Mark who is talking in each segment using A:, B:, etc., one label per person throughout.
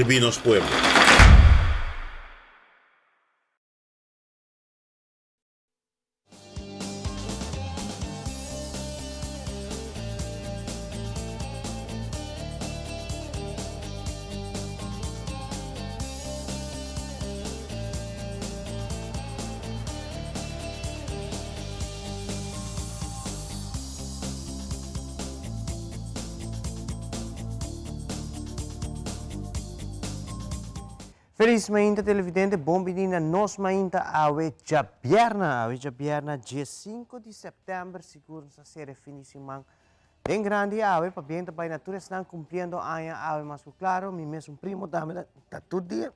A: Sirbi nos pueblo.
B: Felis mainta televidente, bon bini na Nos Mainta awe djabièrnè, awe djabièrnè diesinco di sèptèmber, sigur nos ta sera e fin di siman den grandi awe, pabien ta bai na tur esnan kumpliendo aña awe mas ku klaro, mi mes un primo tambe ta tur dia,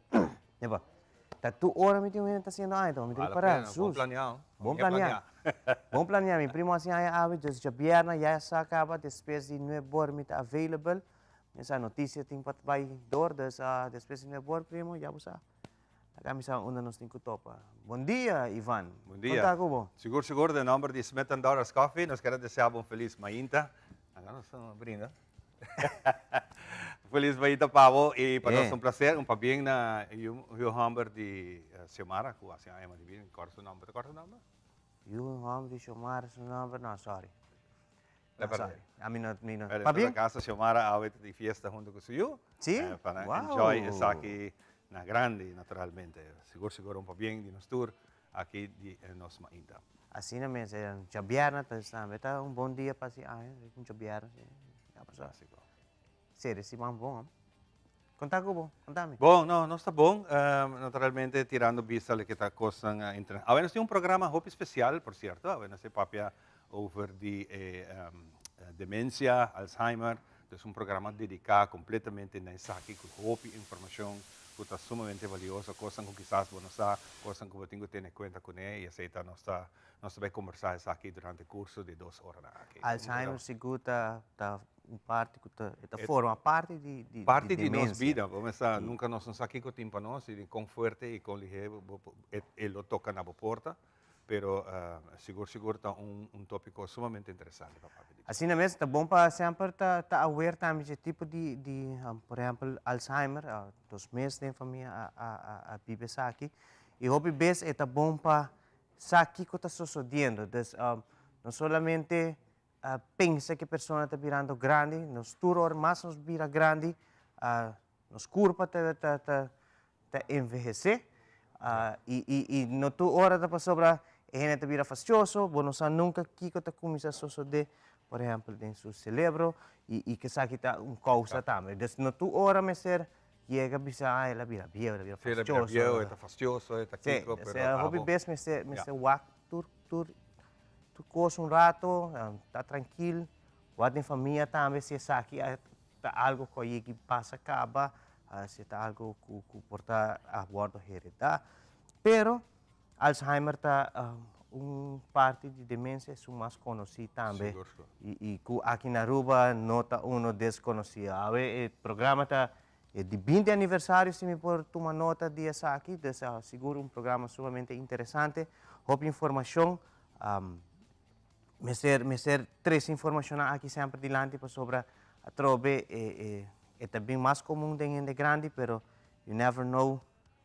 B: epa, ta tur ora mi tin un hende ta hasiendo aña, mi ta ripará,
C: Bon planeá,
B: bon planeá, bon planeá, mi primo hasi aña awe, dus djabièrnè ya sa kaba despues di nuebor mi ta available. Mesa noticia tin pa bai door, dus despues di nuebe or primo ya bo sa. Laga mi sa unda nos tin cu topa. Bon dia Ivan.
C: Bon dia.
B: Con ta cu bo?
C: Sigur sigur, den nomber di Smith and Daughters Coffee nos kier a desea bo un feliz mainta. Anga nos brinda. Feliz mainta pa bo y pa nos un placer, un pabien na yu homber di Xiomara cu haci aña mas di bida. Corda su nomber, ta corda su nomber?
B: Yu homber di Xiomara su nomber, no sorry.
C: Le perdé.
B: Ami no, mi no.
C: Pero
B: Pabia?
C: En todo caso, Xiomara awe ta di fiesta hunto cu su yu.
B: Sí?
C: Pa
B: Wow.
C: enjoy esaki na grandi, naturalmente. Sigur, sigur un pabien di nos tur aki di Nos Mainta.
B: Asina mes, djabièrnè ta tambe ta un bon dia pa hasi aña, un djabièrnè, si. Ya bo sa.
C: Sigur.
B: Seri siman bon, amo. Konta ku bo, konta mi.
C: Bon, no, nos ta bon. Naturalmente tirando bista loke ta kosnan interna. Awe nos tin un programa hopi spesial, por sierto. Awe nos ta papia over di e demensia, Alzheimer. Dus un programa dediká kompletamente na esaki ku hopi informashon ku ta sumamente valioso, kosnan ku kisas bo no sa, kosnan ku bo tin ku tene kuenta kuné i esei ta nos ta nos ta bai kombersá esaki durante kurso di dos oranan aki.
B: Alzheimer sigur ta ta un parti ku ta e ta forma parti di di
C: Parti di nos
B: demensia.
C: bida, bo mester nunka nos no sa kiko tin pa nos i kon fuerte i kon lihé bo e lo toka na bo porta, pero sigur sigur ta un un topiko sumamente interesante pa papia di dje.
B: Asina mes ta bon pa semper ta ta aware tambe dje tipo di di por ehempel Alzheimer, nos mes den famia a a a biba esaki i hopi bes e ta bon pa sa kiko ta sosodiendo, dus no solamente pensa ku e persona ta birando grandi, nos tur ora mas nos bira grandi, nos kurpa ta ta ta ta envehesé i i i no tur ora ta pasobra e hende ta bira fastioso, bo no sa nunka kiko ta kuminsá sosodé, por ehèmpel den su selebro i i esaki ta un kousa tambe. Dus no tur ora mester yega bisa ah el a bira bieu, el a bira
C: Sí, el a bira
B: fastioso.
C: bieu, e ta fastioso, e ta
B: Sí,
C: kiko, pero
B: osea hopi
C: abo.
B: bes mester
C: Ya.
B: mester wak tur tur Tur kos un rato, ta trankil, wak den famia tambe si esaki ta algo ku a yegi pasa kaba, si ta algo ku ku por ta a wòrdu heredá. Pero Alzheimer ta un parti di demensia esun mas konosí tambe i i ku aki na Aruba no ta uno deskonosí. Awe e programa ta e di binti aniversario si mi por tuma nota di esaki, dus sigur un programa sumamente interesante, hopi informashon. Mester mester trese informashonnan aki semper dilanti pasobra atrobe e e e ta bin mas komun den hende grandi pero you never know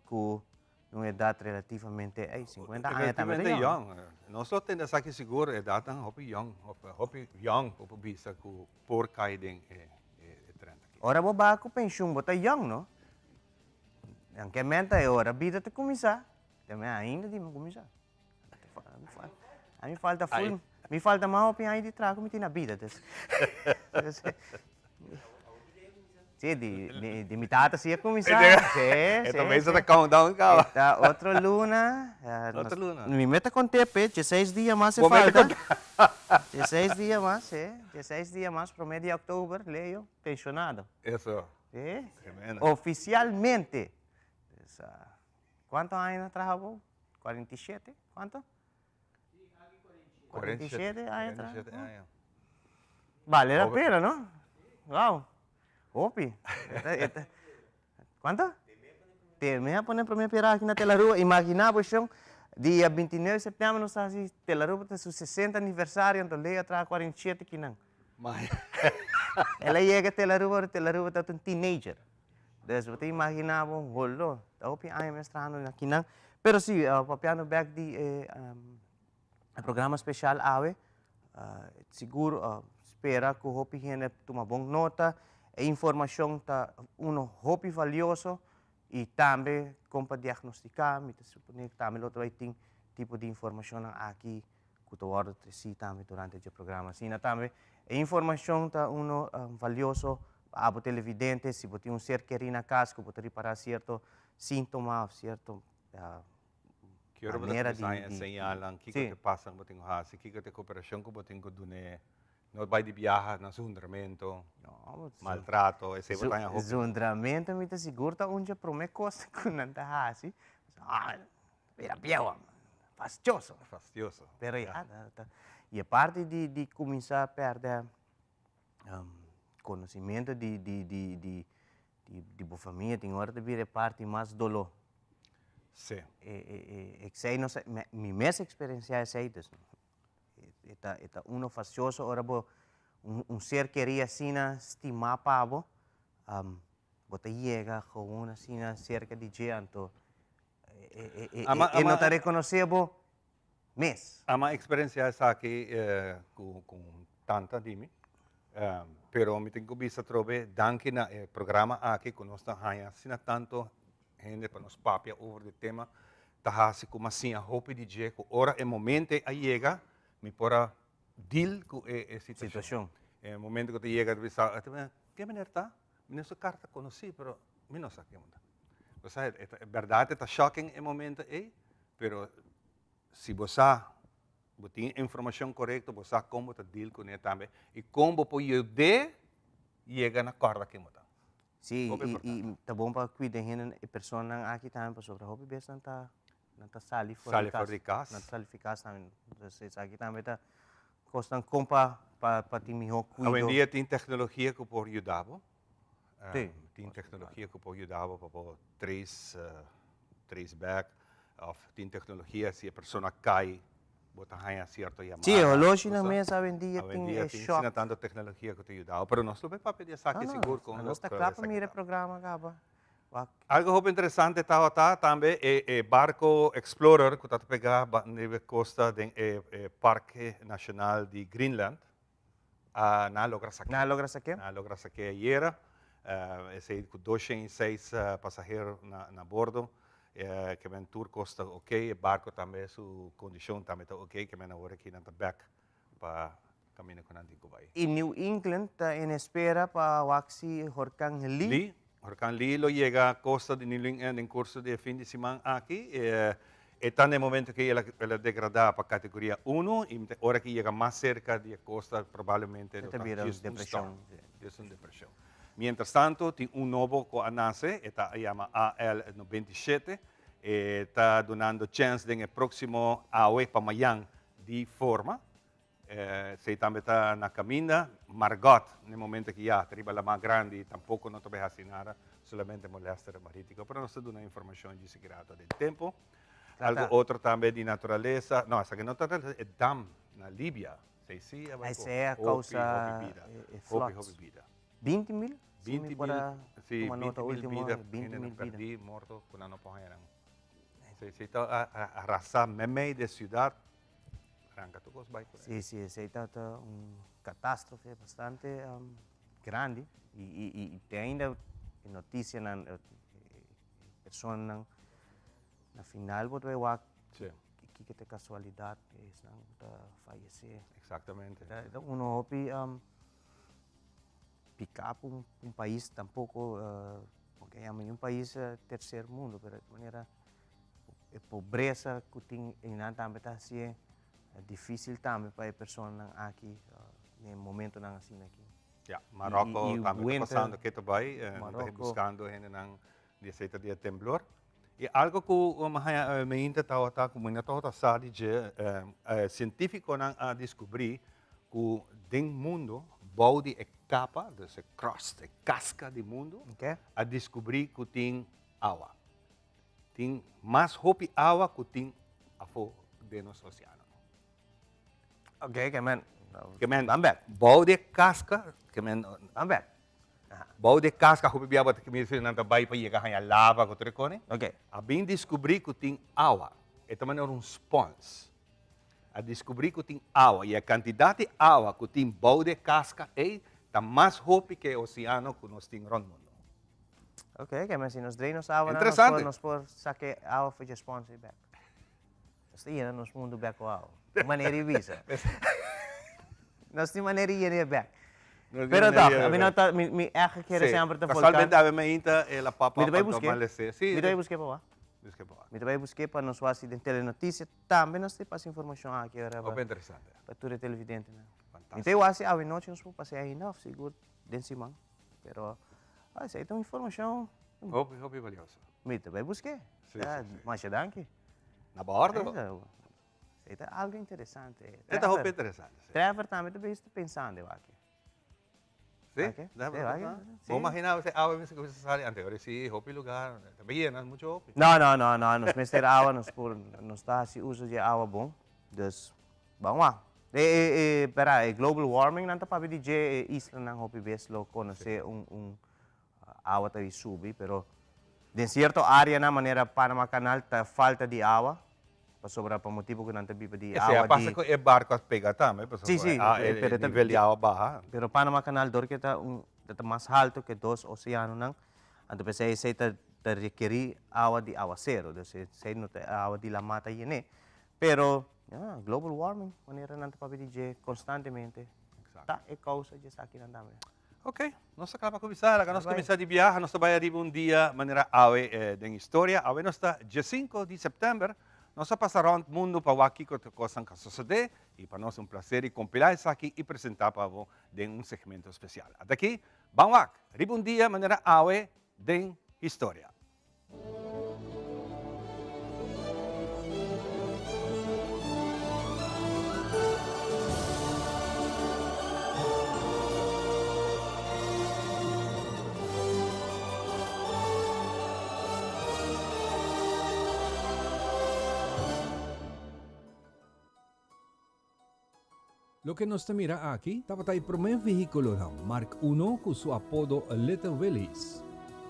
B: ku un edat relativamente ey sinkuenta aña tambe ta
C: Relativamente
B: yong.
C: yong. Nos lo tende esaki sigur edatnan hopi yong, hopi yong bo por bisa ku por kai den e e trend aki.
B: Ora bo baha ku penshun bo ta yong no? Anke menta e ora bida ta kuminsá, te me ainda di mi kuminsá. A mi falta full, mi falta mas hopi aña di traha ku mi tin na bida. Dus, sí, di, di, di mi tata sí a kuminsá. Sí,
C: E
B: sí,
C: tambe
B: sí.
C: ta countdown kaba.
B: E ta otro luna.
C: Otro luna.
B: Mi meta konté p'e, dieseis dia mas e
C: Bo meta
B: falta.
C: konté.
B: Dieseis dia mas, sí. Dieseis dia mas, promé di òktober, Leo, penshonado.
C: Eso.
B: Sí.
C: Tremendo.
B: Ofisialmente. Dus, Kuantu aña na traha bo? 47? Kuantu? 47 aña traha.
C: 47 aña.
B: Bale la pena, no? Wow. Hopi. Kuantu? Te me a pone prome piedra aki na Telarua. Imagina bo shon, dia 29 di september nos ta hasi Telarua ta su 60 aniversario, anto Leo a traha 47 kinan. El a yega Telarua, ora Telarua tabata un teenager. Dus bo ta imagina bo, holo, ta hopi aña mes trahando na kinan. Pero si, papiando bek di e programa special awe, sigur spera ku hopi hende tuma bon nota. E informashon ta uno hopi valioso i tambe kon pa diagnostika, mi ta supone tambe lo ta bai tin tipo di informashonnan aki ku ta wòrdu tresí tambe durante dje programa. Asina tambe e informashon ta uno valioso pa abo televidente, si bo tin un ser kerí na kas ku bo ta ripará sierto síntoma òf sierto
C: Ki ora bo ta
B: manera di
C: kuminsá haña
B: di
C: señalnan, kiko
B: sí.
C: ta pasa ku bo tin ku hasi, kiko ta e kooperashon ku bo tin ku dun'é, no bai di biaha na zundramentu,
B: No,
C: maltrato, esei bo ta haña hopi.
B: Zundramentu mi ta sigur ta un dje promé kos ku nan ta hasi, ah Mira bieu a fastioso.
C: Fastioso.
B: Pero ya, ta, ta. Y e parti di, di cuminsa perde conocimiento di, di, di, di, di, di bo familia, tin ora ta bira e parti mas dolor.
C: Sí.
B: E, e, e, esey no sa, mi, mi mes experiencia esey, dus e ta, e ta uno fastioso ora bo, un, un ser keri asina stima pa bo, bo ta yega gewoon asina cerca di dje, anto E no ta rekonosé bo mes.
C: Ama eksperensiá esaki ku tanta di mi, pero mi tin ku bisa atrobe danki na e programa aki ku nos ta haña asina tantu hende pa nos papia over di tema, ta hasi ku mi a siña hopi di dje ku ora e momento a yega mi por a deal ku e situashon. E momento ku ta yega ta bisa, ke meneer ta? Mi no su kar ta konosí pero mi no sa ken ta. Bo sa, e ta, bèrdat e ta shocking e momento ei, pero si bo sa, bo tin e informashon korekto, bo sa kon bo ta deal kuné tambe i kon bo por yud'é yega na kòrda ken bo ta.
B: Sí,
C: Hopi
B: i,
C: importante.
B: i ta bon pa kuida hende, e personanan aki tambe pasobra hopi bes nan ta, nan ta sali for
C: Sali
B: di kas.
C: for di kas.
B: Nan ta sali for di kas tambe. Entonces esaki tambe ta kosnan kon pa, pa, pa tin mihó kuido.
C: Awendia tin teknologia ku por yuda bo.
B: Sí.
C: Tin tecnologia cu por yuda bo pa bo trace, trace back, of tin tecnologia si e persona cay, bo ta haya cierto yamada.
B: Sí, e holoshinan mes awendia tin
C: Awendia
B: e
C: tin
B: shock.
C: asina tanto tecnologia cu ta yuda bo, pero nos lo bay papia di esaki
B: No, no,
C: sigur con
B: nos ta
C: lo
B: cla pa
C: esaki
B: mira e
C: ta.
B: programa caba. Wak.
C: Algo hopi interesante tabata tambe e e barco Explorer cu ta pega riba e costa den e e Parke Nacional di Greenland. A nan a logra saké.
B: Nan a logra saké?
C: Nan a logra saké ayera. Esei ku 206 pasahero na na bordo. Ke men tur kos ta ok. E barko tambe su kondishon tambe ta ok. Ke men awor aki nan ta bèk pa kaminda ku nan tin ku bai.
B: I New England ta en espera pa wak si horkan Lee.
C: Lee. Horkan Lee lo yega kosta di New England den kurso di e fin di siman aki. E ta na e momento ku el a degradá pa kategoria uno i ora ku e yega mas serka di e kosta probablemente lo ta djis un storm, djis un depreshon. Mientras tanto tin un nobo ku a nase, e ta yama AL 97, e ta dunando chèns den e próksimo awe pa mayan di forma. Esei tambe ta na caminda. Margot, n'e momento aki ya ta riba lamá grandi, tampoco no ta bay haci nada, solamente molester maritico. Pero nos ta duna informacion djis aki rato den tempo. Algo otro tambe di naturalesa, no, esaki no ta naturalesa, e dam na Libia, esei si a bay cu hopi, hopi bida, hopi, hopi bida.
B: 20 mil?
C: 20 mil, si, 20 mil bida, hende nan perdi, morto, cu nan no por haña nan. Esei ta arrasa memey di e ciudad. Ranka tur kos bai ku
B: Sí, sí, esei ta ta un katastrofe bastante grandi i i i te ainda e notisianan e personanan na final bo ta bai wak kiko ta e kasualidat ku esnan ta fayesé.
C: Eksaktamente.
B: Ta uno hopi piká pa un pais tampoko bo ke yama un pais terser mundo pero di manera E pobresa ku tin einan tambe ta hasié difísil tambe pa e personanan aki den e momentonan asina aki.
C: Ya, Maròko tambe ta pasando ke ta bai, nan ta buskando hendenan di esei ta di e temblor. I algo ku mi haña meinta tabata ku mi no tabata sa di dje, sientífikonan a diskubrí ku den mundu bou di e kapa, dus e crust, e kaska di mundu, a diskubrí ku tin awa. Tin mas hopi awa ku tin afó den nos oseano.
B: Ok, ke men.
C: Ke men.
B: Ban bek.
C: Bou di e kaska, ke men.
B: Ban bek.
C: Bou di e kaska hopi bia bo ta mira si nan ta bai pa yega haña lava ku tur e kone. A bin diskubrí ku tin awa. E ta manera un spons. A diskubrí ku tin awa i e kantidat di awa ku tin bou di e kaska ei ta mas hopi ku e oseano ku nos tin rònt mundu.
B: Ok, ke men si nos drei nos awanan nos por nos por saka e awa for dje spons ei bèk. Nos ta yena nos mundu bèk ku awa. Un manera di bisa. Nos tin manera di yena e bèk. Pero tòg, mi no ta, mi mi ègt kere semper ta volkan.
C: Kasualmente awe mainta el a pop
B: Mi
C: up
B: ta bai
C: anto
B: busk'é.
C: m'a les'é.
B: Mi ta bai busk'é pa wak.
C: Busk'é pa wak.
B: Mi ta bai busk'é pa nos wak si den telenotisia tambe nos ta pasa informashon aki ora
C: Hopi interesante.
B: pa tur e televidentenan.
C: Fantástico.
B: Mi ta wak si awe nochi nos por pas'é ainda òf sigur den siman. Pero esei ta un informashon.
C: Hopi, hopi valioso.
B: Mi ta bai busk'é.
C: Sí, sí, sí.
B: Masha danki.
C: Na bordo.
B: Esei ta algo interesante.
C: E ta hopi interesante, sí.
B: Trevor tambe ta bes ta pensando aki.
C: Sí?
B: Aki?
C: Trevor
B: Sí,
C: ta
B: aki.
C: pensando?
B: Sí.
C: Bo imagina bo awe mester cuminsa sali antes ora sí hopi lugar ta yena mucho hopi.
B: No, no, no, no, nos mester awa, nos por, nos ta haci uso di awa bon. Dus, ban wak. E, e, e, pera, e global warming nan ta papia di dje, e islanan hopi bes lo conoce un, un awa ta subi, pero den cierto areanan manera Panama Canal ta falta di awa, pasobra pa motibu ku nan ta biba di
C: Esei a
B: awa
C: pasa
B: di
C: ku e barko a pega tambe, pasobra
B: Sí, sí,
C: e
B: pero ta
C: nivel di awa baha.
B: Pero Panama Canal dor ke ta un ta mas halto ke dos oseanonan, anto p'esei esei ta ta rekerí awa di awasero, dus esei no ta awa di lamá ta yen'é. Pero, ya, global warming, manera nan ta papia di dje konstantemente, ta e kousa di esakinan tambe.
C: Ok, nos ta kla pa kuminsá. Laga nos kuminsá di biaha. Nos ta bai ariba un dia manera awe den historia. Awe nos ta diesinko di sèptèmber. Nos a pasa rònt mundu pa wak kiko ta kosnan ka sosodé i pa nos un plaser di kompilá esaki i presentá pa bo den un segmento spesial. Ata aki, ban wak riba un dia manera awe den historia.
A: Loke nos ta mira aki tabata e promé vehíkulonan Mark I ku su apodo Little Willies,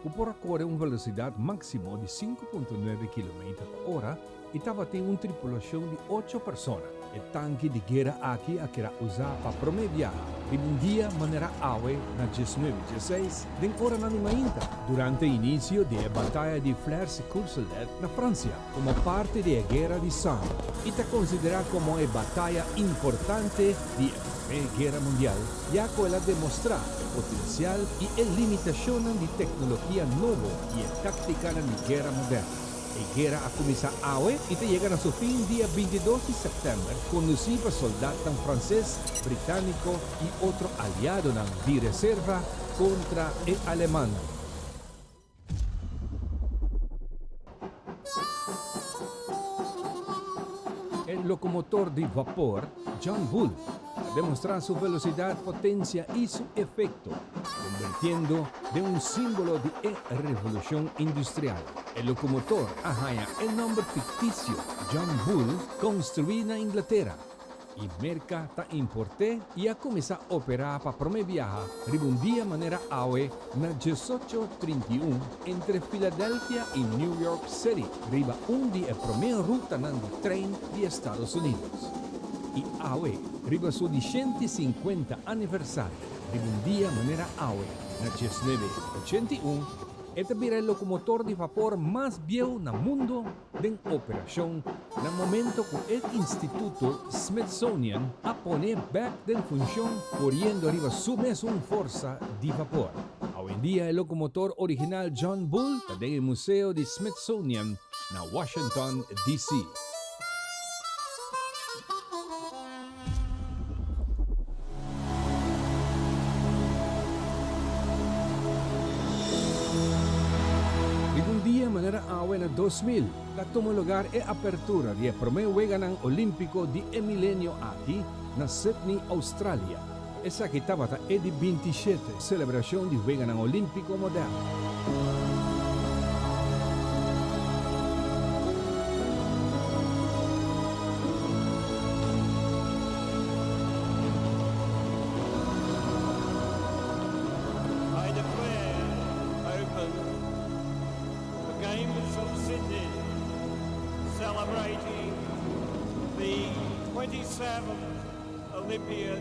A: ku por a kore un velosidat máksimo di 5.9 kilometer pa ora i tabatin un tripulashon di ocho persona. E tanki di guera aki a keda usá pa promé biaha riba un dia manera awe na diesnuebe dieseis den oranan di mainta durante inisio di e bataya di Flers-Courcelette na Fransia. Komo parti di e Guera di Somme i ta konsiderá komo e bataya importante di e Promé Guera Mundial, ya ku el a demostrá e potensial i e limitashonnan di teknologia nobo i e táktikanan di guera moderno. E guera a kuminsá awe i ta yega na su fin dia 22 di sèptèmber, kondusí pa soldatnan franses, britániko i otro aliadonan di reserva kontra e alemannan. E locomotor di vapor John Bull a demostra su velocidad, potencia y su efecto, convirtiendo den un simbolo di e Revolucion Industrial. E locomotor a haña e nomber ficticio John Bull, construi na Inglatera. I Merka ta import'é i a kuminsá operá pa promé biaha riba un dia manera awe na diesocho 31 entre Philadelphia i New York City riba un di e promé rutanan di trein di Estados Unidos. I awe riba su di shenti sinkuenta aniversario riba un dia manera awe na diesnuebe 81 e ta bira e lokomotor di vapor mas bieu na mundo den operashon na momento ku e Instituto Smithsonian a pone bèk den funshon koriendo riba su mesun forsa di vapor. Awendia e lokomotor original John Bull ta den e Museo di Smithsonian na Washington, DC. Riba un dia manera awe na 2000 ta tuma lugar e apertura di e prome Weganan Olimpico di e milenio aki na Sydney, Australia. Esaki tabata e di 27 celebracion di Weganan Olimpico moderno.
D: Sydney, celebrating the 27th Olympian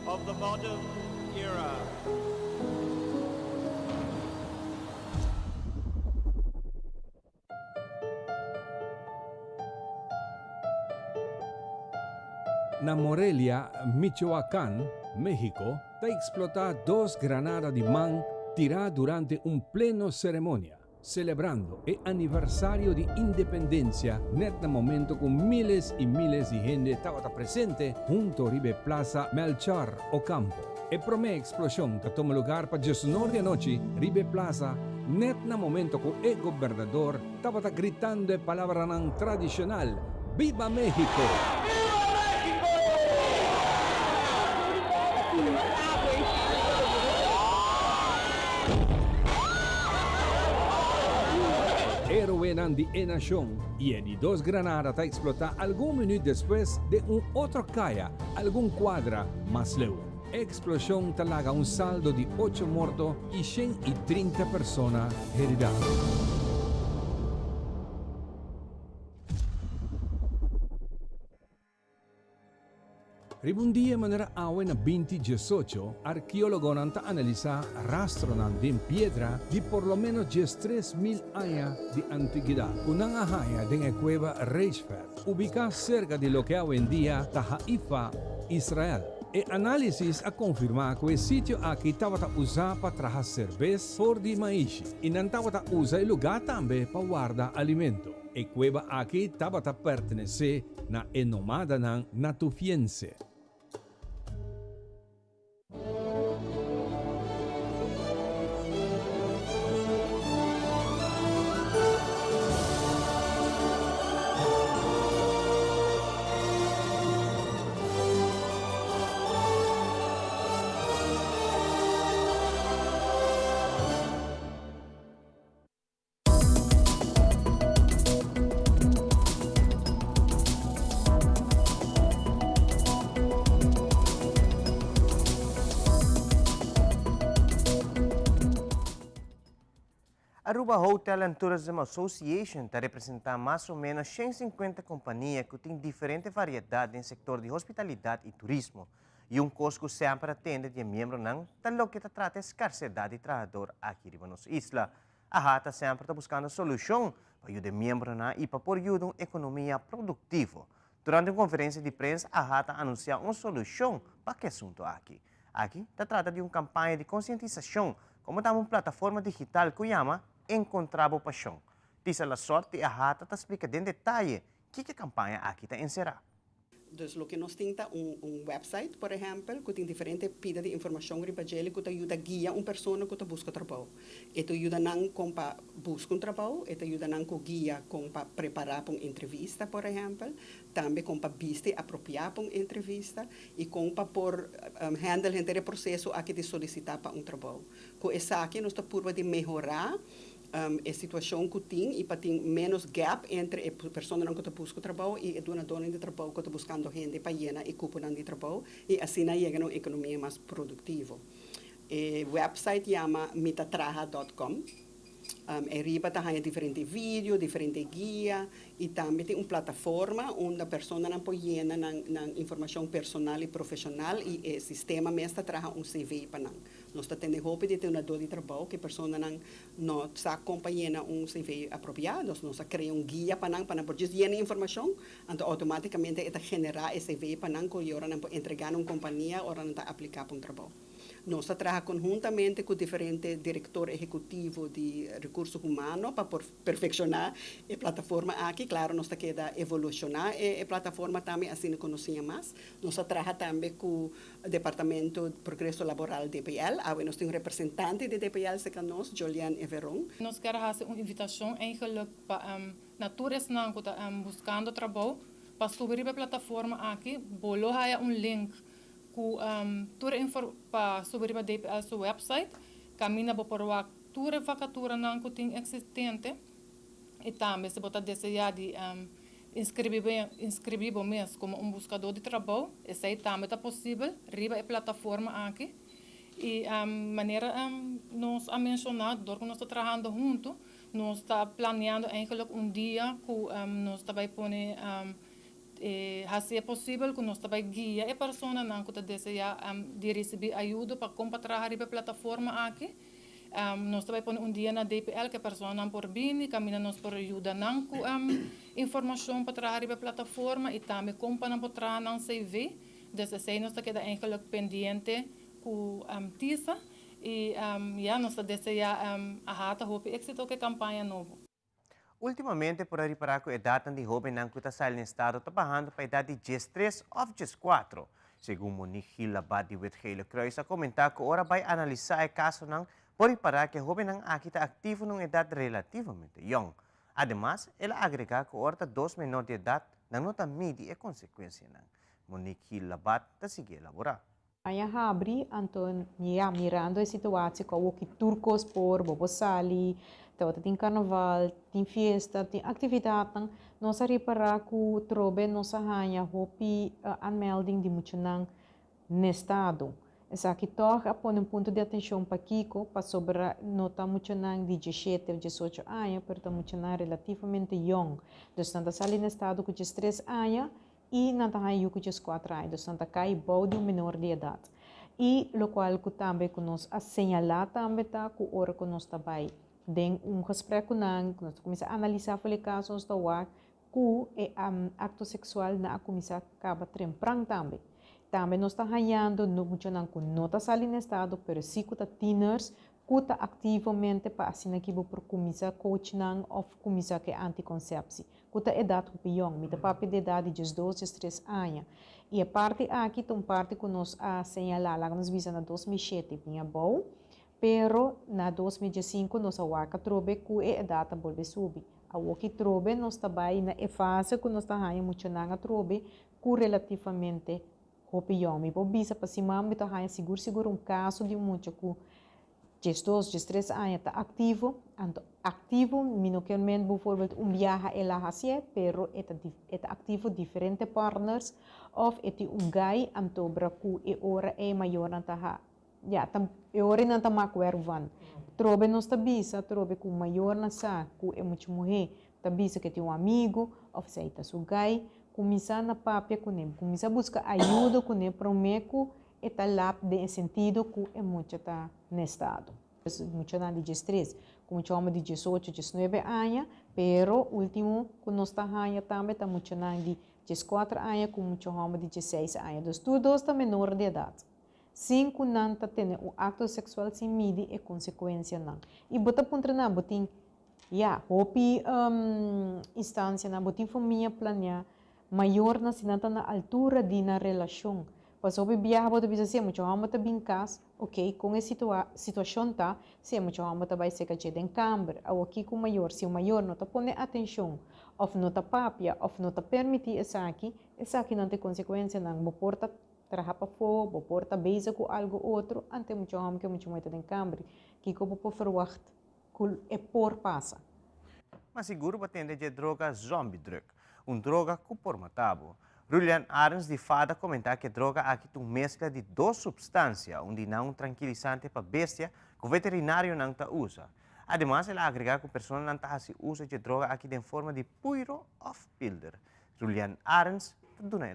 D: of the modern era.
A: Na Morelia, Michoacán, México, ta eksplotá dos granada di man tirá durante un pleno seremonia, selebrando e aniversario di independensia nèt na momento ku miles i miles di hende tabata presente hunto riba e Plaza Melchor Ocampo. E promé eksploshon ta tuma lugar pa djesnor di anochi riba e plaza nèt na momento ku e gobernador tabata gritando e palabranan tradishonal, Biba México! Héroenan di e nashon i e di dos granada ta eksplotá algun minüt despues den un otro kaya algun kuadra mas leu. E eksploshon ta laga un saldo di ocho morto i 130 persona heridá. Riba un dia manera awe na binti diesocho, arkeólogonan ta analisá rastronan den piedra di por lo ménos 13,000 aña di antiguidat ku nan a haña den e kueba Reshfet, ubiká serka di loke awendia ta Haifa, Israel. E análisis a konfirmá ku e sitio aki tabata usá pa traha serbes for di maishi i nan tabata usa e lugá tambe pa warda alimento. E kueba aki tabata pertenesé na e nomadanan natufiense.
B: Aruba Hotel and Tourism Association ta representa mas o menos 150 compania cu tin diferente variedad den sector di hospitalidad y turismo. Y un cos cu semper a tende di e miembronan ta loke ta trata e scarsedad di trahador aki riba nos isla. AHATA semper ta buskando solushon pa yuda e miembronan i pa por yuda un ekonomia produktivo. Durante un konferensia di prensa AHATA a anunsiá un solushon pa ki asuntu aki. Aki ta trata di un kampaña di konsientisashon komo tambe un plataforma digital ku yama Enkontrá bo pashon. Tisa Lasort di AHATA ta splika den detaye kiko e kampaña aki ta enserá.
E: Dus loke nos tin ta un un website, por ehèmpel, ku tin diferente pida di informashon riba djele ku ta yuda guia un persona ku ta buska trabou. E ta yuda nan kon pa buska un trabou, e ta yuda nan ku guia kon pa prepará pa un entrevista, por ehèmpel, tambe kon pa bisti apropiá pa un entrevista i kon pa por handle henter e proseso aki di solisitá pa un trabou. Ku esaki nos ta purba di mehorá E situashon ku tin i pa tin ménos gap entre e personanan ku ta buska trabou i e dunadónan di trabou ku ta buskando hende pa yena e kuponan di trabou i asina yega na un ekonomia mas produktivo. E wèpsait yama mitatraha dòt kòm. E riba ta haña diferente video, diferente guia i tambe tin un plataforma unda personanan por yena nan nan informashon personal i profeshonal i e sistema mes ta traha un CV pa nan. Nos ta tende hopi di dunadó di trabou ku e personanan no sa kon pa yena un CV apropiá, dus nos a krea un guia pa nan pa nan por djis yena e informashon, anto outomátikamente e ta generá e CV pa nan ku e ora nan por entregá na un kompania ora nan ta apliká pa un trabou. Nos ta traha konhuntamente ku diferente direktor ehekutivo di rekurso humano pa por perfekshoná e plataforma aki. Klaro nos ta keda evolushoná e plataforma tambe asina ku nos siña mas. Nos a traha tambe ku Departamento Progreso Laboral, DPL. Awe nos tin un representante di DPL serka nos, Jolienne Everon.
F: Nos kier hasi un invitashon eigenlijk pa na tur esnan ku ta buskando trabou pa subi riba e plataforma aki. Bo lo haya un link ku tur e pa subi riba DPL su website kaminda bo por wak tur e vakaturanan ku tin eksistente i tambe si bo ta deseá di Inskribí bo mes komo un buskadó di trabou, esei tambe ta posibel riba e plataforma aki. I manera nos a menshoná, dor ku nos ta trahando huntu, Nos ta planeando eigenlijk un dia ku nos ta bai pone hasi posibel ku nos ta bai guia e personanan ku ta deseá di risibí ayudo pa kon pa traha riba e plataforma aki. Nos ta bai pone un dia na DPL ku e personanan por bini, kaminda nos por yuda nan ku informashon pa traha riba e plataforma i tambe kon pa nan por traha nan CV. Dus esei nos ta keda eigenlijk pendiente ku TISA i ya nos ta deseá AHATA hopi éksito ku e kampaña nobo.
B: Últimamente por a ripará ku edatnan di hóbennan ku ta sali na estado ta bahando pa edat di 13 òf 14. Segun Monique Gil Labat di Wit Gele Kruis a komentá ku ora bai analisá e kasonan por ripará ku e hóbennan aki ta aktivo na un edat relativamente yòn. Ademas, el a agregá ku ora ta dos menor di edat, nan no ta midi e konsekuensianan. Monique Gil Labat ta sigui elaborá.
G: Aña habri, anto ya mirando e situatie cu awoki tur cos por, bo por sali, tabata tin carnaval, tin fiesta, tin actividadnan, nos a ripara cu trobe nos a haya hopi aanmelding di muchanan n'e estado. Esaki tog a pone un punto di atencion pakico, pasobra no ta muchanan di 17 of 18 aña, pero ta muchanan relativamente yong. Dus nan ta sali n'e estado cu 13 aña i nan ta haña yu ku 14 aña, dus nan ta kai bou di un menor di edat. I lokual ku tambe ku nos a señalá tambe ta ku ora ku nos ta bai den un gesprek ku nan, ku nos ta kuminsá analisá for e kaso, nos ta wak ku e akto seksual nan a kuminsá kaba trempran tambe. Tambe nos ta hañando muchanan ku no ta sali na estado, pero sí ku ta tieners ku ta aktivamente pa asina ki bo por kuminsá coach nan òf kuminsá ku e antikonsepsie, ku ta edat hopi yòn. Mi ta papia di edat di 12, 13 aña. I e parti aki ta un parti ku nos a señalá, laga nos bisa na 2007 bin abou, pero na 2015 nos a wak atrobe ku e edat a bolbe subi. Awoki trobe nos ta bai na e fase ku nos ta haña muchanan atrobe ku relativamente hopi yòn. Mi por bisa pa siman mi ta haña sigur sigur un kaso di un mucha ku 12, 13 aña ta aktivo. Anto aktivo mi no kier men bijvoorbeeld un biaha el a hasié, pero e ta aktivo diferente partners òf e tin un guy, anto bra ku e ora ei mayornan ta ha ya ta e ora nan ta mak werk van. Trobe nos ta bisa trobe ku mayornan sa ku e mucha muhé ta bisa ku e tin un amigu òf esei ta su guy, kuminsá na papia kuné, kuminsá buska ayudo kuné promé ku e ta lap den e sentido ku e mucha ta na estado. Muchanan di 13 ku mucha hòmber di 18, 19 aña, pero último ku nos ta haña tambe ta muchanan di 14 aña ku mucha hòmber di 16 aña. Dus tur dos ta menor di edat. Sin ku nan ta tene un akto seksual sin midi e konsekuensianan. I bo ta puntra nan, bo tin ya, hopi instansianan, bo tin famia planeá, mayornan si nan ta na altura di nan relashon. Pasobra hopi biaha bo ta bisa si e mucha hòmber ta bin kas, ok, kon e situashon ta, si e mucha hòmber ta bai seka dje den kamber. Awoki ku mayor, si un mayor no ta pone atenshon òf no ta papia òf no ta permití esaki, esakinan ta e konsekuensianan. Bo por ta traha pafó, bo por ta bezig ku algu otro, ante mucha hòmber ku e mucha muhé ta den kamber. Kiko bo por ferwagt ku e por pasa?
B: Mas sigur bo tende dje droga zombie drug, un droga ku por mata bo. Rulian Arends di fada komentá ku e droga aki ta un meskla di dos supstansia, un di nan un trankilisante pa bestia ku veterinarionan ta usa. Ademas el a agregá ku personanan ta hasi uso dje droga aki den forma di puiro òf pilder. Rulian Arends ta duna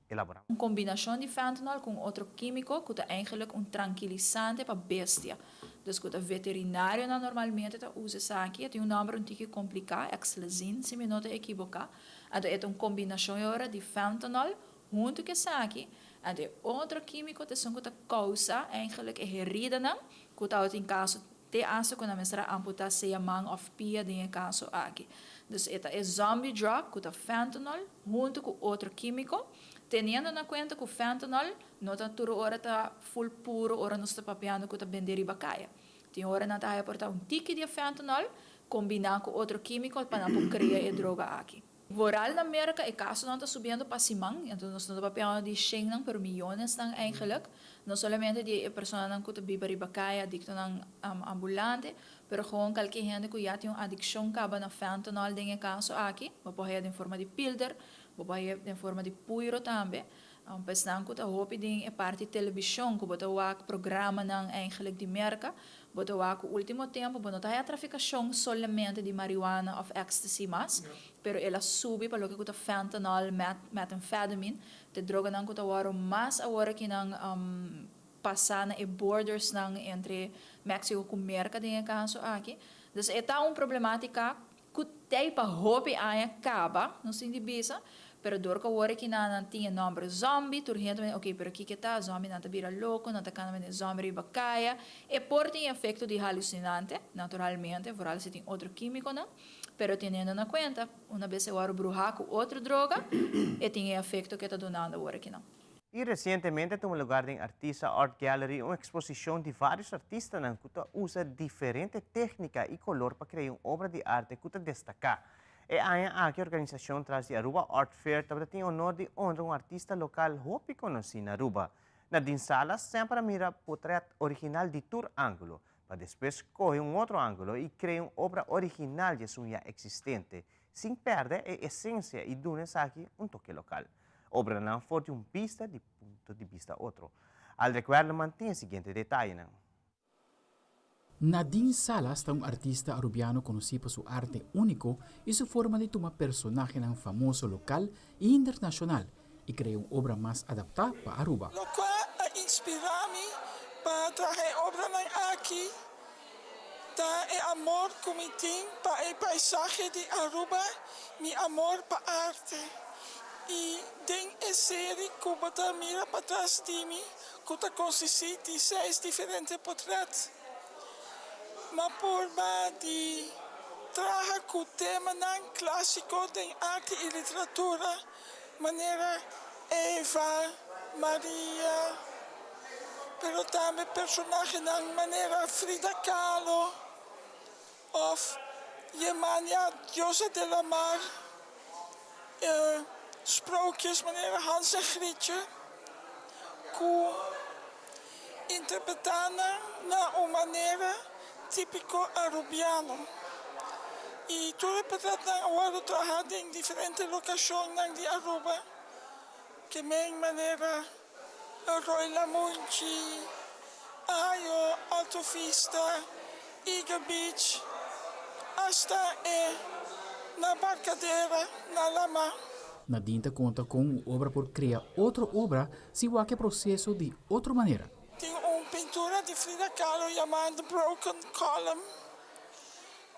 B: elaborá.
H: Un kombinashon di fentanyl ku un otro kímiko ku ta eigenlijk un trankilisante pa bestia. Dus ku ta veterinarionan normalmente ta usa esaki. E tin un nòmber un tiki kompliká, Xylazine si mi no ta ekiboká. Anto e ta un kombinashon e ora di fentanyl huntu ku esaki. Anto e otro kímiko ta esun ku ta kousa eigenlijk e heridanan ku ta tin kaso te hasta ku nan mester a amputá sea man òf pia den e kaso aki. Dus e ta e zombie drug ku ta fentanyl huntu ku otro kímiko, teniendo na kuenta ku fentanyl no ta tur ora ta full puro ora nos ta papiando ku ta bende riba kaya. Tin ora nan ta haya por ta un tiki di e fentanyl kombiná ku otro kímiko pa nan por krea e droga aki. Vooral na Merka e kasonan ta subiendo pa siman, enton nos no ta papiando di shennan pero miyonesnan eigenlijk, no solamente di e personanan ku ta biba riba kaya, adiktonan ambulante, pero gewoon kalke hende ku ya tin un adikshon kaba na fentanyl den e kaso aki, bo por haya den forma di pilder, bo por haya den forma di puiro tambe. Pa esnan ku ta hopi den e parti televishon ku bo ta wak programanan eigenlijk di Merka. Bo ta wak ku último tempu bo no ta haya trafikashon solamente di marihuana òf ecstasy mas, pero el a subi pa loke ku ta fentanyl, methamphetamine, te droganan ku ta wòrdu mas awor akinan pasá na e bordersnan entre Mexico ku Merka den e kaso aki. Dus e ta un problemátika Ku tei pa hopi aña kaba, nos tin di bisa, pero dor ku awor aki nan nan tin e nòmber zòmbi, tur hende ta mende, oke, pero kiko ta, zòmbinan ta bira loko, nan ta kanda mende zòmbi riba kaya. E por tin efekto di halusinante, naturalmente, vooral si tin otro kímikonan, pero teniendo na kuenta, una bes e wòrdu bruhá ku otro droga, e tin e efekto ku e ta dunando awor aki nan.
B: Y recientemente a tuma lugar den Artisa Art Gallery un exposicion di varios artistanan cu ta usa diferente tecnica y color pa crea un obra di arte cu ta destaca. E aña aki organisacion tras di Aruba Art Fair tabata tin honor di honra un artista local hopi conoci na Aruba. Nadine Salas semper a mira potret original di tur angulo, pa despues coge un otro angulo y crea un obra original di esun ya existente, sin perde e esencia y duna esaki un toke local. Obranan for di un bista di punto di bista otro. Aldrich Werleman tin e siguiente detayenan.
I: Nadine Salas ta un artista Arubiano conoci pa su arte unico y su forma di tuma personahenan famoso local y internacional y crea un obra mas adapta pa Aruba.
J: Locual a inspira mi pa traha e obranan aki ta e amor cu mi tin pa e paisahe di Aruba, mi amor pa arte. Y den e serie cu bo ta mira patras di mi, cu ta consisti di seis diferente potret, m'a purba di traha cu temanan clasico den arte y literatura, manera Eva, Maria, pero tambe personahenan manera Frida Kahlo of Yemania diosa de la mar, sprookjes manera Hans en Grietje ku interpretá nan na un manera típiko arubiano. I tur e portretnan a wòrdu traha den diferente lokashonnan di Aruba, ke men manera Rooi Lamunchi, Ayo, Alto Vista, Eagle Beach, asta e na Barcadera na Lama.
I: Nadine ta konta kon un obra por krea otro obra si wak e proseso di otro manera.
J: Tin un pintura di Frida Kahlo yamá The Broken Column.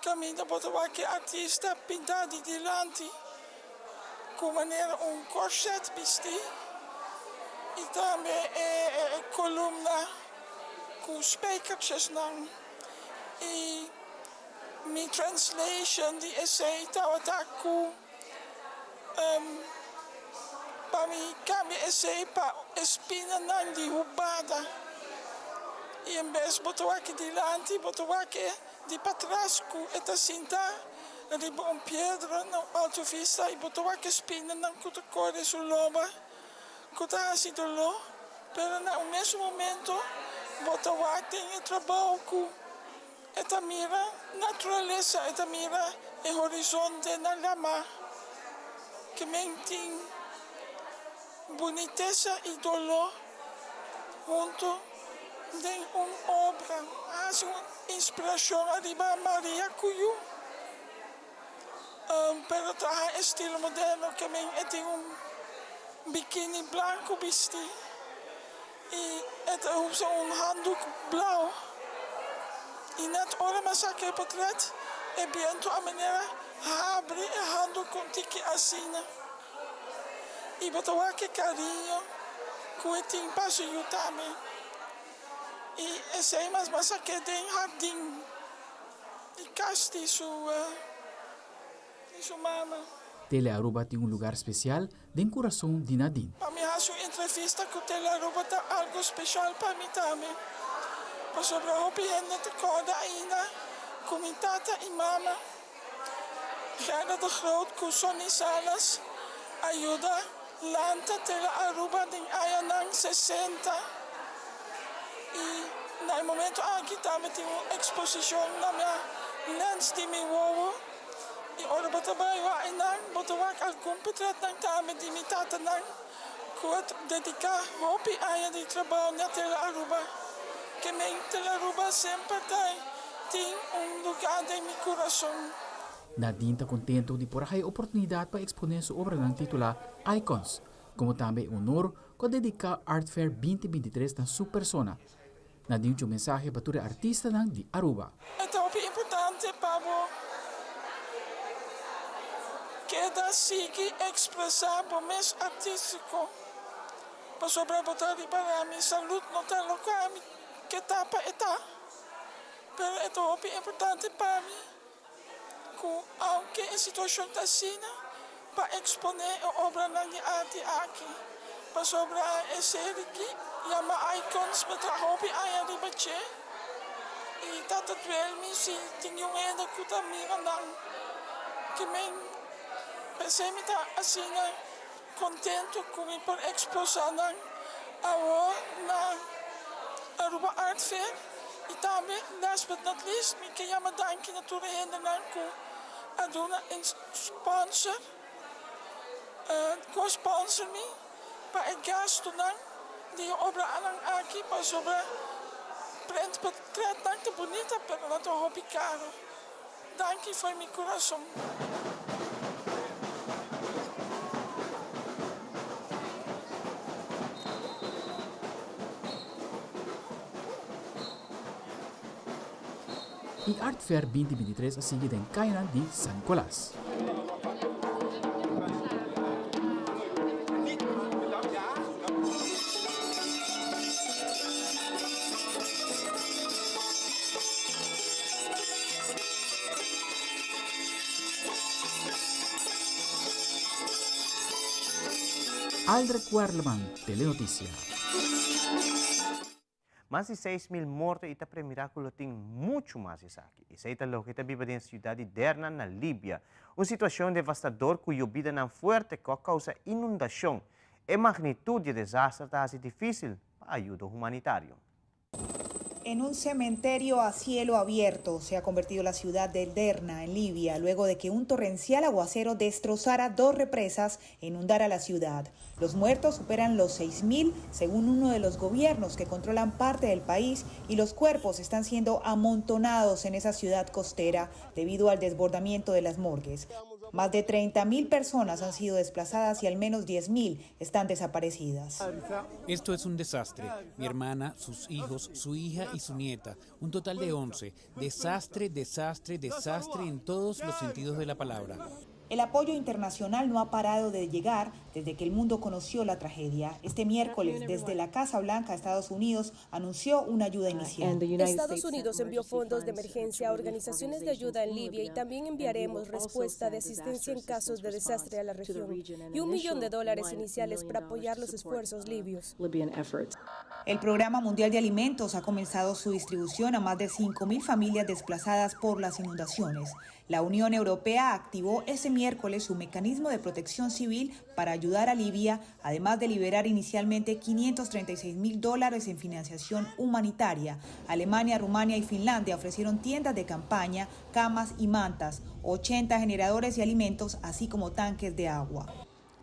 J: Kaminda bo ta wak e artista pintá di dilanti ku manera un korset bistí i tambe e kolumna ku spijkertjesnan. I mi translation di esei tabata ku pa mi kambia esei pa e spinanan di hubada i en bes bo ta wak e dilanti bo ta wak e Di patras ku e ta sinta riba un piedra na un alto vista i bo ta wak e spinanan ku ta kore su loba ku ta hasi doló, pero na un mesun momento bo ta wak den e trabou ku e ta mira naturalesa, e ta mira e horizonte na lama ke men tin bunitesa i doló huntu den un obra. Hasi un inspirashon ariba Maria ku yu, pero traha estilo moderno ke men e tin un bikini blanku bisti i e ta usa un handuk blau. I nèt ora mi a saka e potret, e bientu a manera habri e handuk un tiki asina. I bo ta wak e kariño ku e tin pa su yu tambe. I esei mas mas a keda den hardin di kas di su di su mama.
I: Tele Aruba tin un lugar special den curason di Nadine.
J: Pa mi haci un entrevista cu Tele Aruba ta algo special pa mi tambe, pasobra hopi hende ta corda ainda cu mi tata y mama Gerda de Groot cu Sonny Salas a yuda lanta Tele Aruba den añanan 60 y na e momento aki tambe tin un exposicion na mi lens di mi wowo y ora bo ta bay wak eynan bo ta wak algun potretnan tambe di mi tatanan cu a dedica hopi aña di trabao na Tele Aruba. Ke mente Aruba semper ta tin un lugá den mi kurason.
I: Nadine ta contento di por a haya oportunidad pa expone su obranan titula Icons, como tambe e honor cu a dedica Art Fair 2023 na su persona. Nadine cu un mensahe pa tur e artistanan di Aruba.
J: E ta hopi importante pa bo keda sigui expresa bo mes artistico, pasobra bo ta ripará mi salud no ta loke ami ke ta pa e ta, pero e ta hopi importante pa mi ku aunke e situashon ta asina, pa eksponé e obranan di arte aki, pasobra e seri ki yama Icons mi traha hopi aña riba dje i ta ta duel mi si tin un hende ku ta mira nan ke men p'esei mi ta asina kontentu ku mi por eksposá nan awor na Aruba Art Fair i tambe last but not least mi ke yama danki na tur e hendenan ku a duna e sponsor ku a sponsor mi pa e gastunan di e obranan aki pasobra prent portretnan ta bunita pero nan ta hopi karo. Danki for mi kurason.
I: E Art Fair 2023 a sigui den cayanan di San Nicolas. Aldrich Werleman, Telenoticia.
B: Mas di 6.000 morto y ta premira cu lo tin mucho mas esaki. Esey ta loke ta biba den ciudad di Derna na Libia. Un situacion devastador cu yobidanan fuerte cu a causa inundacion. E magnitud di e desaster ta haci dificil pa ayudo humanitario.
K: En un cementerio a cielo abierto se ha convertido la ciudad de Derna, en Libia, luego de que un torrencial aguacero destrozara dos represas e inundara la ciudad. Los muertos superan los 6.000, según uno de los gobiernos que controlan parte del país, y los cuerpos están siendo amontonados en esa ciudad costera debido al desbordamiento de las morgues. Más de 30.000 personas han sido desplazadas y al menos 10.000 están desaparecidas.
L: Esto es un desastre. Mi hermana, sus hijos, su hija y su nieta. Un total de 11. Desastre, desastre, desastre en todos los sentidos de la palabra.
K: El apoyo internacional no ha parado de llegar desde que el mundo conoció la tragedia. Este miércoles, desde la Casa Blanca, Estados Unidos anunció una ayuda inicial.
M: Estados Unidos envió fondos de emergencia a organizaciones de ayuda en Libia y también enviaremos respuesta de asistencia en casos de desastre a la región y 1 millón de dólares iniciales para apoyar los esfuerzos libios.
K: El Programa Mundial de Alimentos ha comenzado su distribución a más de 5.000 familias desplazadas por las inundaciones. La Unión Europea activó ese miércoles su mecanismo de protección civil para ayudar a Libia, además de liberar inicialmente 536 mil dólares en financiación humanitaria. Alemania, Rumania y Finlandia ofrecieron tiendas de campaña, camas y mantas, 80 generadores y alimentos, así como tanques de agua.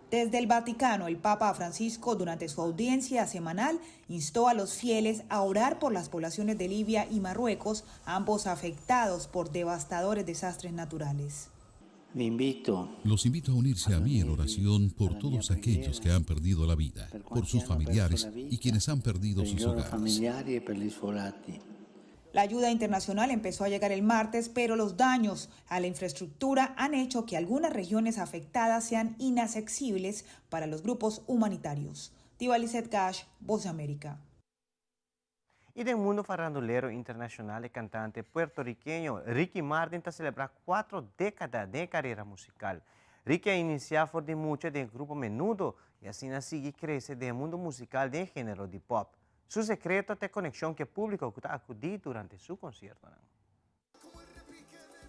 K: Desde el Vaticano, el Papa Francisco, durante su audiencia semanal, instó a los fieles a orar por las poblaciones de Libia y Marruecos, ambos afectados por devastadores desastres naturales.
N: Los invito a unirse a mí en oración por todos aquellos que han perdido la vida, por sus familiares y quienes han perdido sus hogares.
K: La ayuda internacional empezó a llegar el martes, pero los daños a la infraestructura han hecho que algunas regiones afectadas sean inaccesibles para los grupos humanitarios. Tibalicet Cash, Voz de América.
B: Y den mundo farandulero internacional, e cantante puertorriqueño Ricky Martin ta celebrando 4 decada di carera musical. Ricky a inicia for di mucha den grupo Menudo y asina a sigui crece den mundo musical di genero di pop. Su secreto ta e conexion cu e publico ta acudi durante su concierto.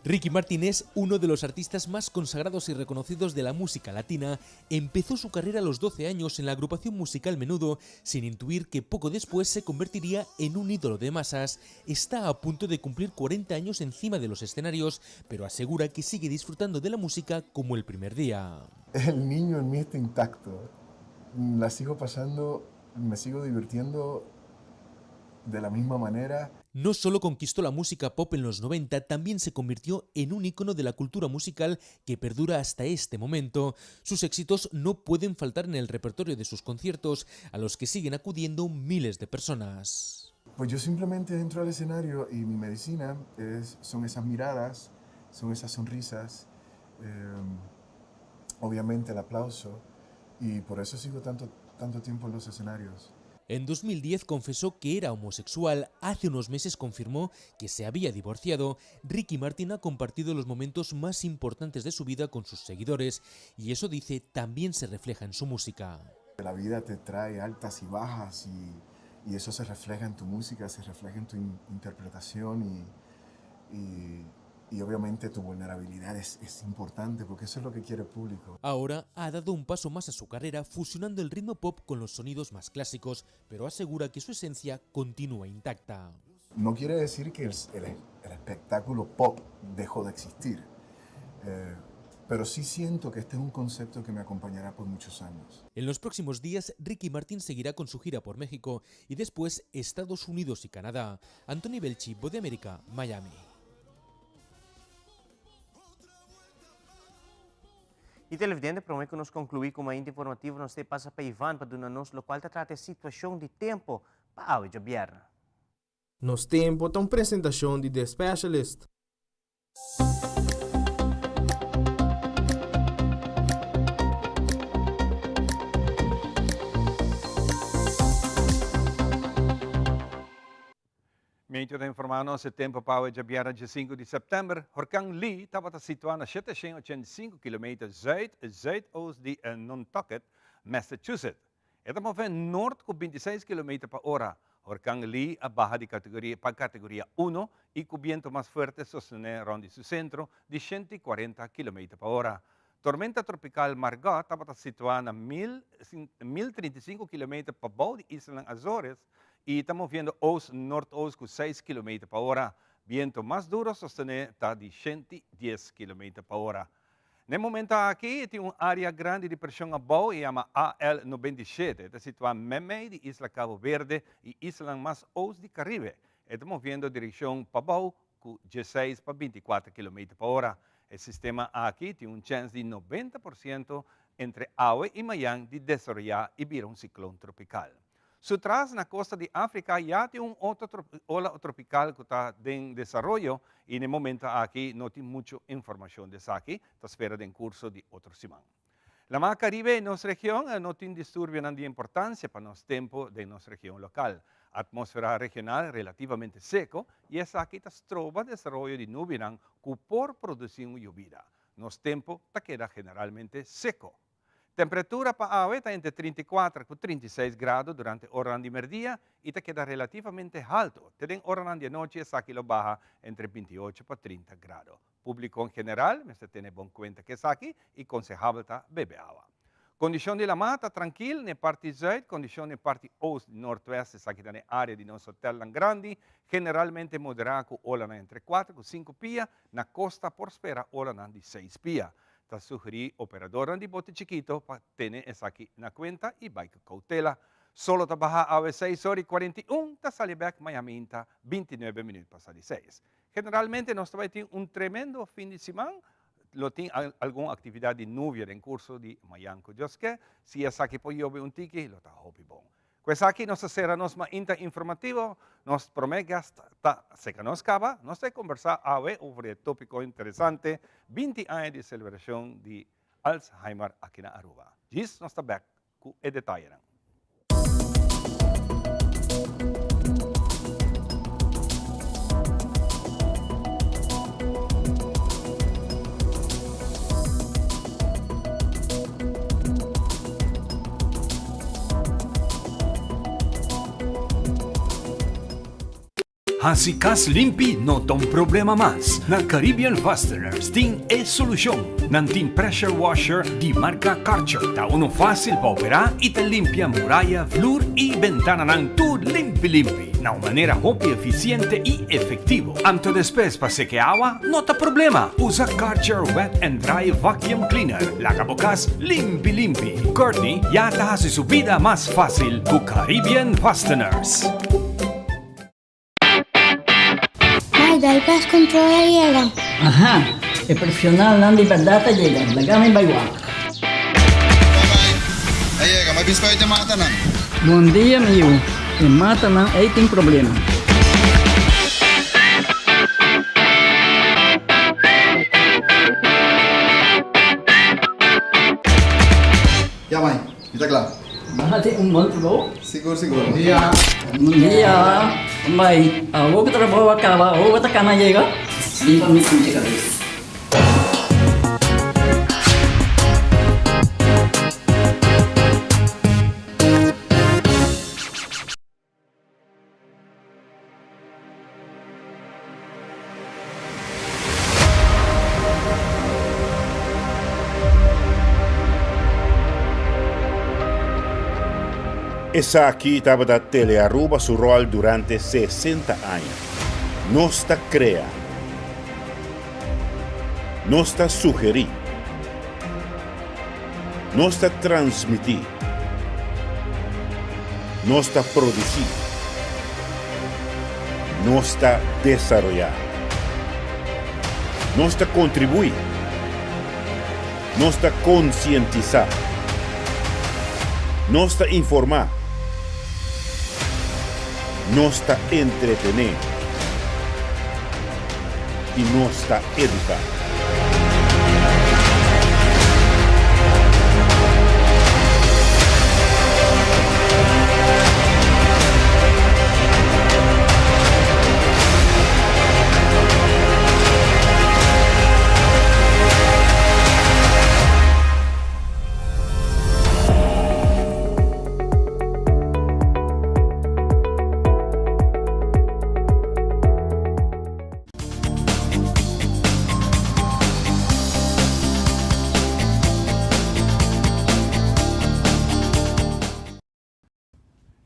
O: Ricky Martin es uno de los artistas más consagrados y reconocidos de la música latina. Empezó su carrera a los 12 años en la agrupación musical Menudo, sin intuir que poco después se convertiría en un ídolo de masas. Está a punto de cumplir 40 años encima de los escenarios, pero asegura que sigue disfrutando de la música como el primer día.
P: El niño en mí está intacto. La sigo pasando, me sigo divirtiendo. de la misma manera.
O: No solo conquistó la música pop en los 90, también se convirtió en un ícono de la cultura musical que perdura hasta este momento. Sus éxitos no pueden faltar en el repertorio de sus conciertos, a los que siguen acudiendo miles de personas.
P: Pues yo simplemente entro al escenario y mi medicina es, son esas miradas, son esas sonrisas, obviamente el aplauso, y por eso sigo tanto, tanto tiempo en los escenarios.
O: En 2010 confesó que era homosexual, hace unos meses confirmó que se había divorciado. Ricky Martin ha compartido los momentos más importantes de su vida con sus seguidores y eso, dice, también se refleja en su música.
P: La vida te trae altas y bajas y eso se refleja en tu música, se refleja en tu interpretación y obviamente tu vulnerabilidad es importante porque eso es lo que quiere el público.
O: Ahora ha dado un paso más a su carrera fusionando el ritmo pop con los sonidos más clásicos, pero asegura que su esencia continúa intacta.
P: No quiere decir que el espectáculo pop dejó de existir, pero sí siento que este es un concepto que me acompañará por muchos años.
O: En los próximos días, Ricky Martin seguirá con su gira por México y después Estados Unidos y Canadá. Anthony Belchi, Voz de América, Miami.
B: Y televidente, prome cu nos conclui cu e informativo, nos ta pasa pa Ivan pa duna nos loke ta trata e situacion di tempo pa awe diabierna.
Q: Nos Tempo ta un presentacion di The Specialist.
C: Meteo ta informa nos e tempo pa awe diabierna 5 di september. Horcan Lee tabata situa na 785 km zuid zuidoost di Nantucket, Massachusetts. E ta move nort cu 26 km pa ora. Horcan Lee a baha di categoria pa categoria 1 y cu biento mas fuerte sostene rond di su centro di 140 km pa ora. Tormenta tropical Margot tabata situa na 1035 km pabou di isla Azores y ta moviendo oost noordoost cu 6 km pa ora. Biento mas duro sostene ta di 110 km pa ora. Na e momento aki tin un area grandi di presion abou, yama AL97. Ta situa meimei di isla Cabo Verde y isla mas oost di Caribe. Ta moviendo direccion pabou cu 16 pa 24 km pa ora. E sistema aki tin un chens di 90% entre awe y mañan di desaroya y bira un ciclon tropical. Su tras na costa di Africa ya tin un otro ola tropical cu ta den desaroyo y na e momento aki no tin mucho informacion di esaki, ta spera den curso di otro siman. Lama Caribe, nos region, no tin disturbio di importancia pa nos tempo den nos region local. Atmosfera regional relativamente seco y esaki ta stroba desaroyo di nubia cu por produci un yobida. Nos tempo ta keda generalmente seco. Temperatura pa awe ta entre 34 y 36 grado durante ora di merdia y ta keda relativamente halto. Te den ora di anochi esaki lo baha entre 28 pa 30 grado. Publico en general, mester tene bon cuenta cu esaki y consehabel ta bebe awa. Condicion di lama ta trankil na parti zuid, condicion na parti oost y noordwest, esaki ta den area di nos hotel grandi, generalmente modera cu ola entre 4 y 5 pia, na costa por spera ola di 6 pia. Ta sugeri operador di bote chikito pa tene esaki na cuenta y bay cu cautela. Solo ta baha awe 6 or y 41, ta sali back mañan 29 minuut pasa di 6. Generalmente nos tambe tin un tremendo fin di siman, lo tin algun actividad di nubia den curso di mañan cu Dios kier, si esaki por yobe un tiki, lo ta hopi bon. Cu esaki nos ta sera nos mainta informativo, nos prome gast ta serca nos caba, nos ta combersa awe over e topico interesante, 20 aña di celebracion di Alzheimer aki na Aruba. Gis nos ta back cu e detaye.
A: Haci cas limpi no ta un problema mas. Na Caribbean Fasteners tin e solucion. Nan tin pressure washer di marca Karcher. Ta uno facil pa opera y ta limpia muraya, vloer y bentana nan tur limpi limpi. Na un manera hopi eficiente y efectivo. Anto despues pa seca awa, no ta problema. Usa Karcher Wet and Dry Vacuum Cleaner. Laga bo cas limpi limpi. Courtney ya ta haci su bida mas facil cu Caribbean Fasteners.
R: Vidal Pest Control a yega.
S: Aha, e profesionalnan di berdad a yega, laga mi bai wak.
T: A yega, mi a bisa e matanan.
S: Bon dia mi yu, e matanan ei tin problema.
T: Ya mai, mi ta kla.
S: Bo hasi un bon trabou?
T: Sigur, sigur.
S: Bon dia. Bon dia. Mai, awor ku trabou a kaba, awor bo ta kana yega? Bin pa mi pincha kabes.
U: Esaki tabata Telearuba su rol durante 60 aña. Nos ta crea. Nos ta sugeri. Nos ta transmití. Nos ta produsí. Nos ta desaroyá. Nos ta kontribuí. Nos ta konsientisá. Nos ta informá. Nos ta entretené. I nos ta eduká.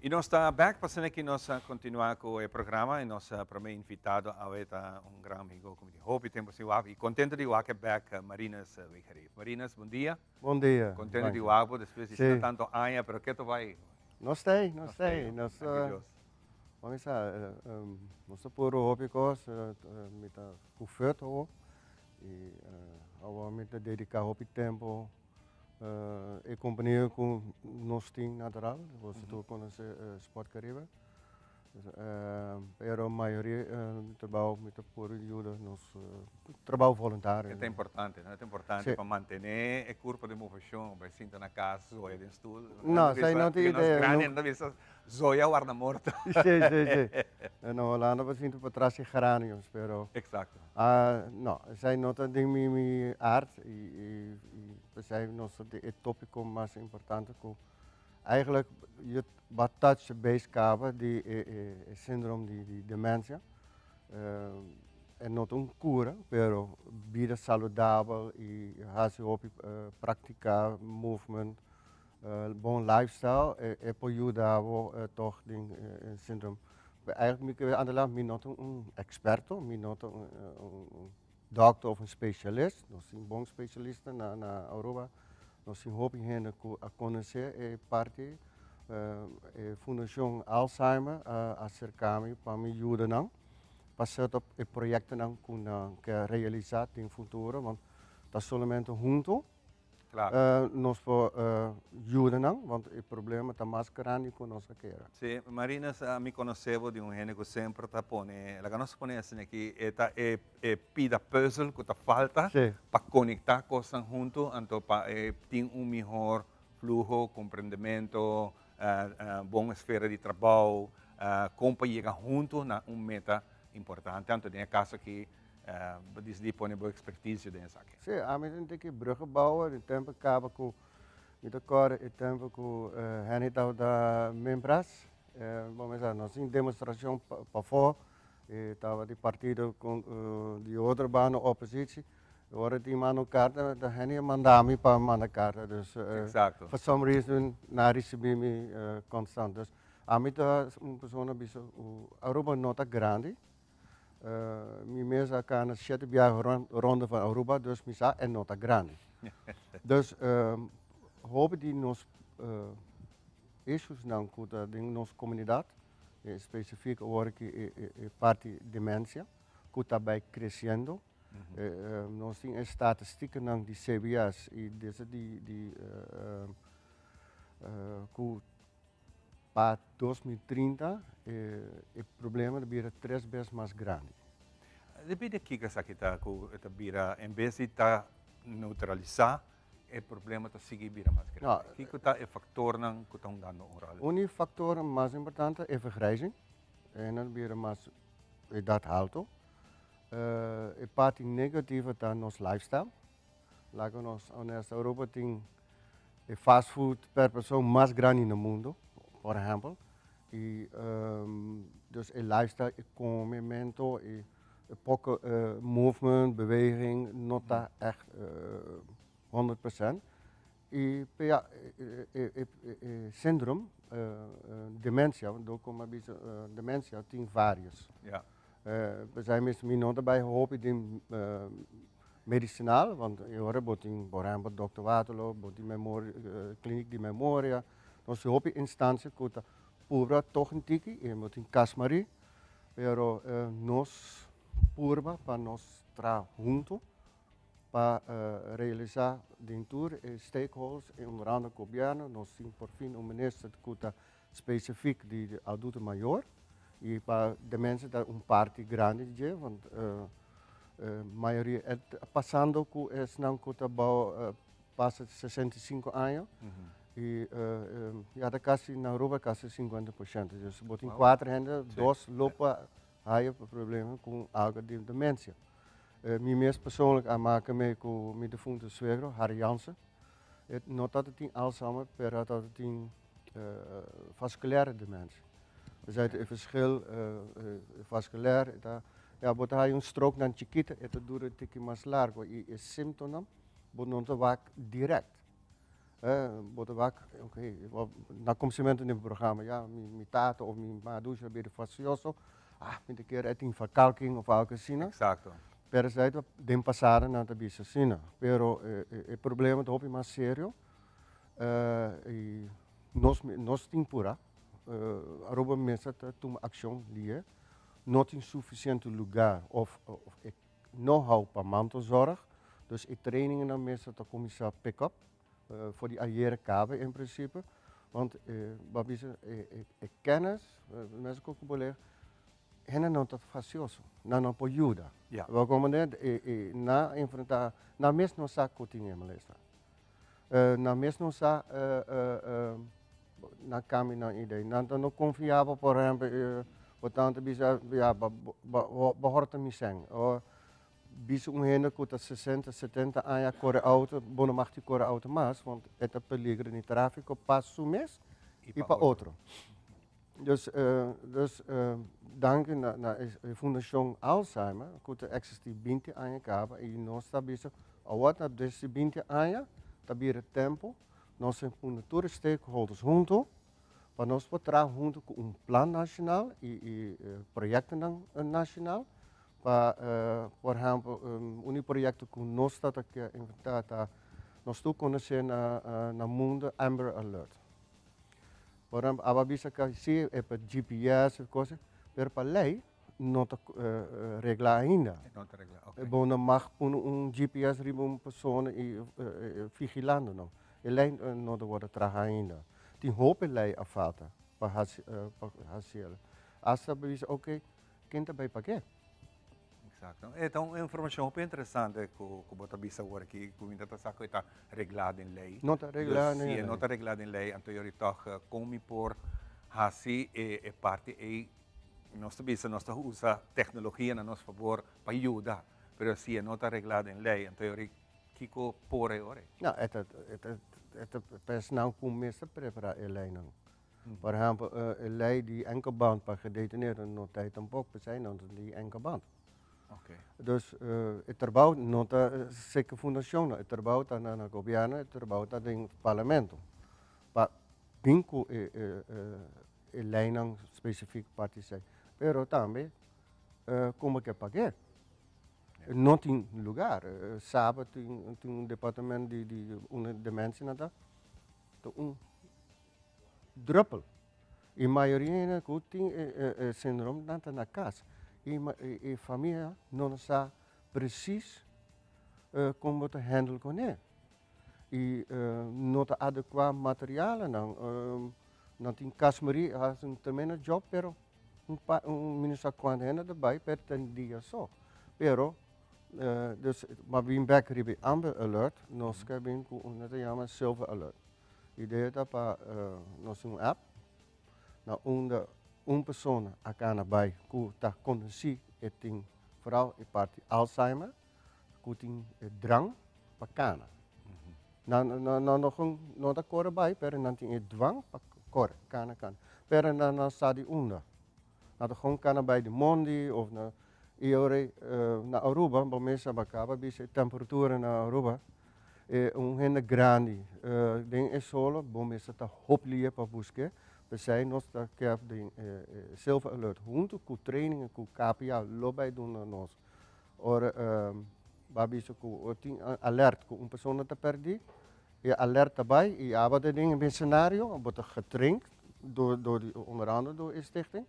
C: Y nos ta back pa asina ki nos a continua cu e programa y nos prome invitado awe ta un gran amigo cu mi tin hopi tempo sin wak y contento di wak e back Marinus Wegereef. Marinus, bon dia.
V: Bon dia.
C: Contento di wak bo despues di tanto aña pero ke ta bay?
V: Nos ta ey, nos ta ey. Nos Ban sa, nos ta puru hopi kos, mi ta ku fut awor i awor mi ta dediká hopi tempu e kompania ku nos tin natural, boso tur konosé Sport Caribe. Pero mayoria di trabou mi ta por yuda nos trabou voluntario.
C: E ta importante, no? E ta importante pa mantené e kurpo den moveshon, bai sinta na kas, zoya den stul.
V: No, esei no ta idea.
C: Nos grandi nan ta bisa Zoya warda morto.
V: Sí, sí, sí. Na Holanda bo sinti pa tras di geraniums, pero.
C: Exacto.
V: No, esei no ta den mi mi art i p'esei nos ta den e tópiko mas importante ku eigenlijk je bo touch base kaba di e síndrome di demensia. E no ta un kura, pero bida saludabel i hasi hopi praktika movement. Bon lifestyle e por yuda bo tog den e syndrome. Eigenlijk mi ke anteland mi no ta un experto, mi no ta un dokter of un specialist. Nos tin bon specialista na na Aruba. Nos tin hopi hende ku a konosé e parti. E Fundacion Alzheimer a aserka mi pa mi yuda nan pa set up e proyectonan ku nan ke realisa den futuro, want ta solamente hunto Nos por yuda nan, want e problema ta mas grandi ku nos a kere.
C: Sí, Marinus, mi konosé bo di un hende ku semper ta pone, laga nos pone asina aki, e ta e e pida pùzel ku ta falta pa konektá kosnan huntu, anto pa e tin un mihor fluho, komprendementu, bon esfera di trabou, kon pa yega huntu na un meta importante. Anto den e kaso aki Bo disidí pone bo ekspertisio den esaki.
V: Sí, ami ta sinti ki bruggenbouwer di tempu kaba ku mi ta kòrda e tempu ku Henny tabata mimpras. Bo mester sa nos tin demostrashon pafó e tabata di partido di otro banda opositio. Ora tin manda un karta ta Henny a manda mi pa manda karta. Dus for some reason nan a risibí mi konstant. Dus ami ta un persona bisa ku Aruba no ta grandi. Mi mes a cana shete biaha ronde van Aruba, dus mi sa e no ta grandi. Dus hopi di nos issuesnan cu ta den nos comunidad, specifiek awor aki e parti demencia, ku ta bai kresiendo. Nos tin e statistikanan di CBS i desde di di ku pa 2030 e problema ta bira tres bes mas grandi.
C: Debí di kiko esaki ta ku e ta bira en bes di ta neutralisá e problema ta sigui bira mas grandi? Kiko ta e faktornan ku ta hungando un ròl?
V: Un di faktornan mas importante ta e vergrijzing. E nan bira mas edat halto. E parti negativo ta nos lifestyle. Laga nos honesto, Aruba tin e fast food per persoon mas grandi na mundo, por ehempel. Y dus e lifestyle, e comemento, e poco movement, beweging, no ta echt 100%. Y ja, e syndroom, dementia, want door como a bisa dementia tin varios. P'esei mes mi no ta bai hopi den medicinal, want e ora bo tin por ehempel dokter Waterloo, bo tin memoria, kliniek di memoria, nos tin hopi instancia ku ta purba tog un tiki y bo tin Cas Marie, pero nos purba pa nos traha hunto pa realisa den tur e stakeholders y onder andere gobierno, nos tin por fin un minister ku ta specifiek di adulto mayor y pa demensia ta un parti grandi di dje, want mayoria pasando ku esnan ku ta bou pasa 65 aña y ya ta kasi na Aruba kasi 50%, dus bo tin kuater hende, dos lo pa haya problema ku algo di demensia. Mi mes persoonlijk a maka mee ku mi defunto suegro, Harry Jansen. E no tabata tin Alzheimer, pero e tabata tin vasculaire dementie. Dus e verschil vasculair ta, ja, bo ta haya un stroke nan chikito, e ta dura un tiki mas largo y e symptonan bo no ta wak direct. Bo ta wak, ok, na komsimento den programa, ja, mi tata of mi madusha a bira fastioso, ah, mi ta kere e tin verkalking of algo asina. Pero esei ta den pasado nan ta bisa asina, pero e problema ta hopi mas serio y nos nos tin pura, Aruba mester ta tuma accion lihe, no tin suficiente lugar of e know how pa mantelzorg, dus e trainingennan mester ta cuminsa pick up for di ayera caba en principe, want bo a bisa e kennis, mes cu bo ley, hende no ta facioso, nan no por yuda. Bo comprende? E nan enfrenta, nan mes no sa cu tin e malesa. Nan mes no sa nan cambia nan idee. Nan ta no confiabel, por ehempel, bo tanta bisa, ya, bo horta mi cen. O bisa un hende cu ta 60, 70 aña core auto, bo no mag di core auto mas, want e ta peligro di trafico pa su mes y pa otro. Dus, dus danki na, na e Fundacion Alzheimer, ku ta eksistí 20 aña kaba i nos ta bisa awor ta desde 20 aña ta bira tempu nos a pone tur e stakeholders huntu pa nos por traha huntu ku un plan nashonal i i proyektonan nashonal pa por ehèmpel un di proyekto ku nos ta ta ke enfrentá ta nos tur konosé na na mundu Amber Alert. Por ehempel, aba bisa ka si e pa GPS e cosa, pero pa ley no ta regla ainda.
C: E no ta regla, ok.
V: Bo no mag pone un GPS riba un persona y vigilando nan. E ley no ta wordo traha ainda. Tin hopi ley a falta pa haci pa haci el. Hasta bo bisa ok, ken ta bay pag'e?
C: Exacto. E ta un informacion hopi interesante cu cu bo ta bisa awor aki, cu mi ta pensa cu e ta reglá den ley.
V: No ta reglá
C: den ley. Si e no ta reglá den ley, anto yori tog con mi por haci e e parti ey, nos ta bisa nos ta usa tecnologia na nos fabor pa yuda, pero si e no ta reglá den ley, anto yori kico por e ora ey?
V: No, e ta e ta e ta personal cu mester prepara e leynan. Por ehempel, e ley di enkelband pa gedetineerden no ta tampoco, p'esei nan ta di enkelband. Dus e trabou no ta seke fundacion, e trabou ta na gobierno, e trabou ta den parlamento. Pa bin cu e leynan specifico pa esei. Pero tambe como ke pag'é. No tin lugar. Saba tin un departamento di unda demencia nan ta, ta un druppel. Y mayoria hende cu tin e syndroom nan ta na cas. I e famia no sa precies kon bo ta handle kuné. I no ta adekuá materialnan. Nan tin Casmarie a hasi un tremendo job pero un pa un mi no sa kuantu hende ta bai pero ta un dia so. Pero dus m'a bin bek riba e amber alert nos ke bin ku un nan ta yama silver alert. Idea ta pa nos tin un app na unda un persona a kana bai ku ta konosí e tin vooral e parti Alzheimer ku tin e drang pa kana. Nan nan nan no kon no ta kore bai pero nan tin e dwang pa kore, kana kana. Pero nan no sa di unda. Nan ta gewoon kana bai di mondi of na i ora na Aruba bo mes a kaba bisa e temperatura na Aruba e un hende grandi den e solo bo mester ta hopi lia pa busk'e. P'esei nos ta kep den e Silver Alert huntu ku trainingen ku KPA lo bai duna nos. Ora bo a bisa ku ora tin alert ku un persona ta pèrdí, e alert ta bai i abo ta den e senario, bo ta getraind door door di onder andere door e stichting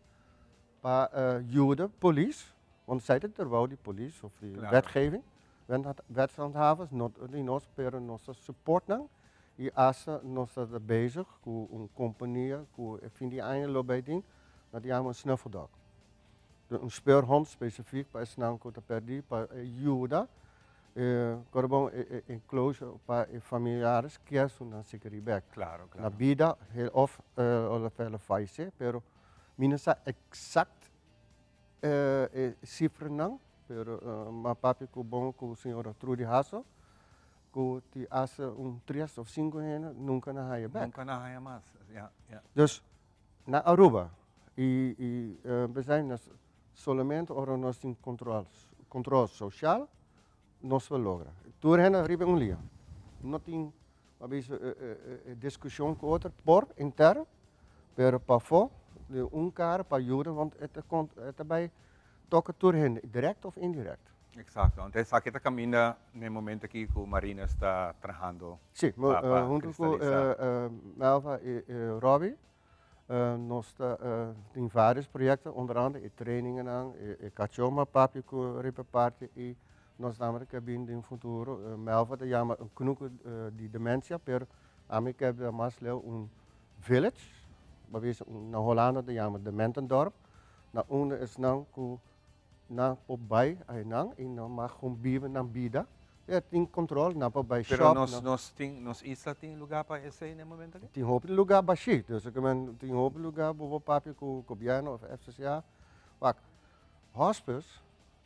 V: pa yuda polis, want esei ta e trabou di polis of di wetgeving, wetshandhavers, no di nos, pero nos ta support nan i asta nos ta bezig ku un kompania ku e fin di aña lo bai tin, nan ta yama un snuffeldog. Un speurhond specifiek pa esnan ku ta pèrdí pa yuda kòrda bon e enclosure pa e familiares kier su nan sikeri bèk.
C: Klaro, klaro.
V: Na bida òf ora fèla falesé pero mi no sa eksakt e sifranan pero mi a papia ku bon ku señora Trudy Hassel ku ti hasta un tres òf sinku hende nunka nan haya bèk.
C: Nunka nan haya mas, ya, ya.
V: Dus Na Aruba y y besei nos solamente ora nos tin control control social nos por logra. Tur hende riba un lia. No tin a bisa e discusion cu otro por interno pero pafo di un cara pa yuda want e ta e ta bay toca tur hende direct of indirect.
C: Exacto. Anto esaki ta caminda n'e momento aki cu Marines ta trahando
V: Sí,
C: pa pa
V: hunto cu
C: cristaliza.
V: Melva y Robbie nos ta tin varios proyecto, onder andere e trainingennan, e cacho ma papia cu riba parti y nos tambe ta ke bin den futuro. Melva ta yama un knuku di demencia, pero ami ke bira mas leu un village, bo bisa na Holanda ta yama dementendorp, na unda esnan cu Nan por bai einan y nan mag gewoon biba nan bida. Ya tin control, nan por bai
C: Pero
V: shop.
C: nos, nos tin, nos isla tin lugar pa esey na e momento aki?
V: Tin hopi lugar bashí. Dus ik men, tin hopi lugar bo por papia cu gobierno of FCCA. Wak, hospice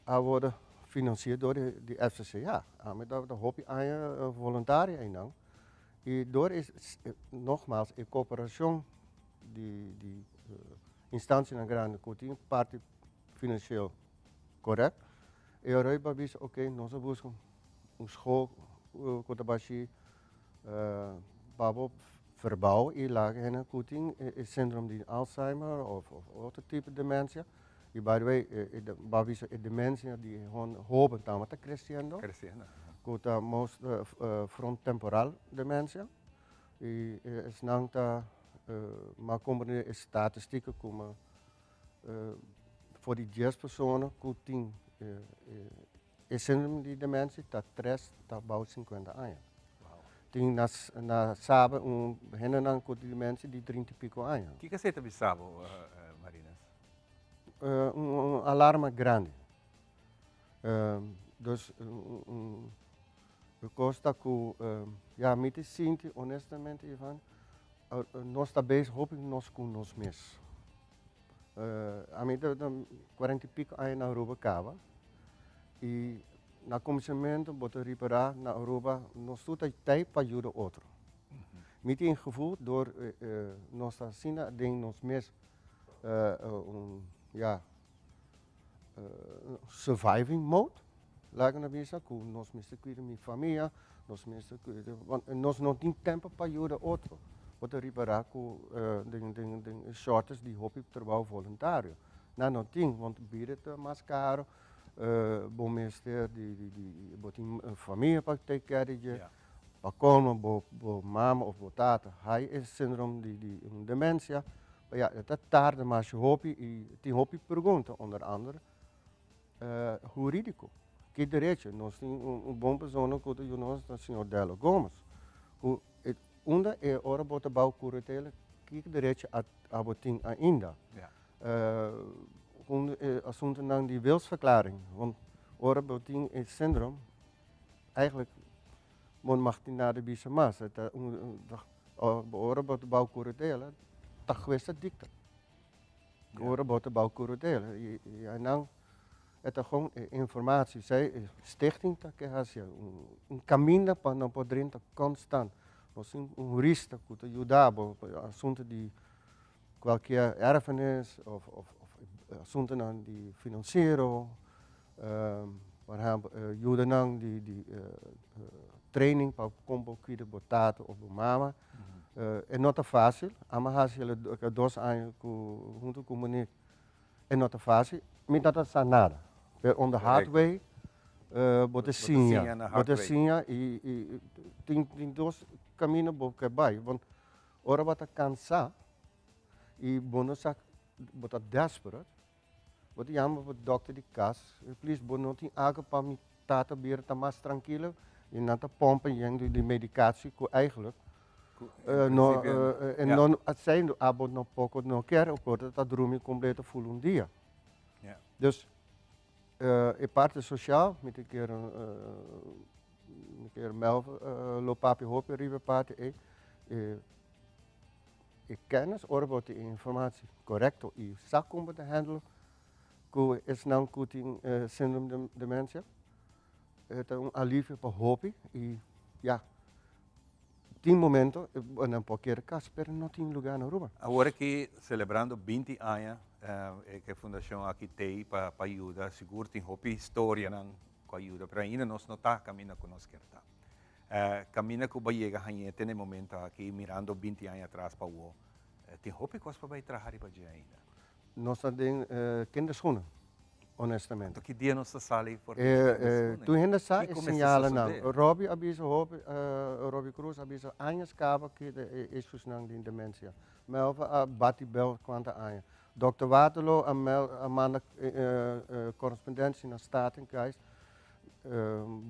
V: a worden financierd door di FCCA. Ami tabata hopi aña voluntario einan. Y door e, nogmaals, e cooperacion di, di instancianan grandi cu tin parti financieel correct. E ora pa bisa ok nos a busca un school cu ta bashi pa bo verbouw y laga hende cu tin e syndroom di Alzheimer of otro tipo di demencia. Y by the way bo a bisa e demencia di e hoben tambe ta creciendo.
C: Creciendo.
V: Cu ta most frontemporal demencia. Y esnan ta mas comprende e statistieken como For di dies persona ku tin e síndrome di demensia ta tres ta bou sinkuenta aña. Tin na na Saba un hendenan ku demensia di trinta i piko aña.
C: Kiko esei ta bisa bo, Marines?
V: Un alarma grandi. Dus un kos ta ku ya mi ta sinti honestamente Ivan nos ta bezig hopi nos ku nos mes. Ami ta cuarenta y pico aña na Aruba caba y na cuminsamentu bo ta ripara na Aruba nos tur ta tey pa yuda otro. Mi tin e gevoel door nos ta asina den nos mes un ya surviving mode laga nos bisa cu nos mester cuida mi famia, nos mester cuida, want nos no tin tempo pa yuda otro. Bo ta ripara cu den den den e shortage di hopi trabao voluntario. Nan no tin, want bida ta mas caro, bo mester di di di bo tin famia pa take care di dje, pa colmo bo bo mama of bo tata hay e syndroom di di un demencia, ya e ta tarda masha hopi y tin hopi pregunta onder andere. Hurídiko, ki derecho? Nos tin un bon persona ku ta yuda nos, ta señor Dello Gomes, ku unda e ora bo ta bou kuratela, ki derecho abo tin ainda? Un e asuntunan di wilsverklaring, want ora bo tin e síndrome, eigenlijk bo no mag tin nada bisa mas, e ta un ora bo ta bou kuratela, ta hues ta dikta. Ora bo ta bou curatela y nan e ta gewoon e informatie. Zij e stichting ta ke haci un caminda pa nan por drenta constant. Nos tin un hurista cu ta yuda bo pa asunto di cualkier erfenis of asuntonan di financiero. Por ehempel yuda nan di training pa con bo cuida bo tata of bo mama. E no ta facil, ama haci el dos aña cu hunto cu Monique, e no ta facil. Mi no ta sa nada, pero on the hard way bo ta siña, bo ta siña y tin dos camino bo ke bay, want ora bo ta cansa y bo no sa, bo ta desperate, Bo ta yama bo dokter di kas, please bo no tin algo pa mi tata bira ta mas trankilo? I nan ta pompa yen di medikatie ku eigenlijk no e no esei abo no poko no kier o por ta drumi kompleto ful un dia. Dus e parti sosial mi ta kier mi kier Melvin lo papia hopi riba e parti ei. E kennis ora bo tin e informatie korekto i sa kon bo ta handle ku esnan ku tin sindrome di demensia, e ta un alivio pa hopi i ya, tin momento bo nan por kere kas pero no tin luga na Aruba.
C: Awor aki selebrando 20 aña e ke fundashon aki t'ei pa pa yuda, sigur tin hopi historianan ku a yuda pero ainda nos no ta kaminda ku nos kier ta. Kaminda ku bo a yega hañ'é te na e momento aki, mirando 20 aña atras pa awor, tin hopi kos pa bai traha riba dje ainda.
V: Nos ta den kinderschoenen, honestamente.
C: Anto ki dia nos ta sali for di kinderschoenen?
V: Tur hende sa e señalnan. Robbie a bisa hopi, Robbie Cruz a bisa añas kaba ki ta e issuesnan di demensia. Melva a bati bel kuantu aña. Dokter Waterloo a manda korespondensia na Staten, guys,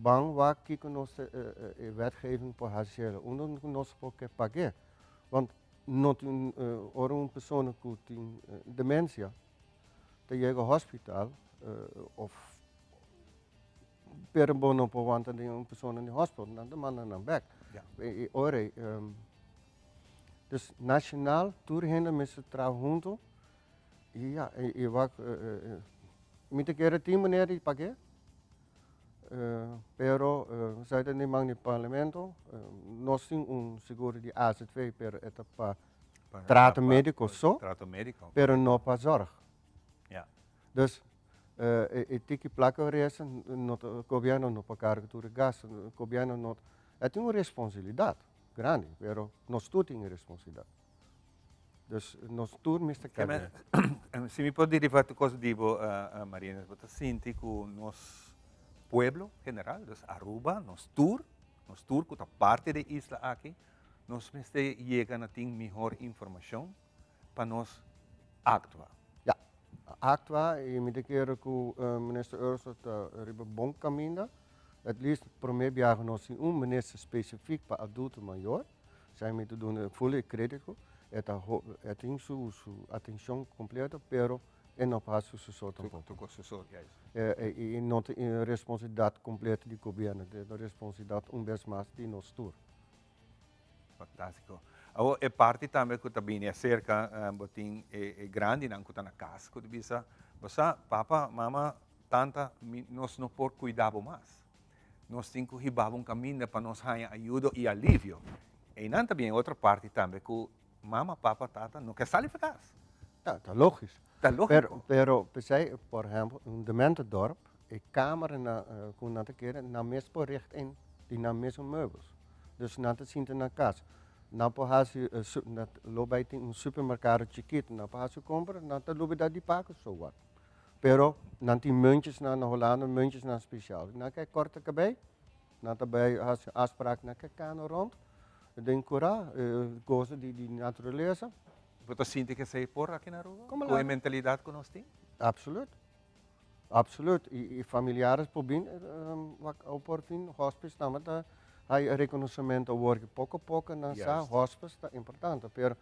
V: Ban wak kiko nos e wetgeving por haci hela. Unda nos por ke pag'é. Want no tin, ora un persona ku tin demensia ta yega hospital of pero bo no por wanta den un persona den hospital, nan ta manda nan bek. E ora ei, dus nacional tur hende mester traha hunto I ya, i wak, mi ta kere tin manera di pag'é, pero esei ta den man di parlamento. Nos tin un seguro di AZV, pero e ta pa trato médiko so, pero no pa zòrg. Dus e tiki plaka resa, no ta, gobièrnu no por karga tur e gastu, gobièrnu no, e tin un responsabilidat grandi, pero nos tur tin e responsabilidat. Dus nos tur mester kende.
C: Si mi por deriva tur kos di bo, Marina, bo ta sinti ku nos pueblo general, dus Aruba, nos tur, nos tur ku ta parti di e isla aki, nos mester yega na tin mihor informashon pa nos aktua.
V: Ya, aktua i mi ta kere ku Minister Ursula ta riba bon kaminda. At least prome biaha nos tin un minister spesifik pa adulto mayor. Esei mi ta duna full e credit e ta e tin su su atencion completo pero e no por haci su so tampoco.
C: Tur cos su so, juist.
V: E no ta e responsabilidad completo di gobierno, e ta responsabilidad un bes mas di nos tur.
C: Fantastico. Awor e parti tambe cu ta bini acerca bo tin e grandinan cu ta na cas cu ta bisa, bo sa papa, mama, tanta, mi nos no por cuida bo mas. Nos tin ku hiba bo un kaminda pa nos haña ayudo i alivio. Einan ta bien otro parti tambe ku mama, papa, tata no ke sali fakas.
V: Ta, ta logis.
C: Ta logiko.
V: Pero, pero p'esei, por ehempel, un dementedorp, e kamernan ku nan ta kere, nan mes por richt in di nan mesun meubels. Dus nan ta sinta na kas. Nan por hasi, lo bai tin un supermerkado chikitu, nan por hasi kompra, nan ta lubida di paga, so what? Pero nan tin muntjesnan na Hulanda, muntjesnan speciaal. Nan ke korta kabei, nan ta bai hasi afspraak, nan ke kana rond den kura, goza di di naturalesa.
C: Bo ta sinti ke esei por aki na Aruba? Ku e mentalidat ku nos tin?
V: Absoluut. Absoluut. Y familiares por bin wak au por fin hospice tambe ta hay reconocimento awor cu poco poco nan sa hospice ta importante pero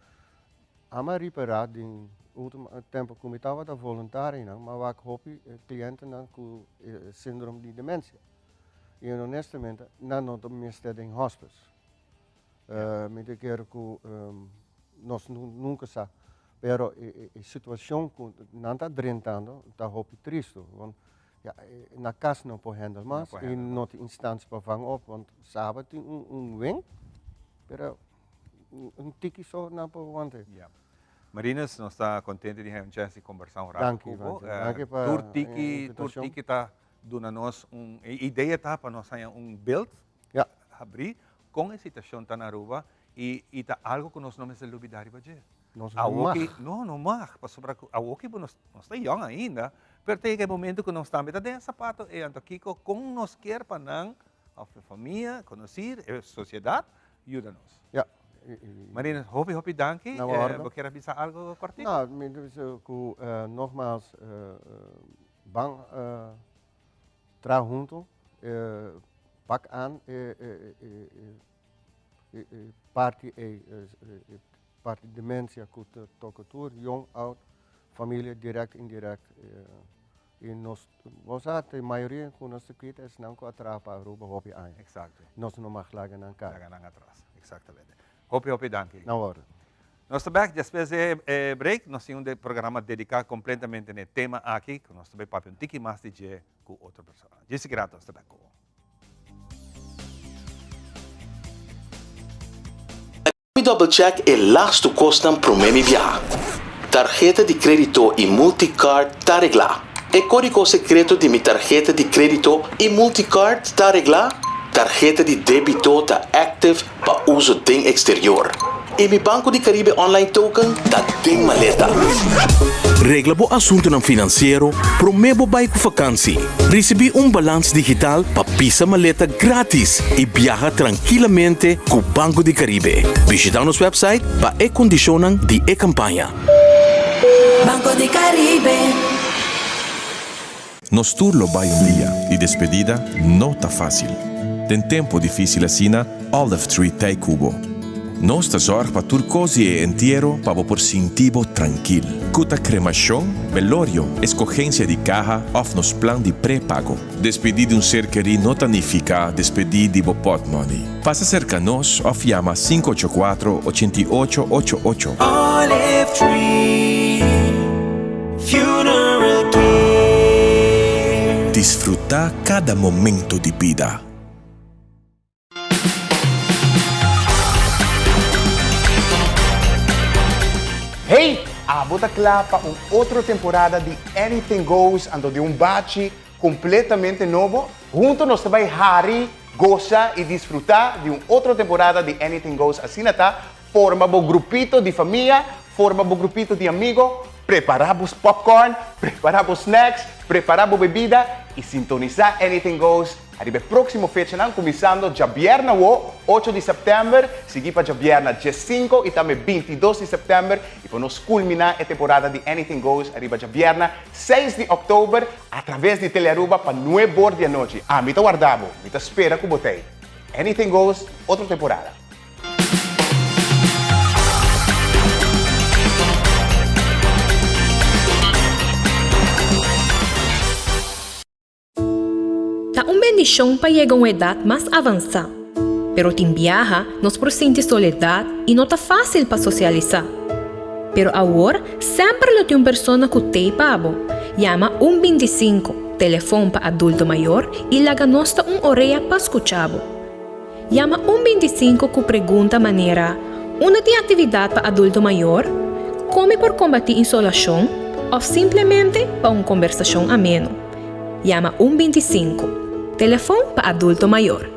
V: ama ripara den ultimo tempo cu mi tabata voluntario nan ma wak hopi clientenan cu sindrome di demencia y honestamente nan no ta mester den hospice. Mi ta kere ku nos nunka sa, pero e situashon ku nan ta drentando ta hopi tristu, want ya na kas no por handle mas i no tin instansia pa vang op, want Saba tin un wen, pero un tiki so nan por wanta.
C: Marinus, nos ta kontento di haña un chèns di kombersá un rato ku bo. Tur tiki, tur tiki ta duna nos un, e idea ta pa nos haña un beeld habrí Kon e situacion ta na Aruba y y ta algo cu nos no mester lubida riba dje.
V: Nos no
C: Awoki,
V: mag.
C: no, no mag, pasobra cu awoki bo nos nos ta yong ainda, pero ta yega e momento cu nos tambe ta den e sapato ey, anto kico con nos kier pa nan of e famia, conoci, e sociedad yuda nos.
V: Ja.
C: Marina, hopi hopi danki.
V: Na orde.
C: Bo kier a bisa algo cortico?
V: No, mi ta bisa cu nogmaals ban Traha hunto, pak aan e parti ei, e parti dementia ku ta toka tur, yong, oud, familia direct, indirect. I nos, bo sa, e mayoria ku nos ta kuida esnan ku a traha pa Aruba hopi aña.
C: Exacto.
V: Nos no mag laga nan kai.
C: Laga nan atras, exactamente. Hopi hopi danki.
V: Na orde.
C: Nos ta bek despues di e break, nos tin un programa dedica completamente na e tema aki, cu nos ta bay papia un tiki mas di dje cu otro persona. Djis ki rato nos ta bek cu bo.
D: Mi double check e lastu kosnan promé mi biaha. Tarheta di krédito i multicard ta reglá. E kódigo sekreto di mi tarheta di krédito i multicard ta reglá? Tarheta di débito ta active pa uso den eksterior. I mi Banco di Caribe Online Token ta den maleta.
E: Regla bo asuntunan finansiero promé bo bai ku fakansi. Risibí un balans digital pa pisa maleta grátis i biaha trankilamente ku Banco di Caribe. Bishitá nos wèpsait pa e kondishonnan di e kampaña.
W: Banco di Caribe.
X: Nos tur lo bai un dia y despedida no ta facil. Den tempo dificil asina, Olive Tree t'ey cu bo. Nos ta zorg pa tur cos di e entiero pa bo por sinti bo trankil. Cu ta cremacion, velorio, escogencia di caha of nos plan di prepago. Despedi di un ser kerí no ta nifica despedi di bo potmoney. Pasa cerca nos of yama 584 88 88.
W: Olive Tree Funeral Care.
X: Disfruta cada momento di bida.
Y: Hey! Abo ta kla pa un otro temporada di Anything Goes anto di un bachi completamente nobo? Hunto nos ta bai hari, gosa y disfruta di un otro temporada di Anything Goes asina ta forma bo grupito di famia, forma bo grupito di amigo, prepara bo popcorn, prepara bo snacks, prepara bo bebida y sintonisa Anything Goes Ariba e próksimo fechanan, kuminsando djabièrna awo, ocho di sèptèmber, sigui pa djabièrna diesinko i tambe bintidos di sèptèmber, i pa nos kulminá e temporada di Anything Goes ariba djabièrna seis di òktober atraves di Telearuba pa nuebor di anochi. Ami ta warda bo, mi ta spera ku bo t'ei. Anything Goes, otro temporada.
Z: Ta un bendishon pa yega un edat mas avansá. Pero tin biaha nos por sinti soledat i no ta fásil pa sosialisá. Pero awor semper lo tin un persona ku t'ei pa bo. Yama un 25, telefon pa adulto mayor, i laga nos ta un orea pa skucha bo. Yama un 25 ku pregunta manera, Unda tin aktividat pa adulto mayor? Kon mi por kombatí insolashon? Òf simplemente pa un kombersashon ameno. Yama un 25, telefon pa adulto mayor.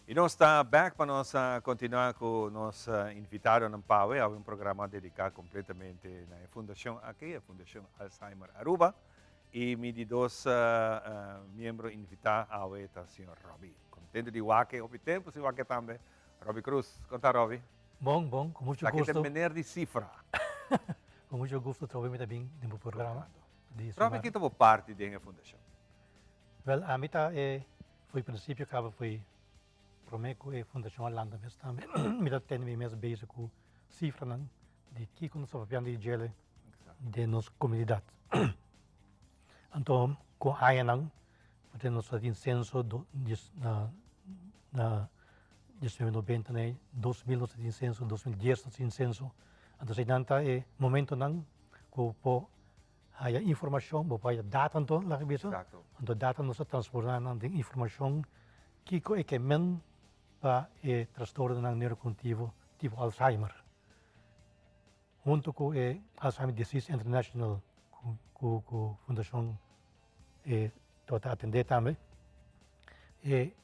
C: Y nos ta back pa nos continua cu nos invitadonan pawe. Awe un programa dedica completamente na e fundacion aki, e Fundacion Alzheimer Aruba. Y mi di dos miembro invita awe ta señor Robby. Contento di wak hopi tempo sin wak tambe. Robby Cruz, con ta Robby?
F: Bon, bon, cu mucho gusto.
C: Aki ta meneer di cifra.
F: Cu mucho gusto trobe mi ta bin den bo programa.
C: Robby, ki ta bo parti den e fundacion?
F: Wel, ami ta e, fo'i principio caba fo'i prome cu e fundacion a lanta mes tambe, mi ta tene mi mes bezig cu cifranan di kico nos ta papiando di djele den nos comunidad. Anto cu añanan, porque nos ta tin censo na na 1990 nei, 2000 nos ta tin censo, 2010 nos ta tin censo. Anto eseinan ta e momentonan cu por haya informacion, bo por haya data anto laga bisa. Anto data nos ta transforma nan den informacion kico e ke men pa e trastornonan neurocognitivo tipo Alzheimer. Hunto cu e Alzheimer Disease International cu cu fundacion e ta atende tambe e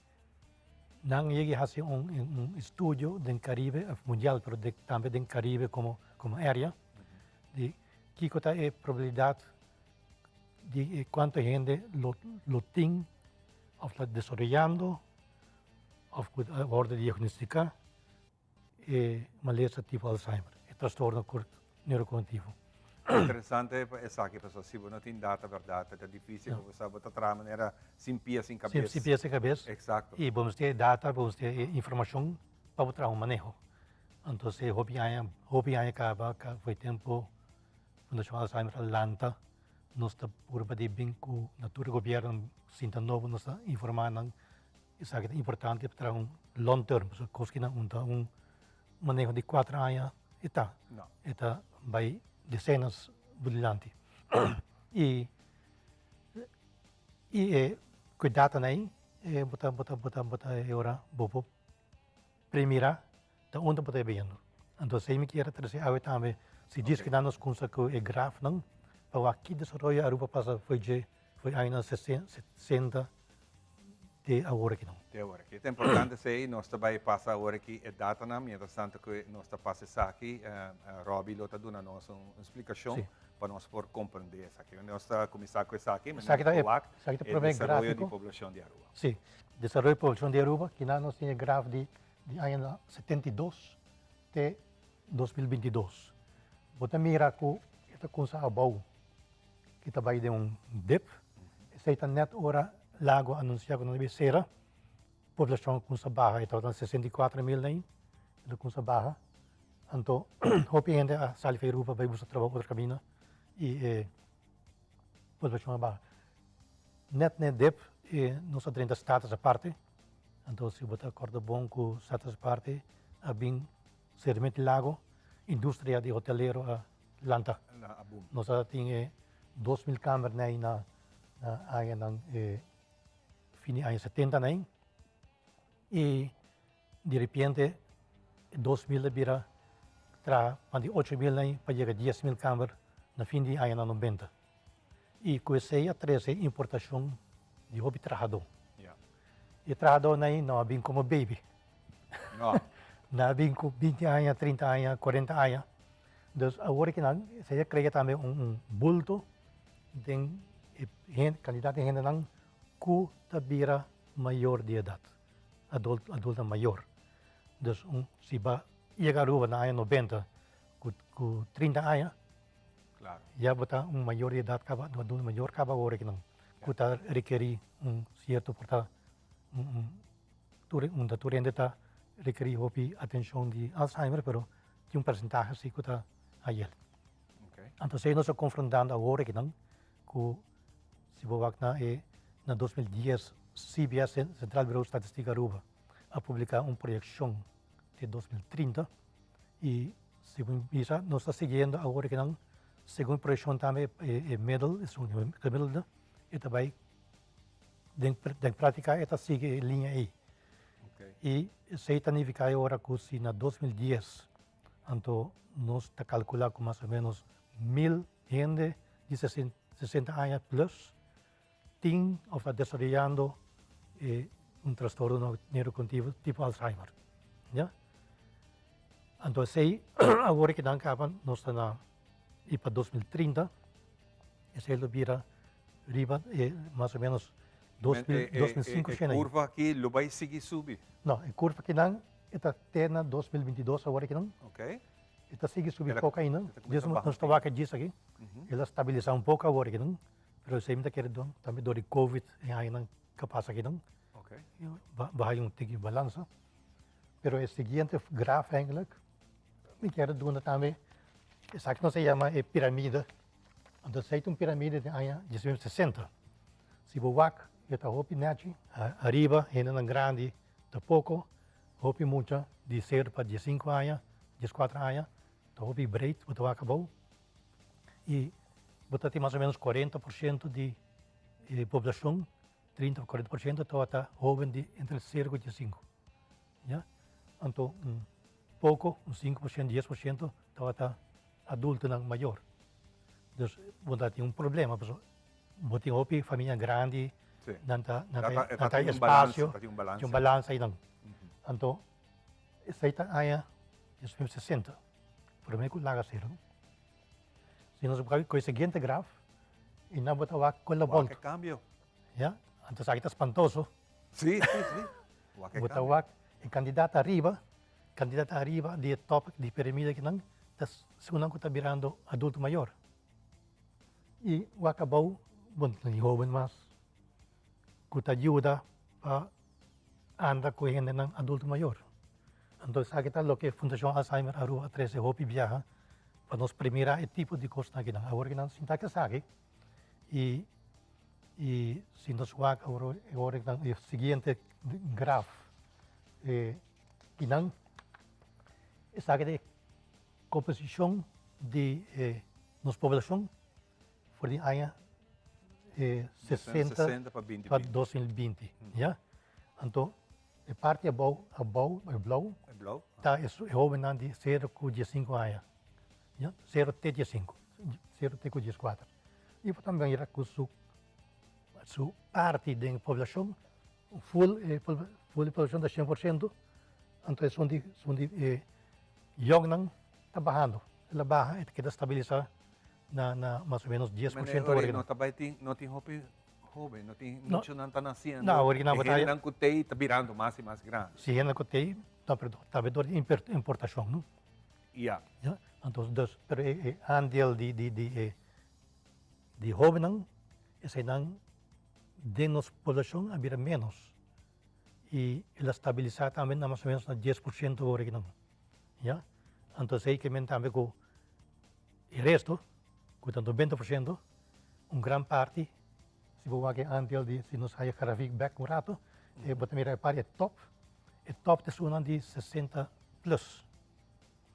F: nan yega haci un un estudio den Caribe of mundial pero tambe den Caribe como como area di kico ta e probabilidad di cuanto hende lo lo tin of ta desaroyando of cu a wordo diagnostica e malesa tipo Alzheimer, e trastorno neurocognitivo.
C: Interesante esaki pasobra si bo no tin data berdad ta dificil pa bo sa bo ta traha manera sin pia sin cabes.
F: Sin pia sin cabes.
C: Exacto.
F: Y bo mester e data, bo mester e informacion pa bo traha un maneho. Entonces hopi aña, hopi aña caba foi tempo Fundacion Alzheimer a lanta, nos ta purba di bin cu na tur e gobierno sinta nobo nos ta informa nan Esaki ta importante pa traha un long term, pasobra kos kinan un ta un maneho di kuater aña e ta. E ta bai desenas bo dilanti. I i e ku e datanan ei e bo ta bo ta bo ta bo ta e ora bo por premira ta unda bo ta beyendo. Anto esei mi kier a trese awe tambe si djis kinan nos kumsa ku e grafnan pa wak ki desaroyo Aruba pasa fo'i dje fo'i añanan sesenta te awor aki no.
C: Te awor aki. Ta importante esei, nos ta bai pasa awor aki e datanan, mientras tanto ku nos ta pasa esaki, Robby lo ta duna nos un splikashon pa nos por komprende esaki. Nos ta kuminsá ku esaki,
F: Esaki ta e esaki ta
C: e
F: promé
C: desaroyo di
F: gráfiko.
C: poblashon di Aruba.
F: Sí, desaroyo di poblashon di Aruba, kinan nos tin e graf di di aña 72 te 2022. Bo ta mira ku e ta kumsa abou. ki ta bai den un dip. Esei ta net ora Lago anuncia cu nan ta bay cera. Poblacion a cuminsa baha, e tabata 64 mil na el a cuminsa baha. Anto hopi hende a sali for Aruba bay busca trabao otro caminda y e poblacion a baha. Net na e dip nos a drenta Status Aparte. Anto si bo ta acorda bon cu Status Aparte a bin Sediment Lago, industria di hotelero a lanta. Nos a tin e 2000 kamer nei na na añanan e fin di aña 70 nei. I di repente 2000 a bira traha van di 8000 nei pa yega 10000 kamer na fin di añanan 90. I ku esei a trese importashon di hopi trahadó. E trahadónan no a bin komo baby.
C: No.
F: Nan a bin ku binti aña, trinta aña, kuarenta aña. Dus awor ki nan esei a krea tambe un bulto den e kantidat di hendenan ku ta bira mayor di edat, adulto mayor. Dus un si bo yega Aruba na aña nobenta ku trinta aña,
C: Claro.
F: Ya bo ta un mayor di edad caba, un adulto mayor caba awor aki nan, cu ta rekeri un cierto por ta un un tur unda tur hende ta rekeri hopi atencion di Alzheimer, pero tin un porcentahe si cu ta hayel.
C: Okay.
F: Anto esey nos ta confrontando awor aki nan, cu si bo wak na e na 2010 CBS, Centraal Bureau Statistiek Aruba, a publica un proyeccion te 2030 y Segun bisa, nos ta siguiendo awor ki nan, segun proyekshon tambe e middel, esun gemiddelde, e ta bai den den práktika e ta sigui e liña ei. I esei ta nifiká e ora ku si na 2010 anto nos ta kalkulá ku mas o ménos 1000 hende di 60 aña plus tin òf ta desaroyando e un trastorno neurokognitivo tipo Alzheimer. Ya. Anto esei awor ki nan kaba nos ta na i pa 2030 esei lo bira Riba e mas o menos 2005
C: E curva aki lo bay sigui subi?
F: No, e curva akinan e ta te na 2022 awor akinan. E ta sigui subi poco ainda. Dies nos ta wak e djis aki. El a stabilisa un poco awor akinan. Pero esey mi ta kere don tambe dor di covid e añanan ke pasa akinan. Baha un tiki balansa. Pero e siguiente graf eigenlijk mi kier duna tambe esaki nos a yama e piramide. Anto esei ta un piramide den aña 1960. Si bo wak e ta hopi nechi, ariba hendenan grandi ta poko, hopi mucha di ser pa diesinku aña, dieskuater aña, ta hopi breed bo ta wak abou. I bo ta tin mas o menos 40% di e poblashon, 30 pa 40% tabata hoben di entre sero ku diesinku. Ya? Anto un poko, un 5%, 10% tabata adultonan mayor. Dus bo ta tin un problema pasobra bo tin hopi famia grandi, nan ta nan ta nan ta espacio, tin un balansa einan. Anto esei ta aña 1960, prome ku laga sera. Si nos bai ku e siguiente graf, einan bo ta wak kon la bolta.
C: Wak e kambio.
F: Ya, anto esaki ta spantoso.
C: Si, si, si. Wak e
F: Bo ta
C: kambio.
F: wak e kandidat ariba Kandidat ariba di e top di piramide akinan ta esunnan ku ta birando adulto mayor. I wak abou bo no tin hoben mas ku ta yuda pa anda ku e hendenan adulto mayor. Anto esaki ta loke Fundashon Alzheimer Aruba a trese hopi biaha pa nos primira e tipo di kosnan akinan. Awor kinan sinta ku esaki i i si nos wak awor e siguiente graf e I nan esaki ta e komposishon di e nos poblashon for di aña 60 pa 2020, ya. Anto e parti abou, abou, e blou, ta e hobennan di sero ku diesinku aña, ya, sero te diesinku, sero te ku dieskuater. I bo ta mira ku su su parti den poblashon Full e full e produccion ta 100%, anto esun di esun di e yongnan ta bahando. El a baha, e ta keda stabilisa na na mas o menos 10%
C: Meneer, ori no ta bai tin no tin hopi hoben, no tin
F: No.
C: muchonan ta naciendo.
F: No, awor nan
C: E
F: bo ta haya.
C: hendenan ku tei ta birando mas i mas grandi.
F: Si hendenan ku tei, no, pero ta dor di importacion, no?
C: Ya.
F: Ya, anto dus, pero e e aandeel di di di e di hobennan, eseinan den nos poblacion a bira menos y el a stabilisa tambe na mas o menos na 10% awor aki nan, ya. Anto esey ke men tambe cu e resto, cu ta 90%, un gran parti, si bo wak e aantal di, si nos haya grafiek bek un rato, bo ta mira e parti e top, e top ta esunnan di 60 plus,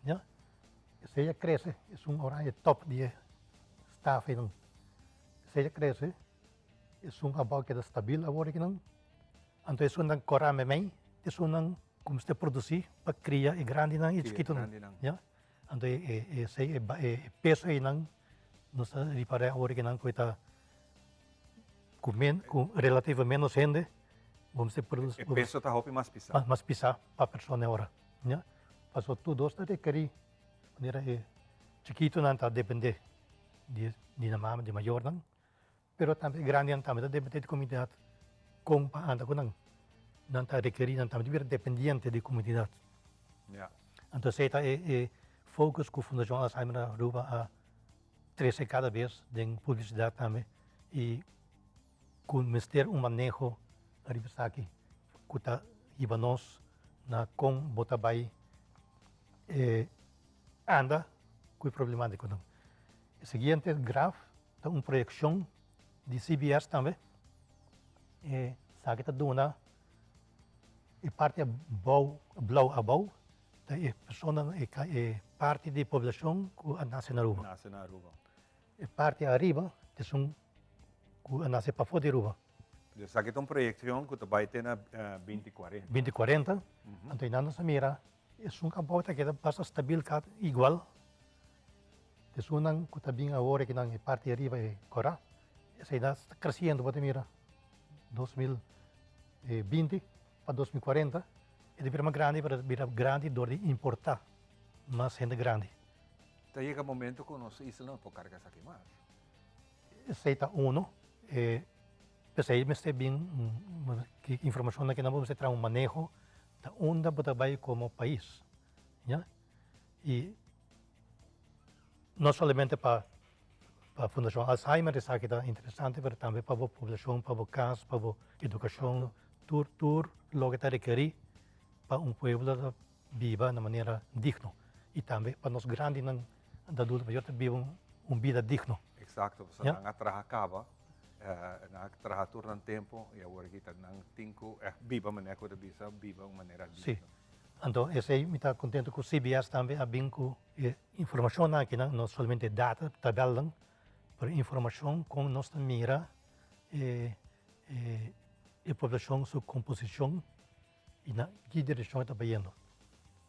F: ya. Esey a crece, esun oranje top di e staf eynan, esey a crece. Esun abou keda stabil awor akinan. Anto esunnan kora memei, esunnan ku mester produsí pa kria e grandinan i e chikitonan. Ya. Anto e esei e peso einan nos ta ripará awor akinan ku e ta ku men ku relativo menos hende bo mester produsí.
C: E peso ta hopi mas pisá.
F: Mas pisá pa persona awor. Ya. Pasobra tur dos ta rekerí manera e chikitonan ta dependé di nan mama, di mayornan. Pero tambe e grandinan tambe ta depende di comunidad con pa anda cu nan. Nan ta rekeri, nan tambe ta bira dependiente di comunidad.
C: Ja.
F: Anto esey ta e e focus cu Fundacion Alzheimer Aruba a trece cada bes den publicidad tambe y cu mester un maneho ariba esaki cu ta hiba nos na con bo ta bay e anda cu e problematiconan. E siguiente graf Ta un proyekshon di CBS tambe. E esaki ta duna e parti abou, blou abou, ta e personanan, e e parti di poblashon ku a nase na Aruba.
C: Nase na Aruba.
F: E parti ariba ta esun ku a nase pafó di Aruba.
C: Dus esaki ta un proyekshon ku ta bai te na binti kuarenta.
F: Binti kuarenta, anto einan nos a mira esun abou ta keda basta stabil igual. Esunnan ku ta bin awor aki nan e parti ariba e kora, esei ta kresiendo bo ta mira 2020 pa 2040 e ta bira mas grandi pero e ta bira grandi dor di importá mas hende grandi.
C: Ta yega momento ku nos isla no por karga esaki mas.
F: Esei ta uno. E p'esei mester bin ki informashonnan ki nan bo mester traha un maneho ta unda bo ta bai komo pais, ya. I no solamente pa pa Fundashon Alzheimer esaki ta interesante pero tambe pa bo poblashon, pa bo kas, pa bo edukashon, tur tur loke ta rekerí pa un pueblo ta biba na manera digno i tambe pa nos grandinan di adulto mayor ta biba un bida digno.
C: Exacto, pasobra nan a traha caba, nan a traha tur nan tempo y awor aki ta nan tin cu echt biba manera cu ta bisa, biba un manera digno.
F: Si, anto esey mi ta contento cu CBS tambe a bin cu e informacionnan akinan, no solamente data, tabelnan, pero informacion con nos ta mira e e poblacion su composicion. I na ki direkshon e ta bayendo.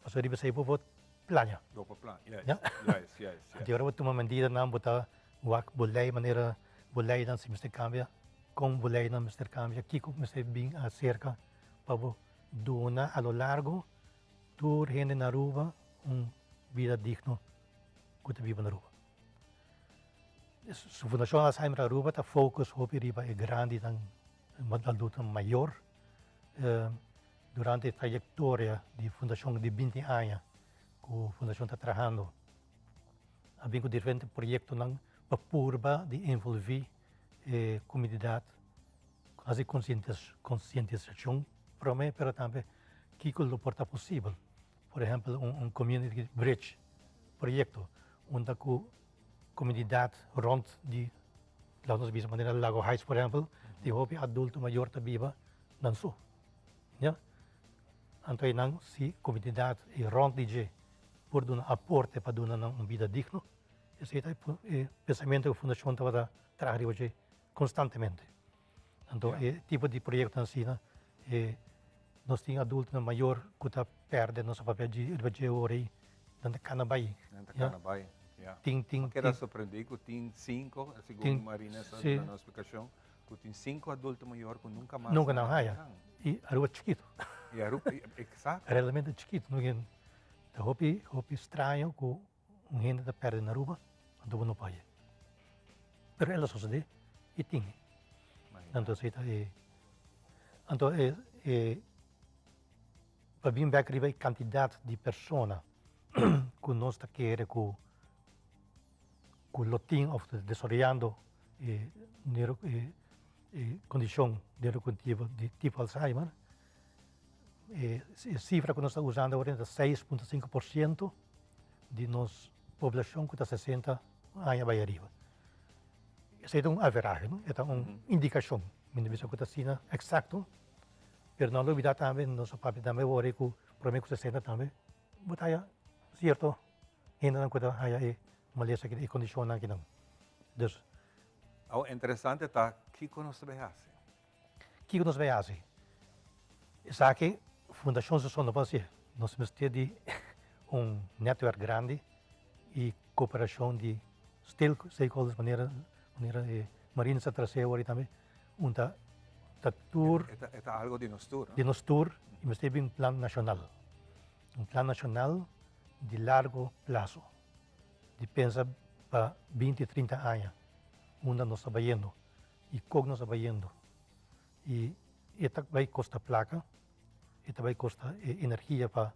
F: Pasobra riba esei bo por plania.
C: Bo por plania, juist, juist, juist.
F: Anto ora bo tuma medidanan bo ta wak bo lei manera bo leinan si mester kambia, kon bo leinan mester kambia, kiko mester bin aserka pa bo duna a lo largo tur hende na Aruba un bida digno ku ta biba na Aruba. Su Fundashon Alzheimer Aruba ta focus hopi riba e grandinan, adultonan mayor. Durante e trayektoria di fundashon di binti aña ku fundashon ta trahando a bin ku diferente proyektonan pa purba di envolví e komunidat, hasi konsientisashon promé pero tambe kiko lo por ta posibel. Por ehèmpel un community bridge proyekto unda ku komunidat rònt di Laat nos bisa manera Lago Heights por ehempel, tin hopi adulto mayor ta biba nan so. Ya. Anto einan si comunidad y rond di dje por duna aporte pa duna nan un bida digno, esey ta e pensamento cu fundacion tabata traha riba dje constantemente. Anto e tipo di proyectonan asina e nos tin adultonan mayor cu ta perde nos a papia dje riba dje ora ey nan ta cana bay.
C: Nan ta cana bay, ya.
F: Tin tin.
C: Mi keda sorprendí cu tin cinco, segun Marina sa duna nos explicacion, cu tin cinco adulto mayor cu nunca mas
F: Nunca nan haya. Y Aruba chikito.
C: Y Aruba, exacto.
F: Realmente chikito. No ta hopi hopi straño cu Un hende ta perde na Aruba, anto bo no por haye. Pero el a sosode y tin e. Anto esey ta e, anto e, e, pa bin bek riba e cantidad di persona cu nos ta kere cu, cu lo tin of ta desaroyando e neuro, e, e condicion neurocognitivo di tipo Alzheimer, e cifra cu nos ta usando awor ta 6.5 por ciento di nos poblacion cu ta 60 aña bay ariba. Esey ta un averahe, no? E ta un indicacion. Mi no bisa cu ta asina exacto, pero no lubida tambe, nos a papia tambe awor cu prome cu 60 tambe bo ta haya cierto hendenan cu ta haya e malesa aki, e condicionnan akinan. Dus.
C: Awor interesante ta kico nos ta bay haci?
F: Kiko nos bay haci? Esaki Fundacion Sosol no por haci. Nos mester di un netwerk grandi y cooperacion di stakeholders manera manera e Marina sa trece awor tambe un ta ta tur
C: E ta algo di nos tur.
F: Di nos tur y mester bin un plan nacional. Un plan nacional di largo plazo. Di pensa pa binti trinta aña unda nos ta bayendo. y con nos a bayendo y e ta bay costa placa, e ta bay costa e energia pa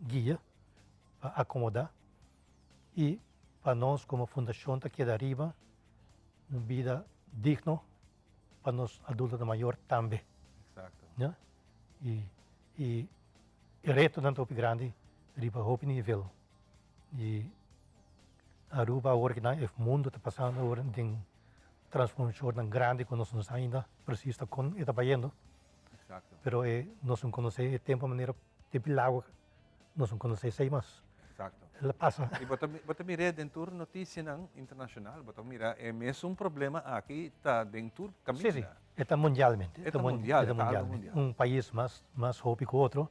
F: guia, pa acomoda y pa nos como fundacion ta keda ariba un bida digno pa nos adultonan mayor tambe.
C: Exacto.
F: Ya? Y, y e retonan ta hopi grandi riba hopi nivel y Aruba awor kinan e mundo ta pasando awor den Transformacionnan grandi cu nos no sa ainda precies ta con e ta bayendo.
C: Exacto.
F: Pero e nos no conoce e tempo manera tempo di lago nos no conoce esey mas.
C: Exacto.
F: El a pasa.
C: Y bo ta bo ta mira den tur noticianan internacional bo ta mira e mesun problema aki ta den tur caminda.
F: Si si, e ta mundialmente.
C: E ta mundial, e ta algo mundial.
F: Un pais mas mas hopi cu otro.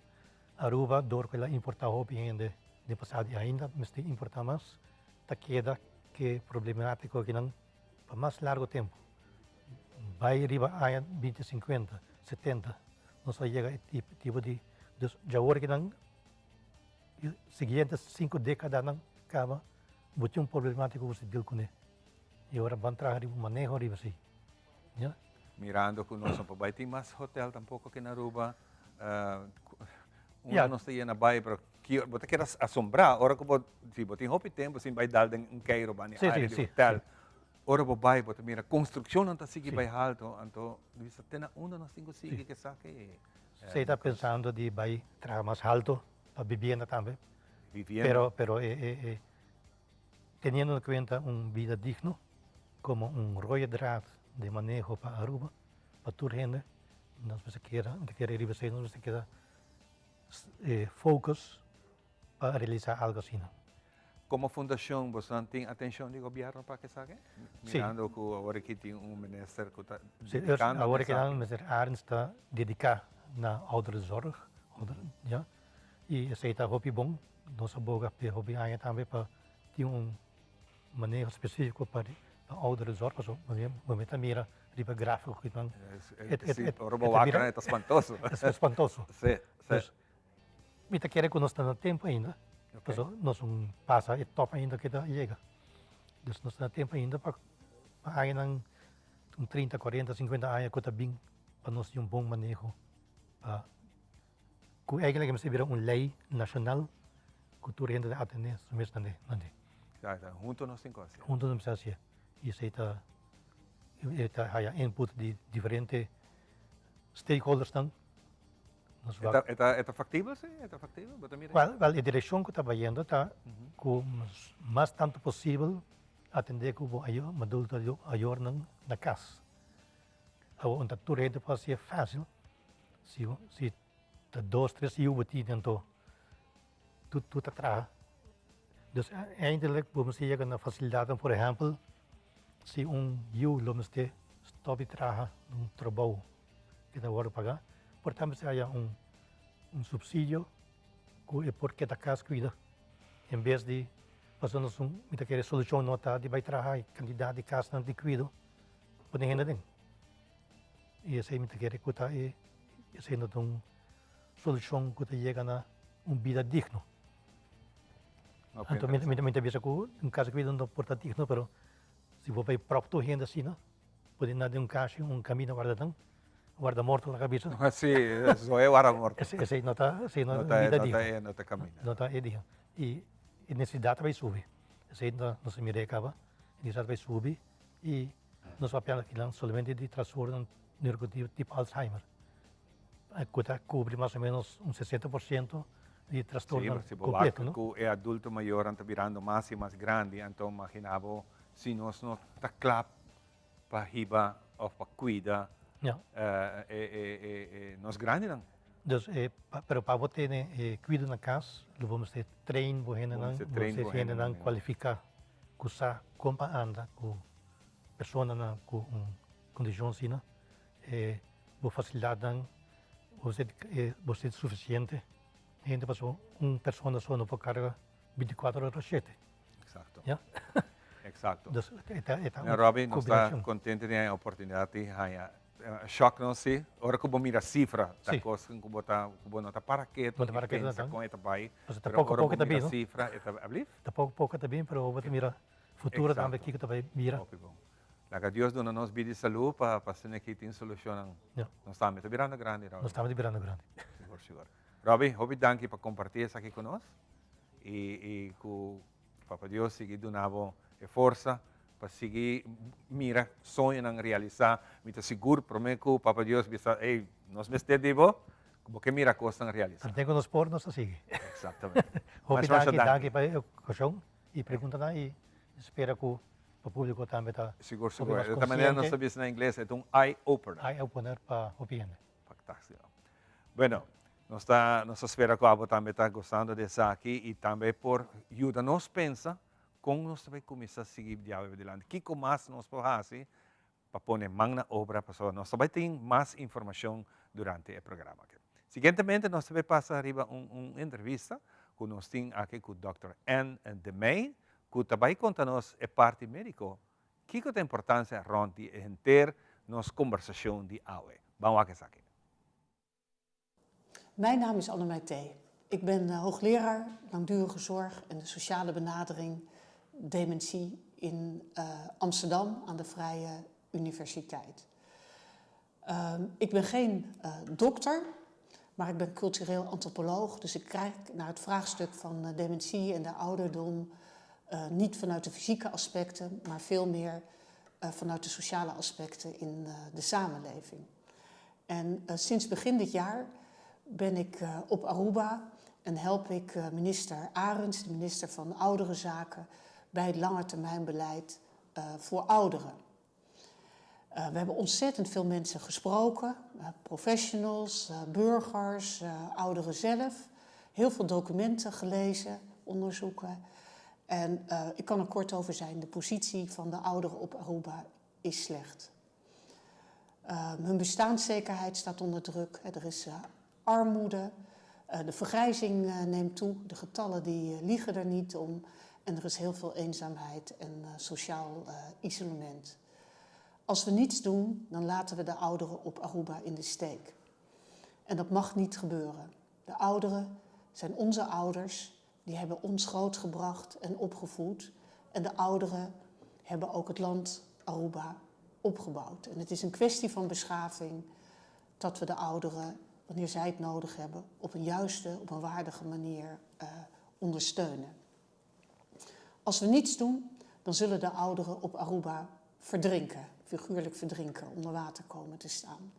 F: Aruba dor cu el a importa hopi hende den pasado y ainda mester importa mas ta keda ke problematico akinan pa mas largo tempo. Bai riba aña binti sinkuenta, setenta, nos a yega e tipo di, dus djawor kinan e siguiente sinku dekadanan kaba bo tin un problematico ku bo ta deal kuné. I ora ban traha riba un maneho riba esei. Ja.
C: Mirando cu nos no por bay tin mas hotel tampoco aki na Aruba. Unda nos ta yena bay, pero bo ta keda asombrá ora cu bo, si bo tin hopi tempo sin bay dal den un keiro banda di aire di hotel. Ora bo bay bo ta mira construccionnan ta sigui bay halto, anto mi bisa te na unda nos tin cu sigui cu esaki.
F: Si ta pensando di bay traha mas halto pa bibienda tambe.
C: Vivienda.
F: Pero, pero e, e, e teniendo en cuenta un bida digno como un rode draad di maneho pa Aruba, pa tur hende, nos mester keda, ta kere riba esei, nos mester keda focus pa realisa algo asina.
C: Como fundacion bosonan tin atencion di gobierno pa esaki?
F: Si.
C: Mirando cu awor aki tin un minister cu ta dedicando
F: Si, awor aki nan minister Arends ta dedica na ouderenzorg, ya, y esey ta hopi bon, nos a boga p'e hopi aña tambe pa tin un maneho specifico pa ouderenzorg, pasobra bo mester mira riba grafico cu nan,
C: Si, ora bo wak nan e ta spantoso.
F: E ta spantoso.
C: Si, si.
F: Mi ta kere ku nos ta na tempu ainda, pasobra nos no pasa e top ainda ke ta yega. Dus nos ta na tempu ainda pa añanan un trinta, kuarenta, sinkuenta aña ku ta bin pa nos tin un bon maneho pa ku eigenlik mester bira un lei nashonal ku tur hende ta atendé su mes na dje.
C: Huntu nos tin ku hasié.
F: Huntu nos mester hasié i esei ta e ta haya input di diferente stakeholdersnan. Nos wak.
C: E ta, e ta factibel si? E ta factibel? Bo ta mira?
F: Wel, wel e direccion cu ta bayendo ta cu mas tanto posibel atende cu bo ayo, adulto ayornan na cas. Awor un ta tur hende por hacié facil, si, si ta dos, tres yiu bo tin anto tur, tur ta traha. Dus eindelijk bo mester yega na facilidadnan, por ehempel, si un yiu lo mester stop di traha na un trabou ke ta wòrdu pagá, por tambe si haya un un supsidio ku e por keda kas kuida en bes di pasobra nos un mi ta kere solushon no ta di bai traha e kantidat di kasnan di kuido pone hende aden i esei mi ta kere ku ta e esei no ta un solushon ku ta yega na un bida digno. Anto mi mi ta bisa ku un kas di kuido no por ta digno pero si bo bai pròp tur hende asina Pone nan den un kashi, un kamina warda nan, warda morto laga bisa.
C: Sí, eso e warda morto.
F: Esei no ta, esei no ta bida digno.
C: No ta kamina.
F: No ta e dia. I e nesesidat ta bai subi. Esei ta nos a mira e kaba. E nesesidat ta bai subi i nos papia akinan solamente di trastorno neurocognitivo tipo Alzheimer. Ku ta kubri mas o menos un 60% di trastorno kompleto, no?
C: Sí, si bo wak ku e adulto mayornan ta birando mas i mas grandi, anto magina bo si nos no ta kla pa hiba of pa cuida e nos grandinan.
F: Dus, pero pa bo tene e cuido na cas, lo bo mester train bo hendenan, bo mester hendenan cualifica cu sa con pa anda cu personanan cu un condicion asina, e bo facilidadnan, bo mester suficiente hende pasobra un persona so no por carga binticuatro ora shete.
C: Exacto.
F: Ya.
C: Exacto.
F: Dus e ta e ta un
C: Robby, nos ta
F: combinacion.
C: contento di haña oportunidad di haña shock nos si. Ora cu bo mira cifra, ta
F: Sí.
C: cos cu bo ta cu bo no ta para keto
F: Bo no ta
C: y
F: para keto
C: pensa
F: nan.
C: con e ta bay.
F: Pasobra ta
C: Pero
F: poco
C: ora
F: poco
C: bo
F: ta bin,
C: mira
F: no?
C: cifra, e ta, ablief?
F: Ta poco poco ta bin, pero bo ta mira futuro tambe
C: Exacto.
F: kico ta bay bira.
C: Hopi bon. Laga Dios duna nos bida y salud pa pa asina aki tin solucionnan.
F: Ya.
C: Nos tambe ta birando grandi, Robby.
F: Nos tambe ta birando grandi.
C: Sigur, sigur. Robby, hopi danki pa comparti esaki cu nos. I i ku Papa Dios sigui duna bo e forsa pa sigui mira soñonan realisá. Mi ta sigur promé ku Papa Dios bisa, ey, nos mester di bo, ku bo ke mira kosnan realisá.
F: Tanten ku nos por, nos ta sigui.
C: Eksaktamente.
F: Hopi
C: Masha, masha
F: danki,
C: danki.
F: danki pa e okashon i preguntanan i spera ku pa públiko tambe ta
C: Sigur,
F: hopi
C: sigur.
F: mas
C: Di ta manera nos
F: konsiente.
C: ta bisa na ingles, e ta un eye opener.
F: Eye opener pa hopi hende.
C: Fantástico. Bueno, nos ta, nos ta spera cu abo tambe ta gostando di esaki y tambe por yuda nos pensa con nos ta bay cuminsa sigui diawe padilanti. Kico mas nos por haci pa pone man na obra pasobra nos ta bay tin mas informacion durante e programa aki. Siguientemente nos ta bay pasa riba un, un entrevista cu nos tin aki cu Dòkter Ann de Mey cu ta bay conta nos e parti medico Kiko ta importancia rond di e henter nos combersacion di awe? Ban wak esaki.
G: Mijn naam is Annemij Thee. Ik ben eh, hoogleraar langdurige zorg en de sociale benadering dementie in uh, Amsterdam aan de Vrije Universiteit. Ik ben geen dokter, maar ik ben cultureel antropoloog. Dus ik kijk naar het vraagstuk van dementie en de ouderdom niet vanuit de fysieke aspecten, maar veel meer vanuit de sociale aspecten in de samenleving. En sinds begin dit jaar ben ik op Aruba en help ik minister Arends, de minister van Ouderenzaken, bij het langetermijnbeleid voor ouderen. We hebben ontzettend veel mensen gesproken, professionals, burgers, ouderen zelf. Heel veel documenten gelezen, onderzoeken. En ik kan er kort over zijn, de positie van de ouderen op Aruba is slecht. Hun bestaanszekerheid staat onder druk, er is armoede, de vergrijzing neemt toe, de getallen die liegen er niet om. En er is heel veel eenzaamheid en sociaal isolement. Als we niets doen, dan laten we de ouderen op Aruba in de steek. En dat mag niet gebeuren. De ouderen zijn onze ouders, die hebben ons grootgebracht en opgevoed. En de ouderen hebben ook het land Aruba opgebouwd. En het is een kwestie van beschaving dat we de ouderen, wanneer zij het nodig hebben, op een juiste, op een waardige manier ondersteunen. Als we niets doen, dan zullen de ouderen op Aruba verdrinken, figuurlijk verdrinken, onder water komen te staan.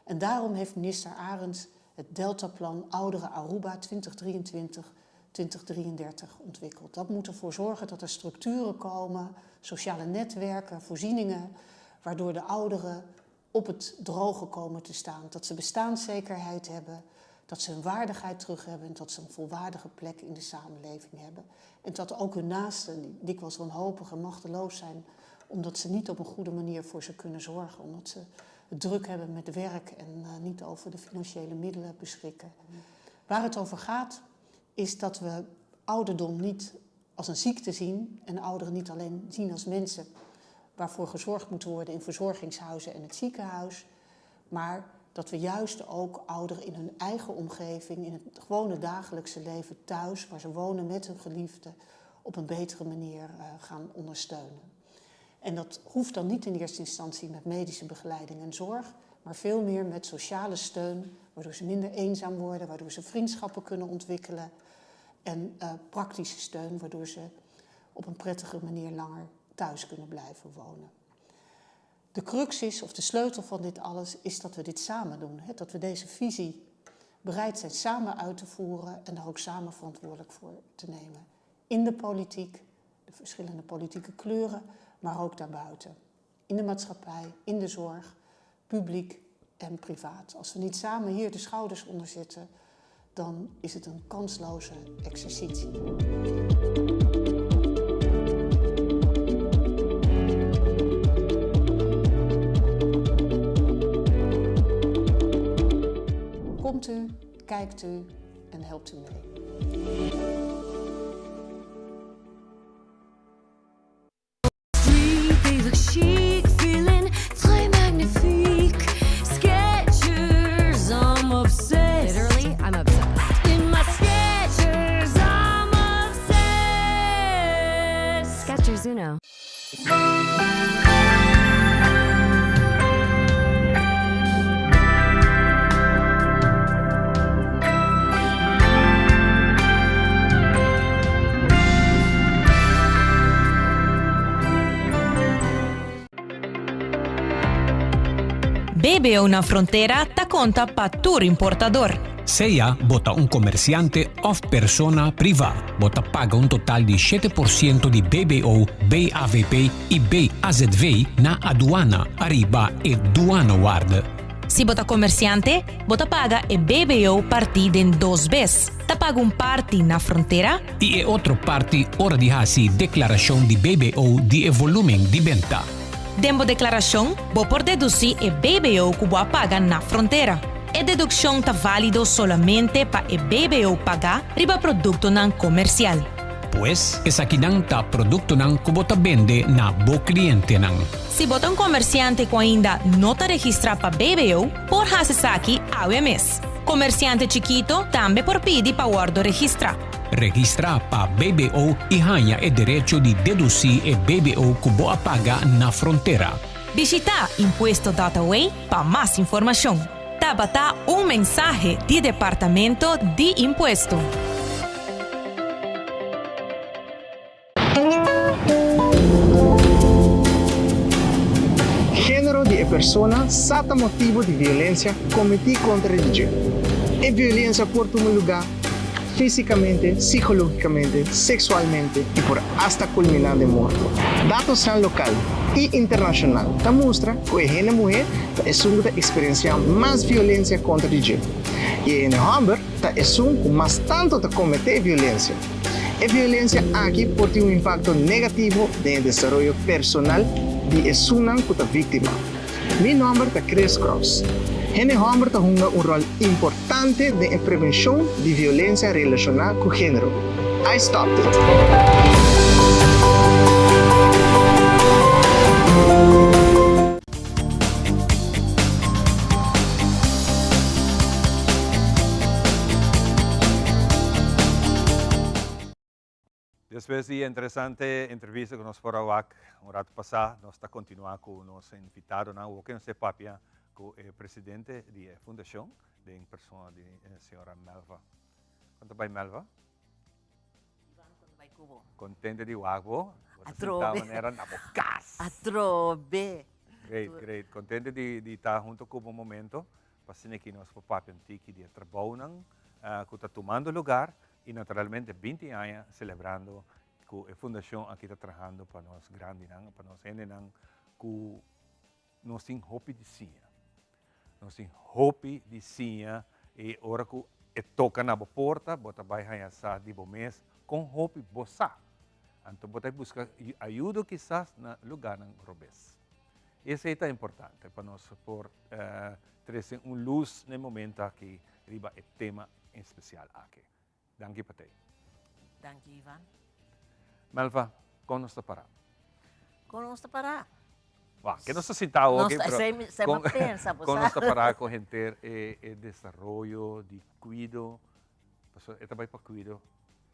G: En daarom heeft minister Arends het Deltaplan Ouderen Aruba 2023-2033 ontwikkeld. Dat moet ervoor zorgen dat er structuren komen, sociale netwerken, voorzieningen, waardoor de ouderen op het droge komen te staan. Dat ze bestaanszekerheid hebben, dat ze hun waardigheid terug hebben en dat ze een volwaardige plek in de samenleving hebben. En dat ook hun naasten, die dikwijls wanhopig en machteloos zijn, omdat ze niet op een goede manier voor ze kunnen zorgen, omdat ze het druk hebben met werk en niet over de financiële middelen beschikken. Waar het over gaat, is dat we ouderdom niet als een ziekte zien en ouderen niet alleen zien als mensen waarvoor gezorgd moet worden in verzorgingshuizen en het ziekenhuis, maar dat we juist ook ouderen in hun eigen omgeving, in het gewone dagelijkse leven thuis, waar ze wonen met hun geliefden, op een betere manier gaan ondersteunen. En dat hoeft dan niet in eerste instantie met medische begeleiding en zorg, maar veel meer met sociale steun, waardoor ze minder eenzaam worden, waardoor ze vriendschappen kunnen ontwikkelen en praktische steun, waardoor ze op een prettige manier langer thuis kunnen blijven wonen. De crux is, of de sleutel van dit alles, is dat we dit samen doen. Hè? Dat we deze visie bereid zijn samen uit te voeren en daar ook samen verantwoordelijk voor te nemen. In de politiek, de verschillende politieke kleuren, maar ook daarbuiten. In de maatschappij, in de zorg, publiek en privaat. Als we niet samen hier de schouders onder zetten, dan is het een kansloze exercitie. Komt u, kijkt u en helpt u mee.
H: They look chic, feeling très magnifique. Skechers, I'm obsessed.
I: Literally, I'm obsessed.
H: In my Skechers, I'm obsessed.
I: Skechers Uno.
Z: BBO na frontera ta konta pa tur importador.
A: Sea bo ta un komersiante òf persona privá, bo ta paga un total di 7% di BBO, BAVP i BAZV na aduana ariba e duanewaarde.
Z: Si bo ta komersiante, bo ta paga e BBO partí den dos bes. Ta paga un parti na frontera.
A: I e otro parti ora di hasi deklarashon di BBO di e volúmen di benta.
Z: Den bo deklarashon bo por dedusí e BBO ku bo a paga na frontera. E dedukshon ta válido solamente pa e BBO pagá riba produktonan komersial.
A: Pues, esakinan ta produktonan ku bo ta bende na bo klientenan.
Z: Si bo ta un komersiante ku ainda no ta registrá pa BBO, por hasi esaki awe mes. Komersiante chikito tambe por pidi pa wòrdu registrá.
A: Registrá pa BBO i haña e derecho di dedusí e BBO ku bo a paga na frontera.
Z: Bishita impuesto.aw pa mas informacion. Tabata un mensahe di Departamento di Impuesto.
I: Género di e persona sa ta motibu di violensia kometí kontra di dje. E violensia por tuma lugá físikamente, sikológikamente, seksualmente i por asta kulminá den morto. Datosnan lokal i internashonal ta mustra ku e hende muhé ta esun ku ta eksperensiá mas violensia kontra di dje i e hende hòmber ta esun ku mas tantu ta kometé violensia. E violensia aki por tin un impakto negativo den e desaroyo personal di esunnan ku ta víktima. Mi nòmber ta Chris Cross. Hende hòmber ta hunga un ròl importante den e prevenshon di violensia relashoná ku género. I stopped it!
C: Despues di e interesante entrevista ku nos por a wak un ratu pasá, nos ta kontinuá ku nos invitadonan. Awor ke nos ta papia ku e presidente di e fundashon den persona di señora Melva. Kon ta bai Melva?
J: Ivan, kon ta bai ku bo?
C: Kontente di wak bo. Bo ta
J: Atrobe.
C: sinta manera na bo kas.
J: Atrobe.
C: Great, great. Kontente di di ta hunto ku bo un momento pa asina ki nos por papia un tiki di e trabounan ku ta tumando lugar Y naturalmente binti aña celebrando cu e fundacion aki ta trahando pa nos grandinan, pa nos hendenan cu nos tin hopi di siña. Nos tin hopi di siña y ora cu e toca na bo porta bo ta bay haya sa di bo mes con hopi bo sa. Anto bo ta busca ayudo kisas na lugarnan robes. Esey ta importante pa nos por trece un luz na e momento aki riba e tema en spesial aki. Danki pa tei.
J: Danki Ivan.
C: Melva, kon nos ta pará?
J: Kon nos ta pará?
C: Wak, ke nos ta sintá awor aki,
J: pero
C: kon,
J: pensa,
C: kon nos ta pará ku henter e, e desaroyo di kuido, pasobra e ta bai pa kuido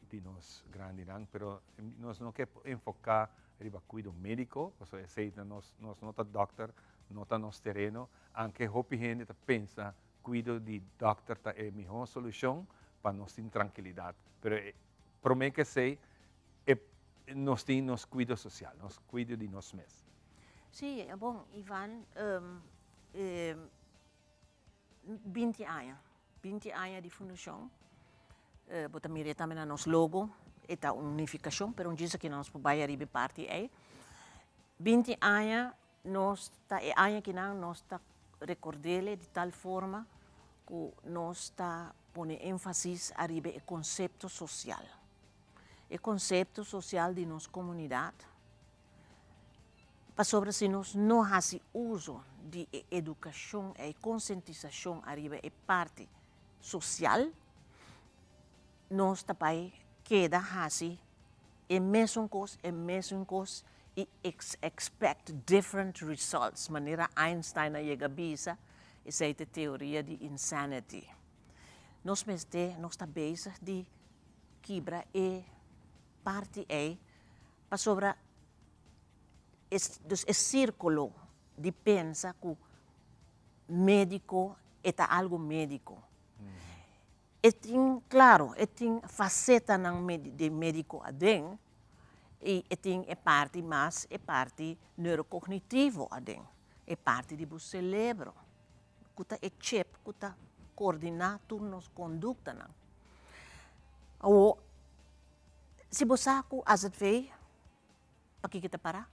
C: di nos grandinan, pero nos no ke enfoká riba kuido médiko, pasobra esei ta nos, nos no ta dòkter, no ta nos tereno, anke hopi hende ta pensa Kuido di dòkter ta e mihó solushon pa nos tin trankilidat. Pero e promé ke esei, e nos tin nos kuido sosial, nos kuido di nos mes.
J: Sí, bon, Ivan, 20 aña, 20 aña di fundashon, bo ta mira e tambe na nos logo, e ta un nifikashon, pero un djis aki nos por bai ariba e parti ei. 20 aña Nos ta e aña kinan nos ta rekord'ele di tal forma ku nos ta pone énfasis ariba e konsepto sosial. E konsepto sosial di nos komunidat, pasobra si nos no hasi uso di e edukashon e konsientisashon ariba e parti sosial, nos ta bai keda hasi e mesun kos, e mesun kos i expect different results, manera Einstein a yega bisa, esei ta e teoria di insanity. Nos mester, nos ta bezig di kibra e parti ei, pasobra e, dus e sirkulo di pensa ku mediko e ta algu mediko. E tin, claro, e tin facetanan di medico aden y e tin e parti mas e parti neurocognitivo aden, e parti di bo celebro, cu ta e chip cu ta coordina tur nos conductanan. Awor, si bo sa cu azv Pakiko ta para?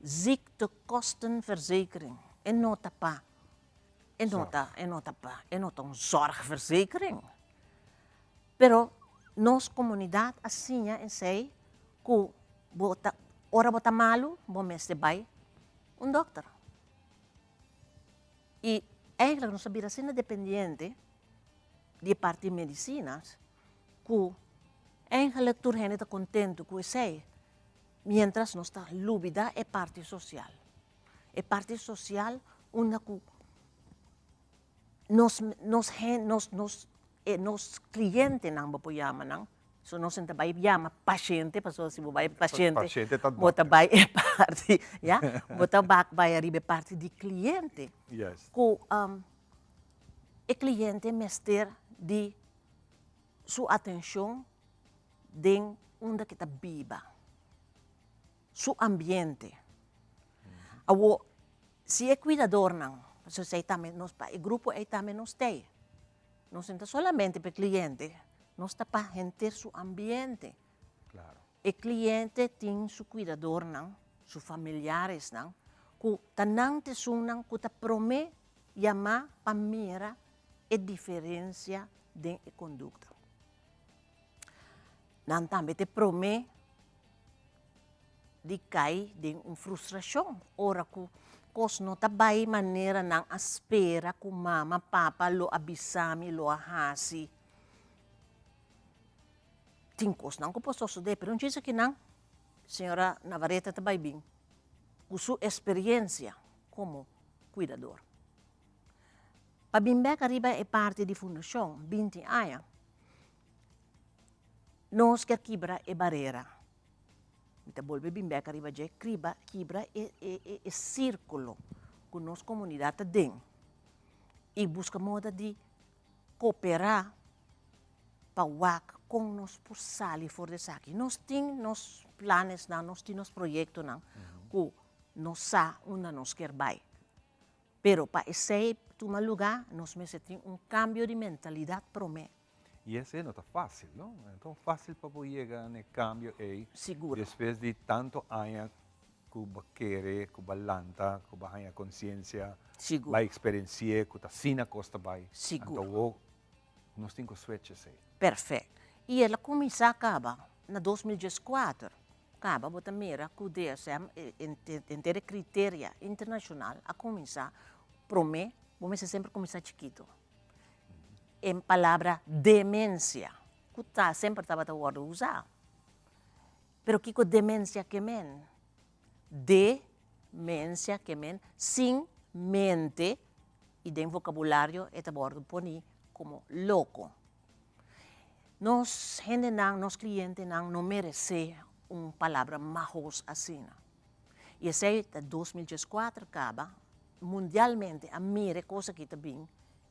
J: Ziektekostenverzekering. E no ta pa, e no ta, e no ta pa, e no ta un zorgverzekering. Pero nos komunidat a siña esei ku bo ta, ora bo ta malu, bo mester bai un dòkter. I eigenlijk nos a bira asina dependiente di e parti medisinas ku eigenlijk tur hende ta kontentu ku esei. Mientras nos ta lubida e parti social. E parti social unda cu nos nos nos nos e nos clientenan bo por yama nan. So nos ta bai yama pashente, pasobra si bo bai pashente,
C: Pashente ta
J: bo ta bai e parti, ya, bo ta bak bai ariba e parti di kliente.
C: Yes.
J: Ku e kliente mester di su atenshon den unda ke ta biba, su ambiente. Awor, si e kuidadornan, pasobra esei tambe nos pa e grupo ei tambe nos t'ei. Nos no ta solamente pa e kliente, nos ta pa henter su ambiente. E kliente tin su kuidadornan, su familiaresnan, ku ta nan ta esunnan ku ta promé yamá pa mira e diferensia den e kondukta. Nan tambe ta e promé di kai den un frustrashon ora ku kos no ta bai manera nan a spera ku mama, papa lo a bisa mi, lo a hasi. Tin kosnan ku por sosodé, pero un chis akinan señora Navarrete ta bai bin ku su esperiensia komo kuidador. Pa bin bek ariba e parti di fundashon binti aña, nos ke kibra e barera. Mi ta bolbe bin bek ariba dje, kriba, kibra e, e, e, e sírkulo ku nos komunidat ta den i buska moda di koperá pa wak kon nos por sali for di esaki. Nos tin nos planesnan, nos tin nos proyektonan ku nos sa unda nos kier bai. Pero pa esei tuma lugá nos mester tin un kambio di mentalidat promé.
C: I esei no ta fásil, no? No ta fásil pa bo yega na e kambio ei.
J: Sigur.
C: Despues di tantu aña ku bo kere, ku bo a lanta, ku bo a haña konsiensia.
J: Sigur.
C: Bo a eksperensi'é ku ta asina kos ta bai.
J: Sigur.
C: Anto awor nos tin ku switch esei.
J: Perfèkt. I el a kuminsá kaba na 2014. Kaba bo ta mira ku DSM henter e kriteria internashonal a kuminsá promé, bo mester semper kuminsá chikitu. E palabra demensia ku ta semper tabata wòrdu usá. Pero kiko demensia ke men? De-mensia ke men sin mente i den vokabulario e ta wòrdu poní komo loko. Nos hendenan, nos klientenan no meresé un palabra mahos asina. I esei ta 2014 kaba, mundialmente a mira e kos aki ta bin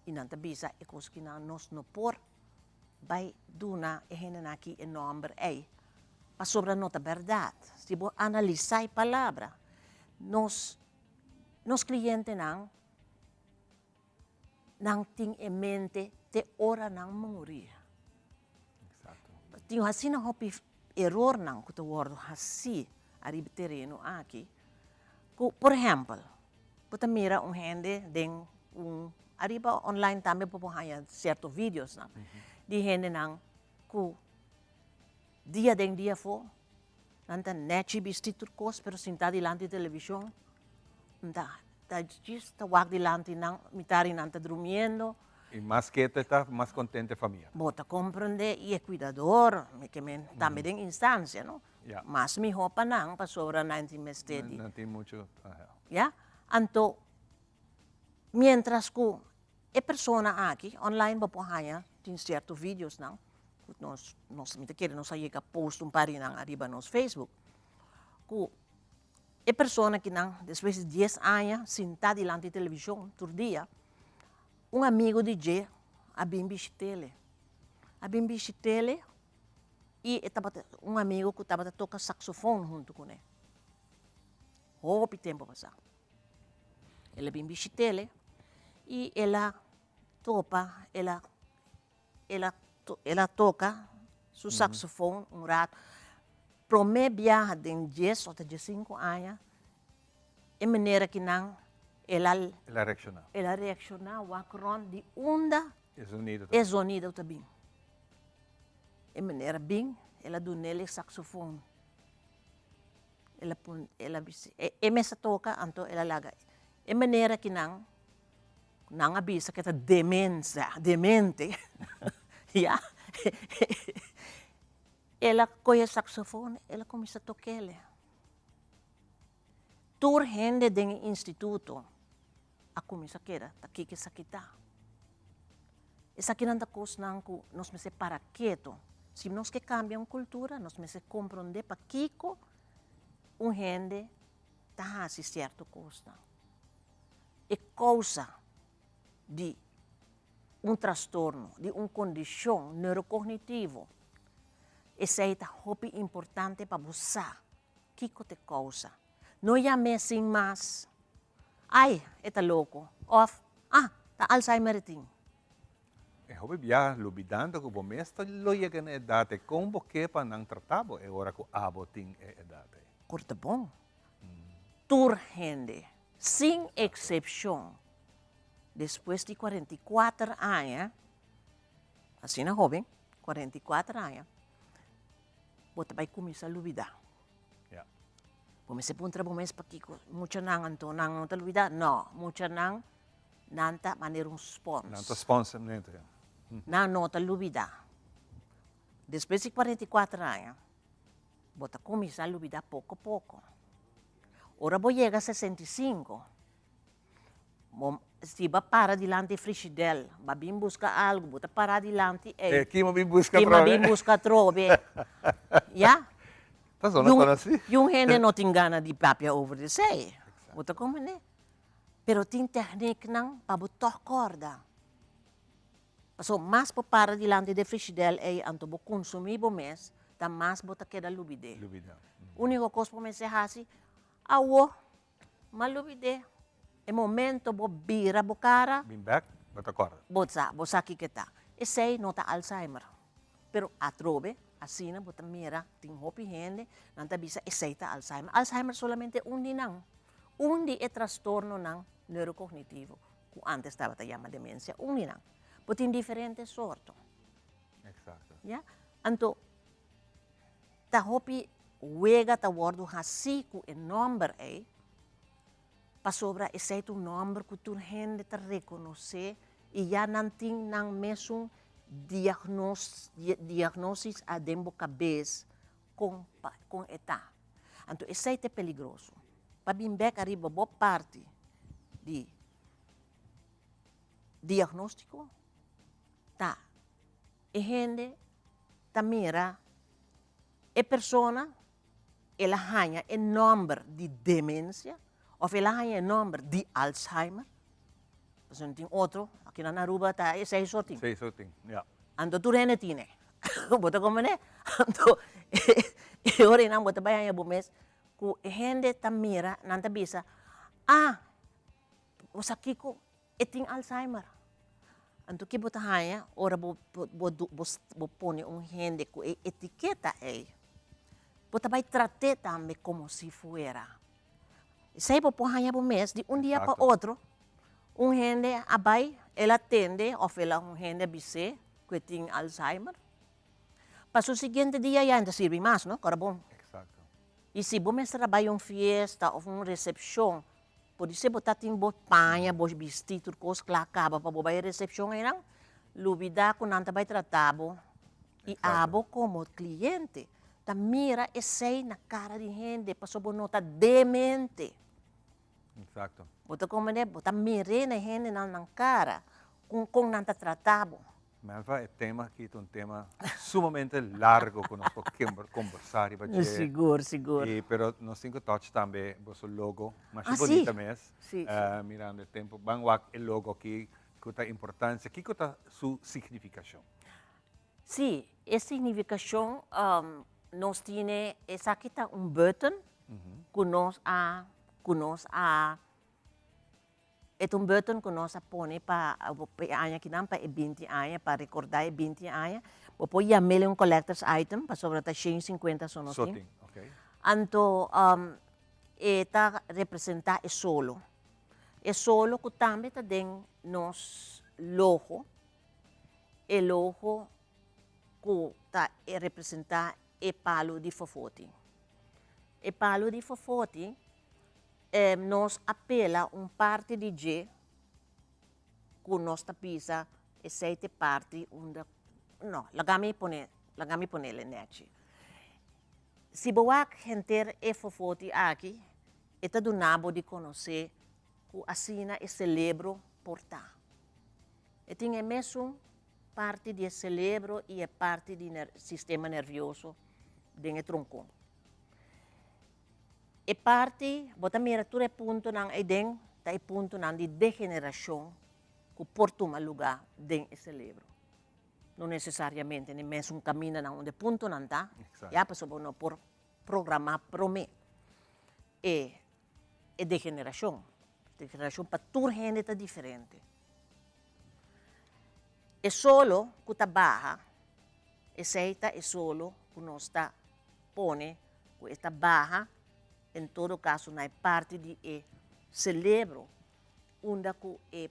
J: i nan ta bisa e kos aki nan nos no por bai duna e hendenan aki e nòmber ei pasobra no ta bèrdat. Si bo analisá e palabra, nos nos klientenan Nan tin e mente te ora nan muri. Tin asina hopi erornan ku ta wòrdu hasí ariba e tereno aki, ku por ehèmpel, bo ta mira un hende den un, ariba online tambe bo por haña sierto videosnan di hendenan ku dia den dia afó Nan ta nèchi bisti tur kos, pero sintá dilanti televishon, ta ta djis ta wak dilanti nan, mitar di nan ta drumiendo.
C: I mas ketu e ta, mas kontentu e famia.
J: Bo ta komprendé, i e kuidador, mi ke men, tambe den instansia, no?
C: Ya.
J: Mas mihó pa nan, pasobra nan tin mester di.
C: Nan tin muchu,
J: ya. Anto, miéntras ku E persona aki, online bo por haña tin cierto videosnan cu nos, nos, mi ta kere nos a yega post un par di nan ariba nos Facebook, cu e persona kinan despues di dies aña sinta dilanti television tur dia, un amigo di dje a bin bishitele, a bin bishitele y e tabata un amigo cu tabata toca saxofon hunto cune, hopi tempo pasa. El a bin bishit'ele i el a topa, el a, el a, el a toka su saxofon un rato. Promé biaha den dies ota diesinku aña, e manera ki nan el a.
C: El a reakshoná.
J: El a reakshoná wak rònt di unda
C: E zonido ta bin.
J: E zonido ta bin. E manera bin, el a dun'el e saxofon. El a pon, el a bisa, e, e mes a toka, anto el a laga. E manera ki nan, nan a bisa ke ta demensia, demente, ya. El a kohe e saxofon, el a kuminsá tok'el. Tur hende den e instituto a kuminsá keda ta kiko esaki ta. Esakinan ta kosnan ku nos mester para ketu. Si nos ke kambia un kultura, nos mester komprondé pakiko un hende ta hasi sierto kosnan. E kousa di un trastorno, di un kondishon neurokognitivo, esei ta hopi importante pa bo sa kiko ta e kousa. No yam'é sin mas, Ai, e ta loko, òf, Ah, ta Alzheimer e tin.
C: E hopi bia lubidando ku bo mes ta lo yega na edat ei. Kon bo ke pa nan trata bo e ora ku abo tin e edat ei?
J: Kor ta bon. Tur hende, sin eksepshon, despues di 44 aña, asina hoben, 44 aña, bo ta bai kuminsá lubidá. Bo mester puntra bo mes pakiko muchanan anto nan no ta lubidá? No, muchanan Nan ta manera un spons.
C: Nan ta spons nete.
J: Nan no ta lubida. Despues di 44 aña, bo ta kuminsá lubida poko poko. Ora bo yega 65, bo, si bo a para dilanti e frishidèl, bo a bin buska algu, bo ta para dilanti ei.
C: E kima bin buska
J: atrobe. Kima bin buska atrobe. Ya?
C: Ta zona konosí.
J: Yun hende no tin gana di papia over di esei. Bo ta komprendé? Pero tin tèkniknan pa bo tòg kòrda. Pasobra mas bo para dilanti di e frishidèl ei anto bo kunsumí bo mes, ta mas bo ta keda lubid'é. Úniko kos bo mester hasi, awo, m'a lubid'é. E momento bo bira bo kara.
C: Bin bèk, bo ta kòrda.
J: Bo sa, bo sa kiko ta. Esei no ta Alzheimer. Pero atrobe, asina bo ta mira tin hopi hende, nan ta bisa esei ta Alzheimer. Alzheimer solamente un di nan. Un di e trastornonan neurokognitivo ku antes tabata yama demensia, un di nan. Bo tin diferente sorto.
C: Exacto.
J: Ya? Anto, ta hopi wega ta wòrdu hasí ku e nòmber ei, pasobra esei ta un nòmber ku tur hende ta rekonosé i ya nan tin nan mesun diagnos, diagnosis aden bo kabes kon pa kon e ta. Anto esei ta e peligroso. Pa bin bek ariba bo parti di diagnóstiko ta e hende ta mira e persona el a haña e nòmber di demensia òf el a haña e nòmber di Alzheimer. Pasobra tin otro, aki na Aruba ta esei so tin.
C: Esei so tin, ya.
J: Anto tur hende tine. Bo ta komprende? Anto e ora einan bo ta bai haña bo mes ku e hende ta mira, nan ta bisa, ah, bo sa kiko? E tin Alzheimer. Anto ke bo ta haña ora bo bo bo pone un hende ku e etiketa ei? Bo ta bai trat'é tambe komo si fuera. Esei bo por haña bo mes di un dia pa otro, un hende a bai, el a tende òf el a un hende a bis'é ku e tin Alzheimer. Pa su siguiente dia ya e no ta sirbi mas, no? Kòrda bon. I si bo mester a bai un fiesta òf un resepshon, podisé bo ta tin bo paña, bo bistí, tur kos kla kaba pa bo bai e resepshon einan, lubidá ku nan ta bai trata bo I abo komo kliente ta mira esei na kara di hende pasobra bo no ta demente.
C: Exacto.
J: Bo ta komprende? Bo ta mir'é na e hendenan nan kara kon kon nan ta trata bo.
C: Melva, e tema aki ta un tema sumamente largo ku nos por kombersá riba dje.
J: Sigur, sigur.
C: I pero nos tin ku touch tambe boso logo masha bonita mes.
J: Si, si.
C: Mirando e tempu, ban wak e logo aki ku ta importancia, kiko ta su signifikashon?
J: Sí, e signifikashon nos tine esaki ta un button ku nos a ku nos a e ta un button ku nos a pone pa e aña akinan pa e binti aña pa rekordá e binti aña bo por yam'el un collector's item pasobra ta 150 so nos tin anto e ta representá e solo e solo ku tambe ta den nos logo. E logo ku ta representá e palu di fofoti. E palu di fofoti nos a pela un parti di dje ku nos ta bisa esei ta e parti unda, no, laga mi pone, laga mi ponele nèchi. Si bo wak henter e fofoti aki, e ta duna bo di konosé ku asina e selebro por ta. E tin e mesun parti di e celebro y e parti di sistema nervioso den e troncon. E parti, bo ta mira tur e puntonan eyden ta e puntonan di degeneracion cu por tuma luga den e celebro. No necesariamente den mesun camindanan unda e puntonan ta, ya, pasobra bo no por programa prome e e degeneracion. Degeneracion pa tur hende ta diferente. E solo cu ta baha, esey ta e solo cu nos ta pone cu e ta baha, en todo caso na e parti di e celebro unda cu e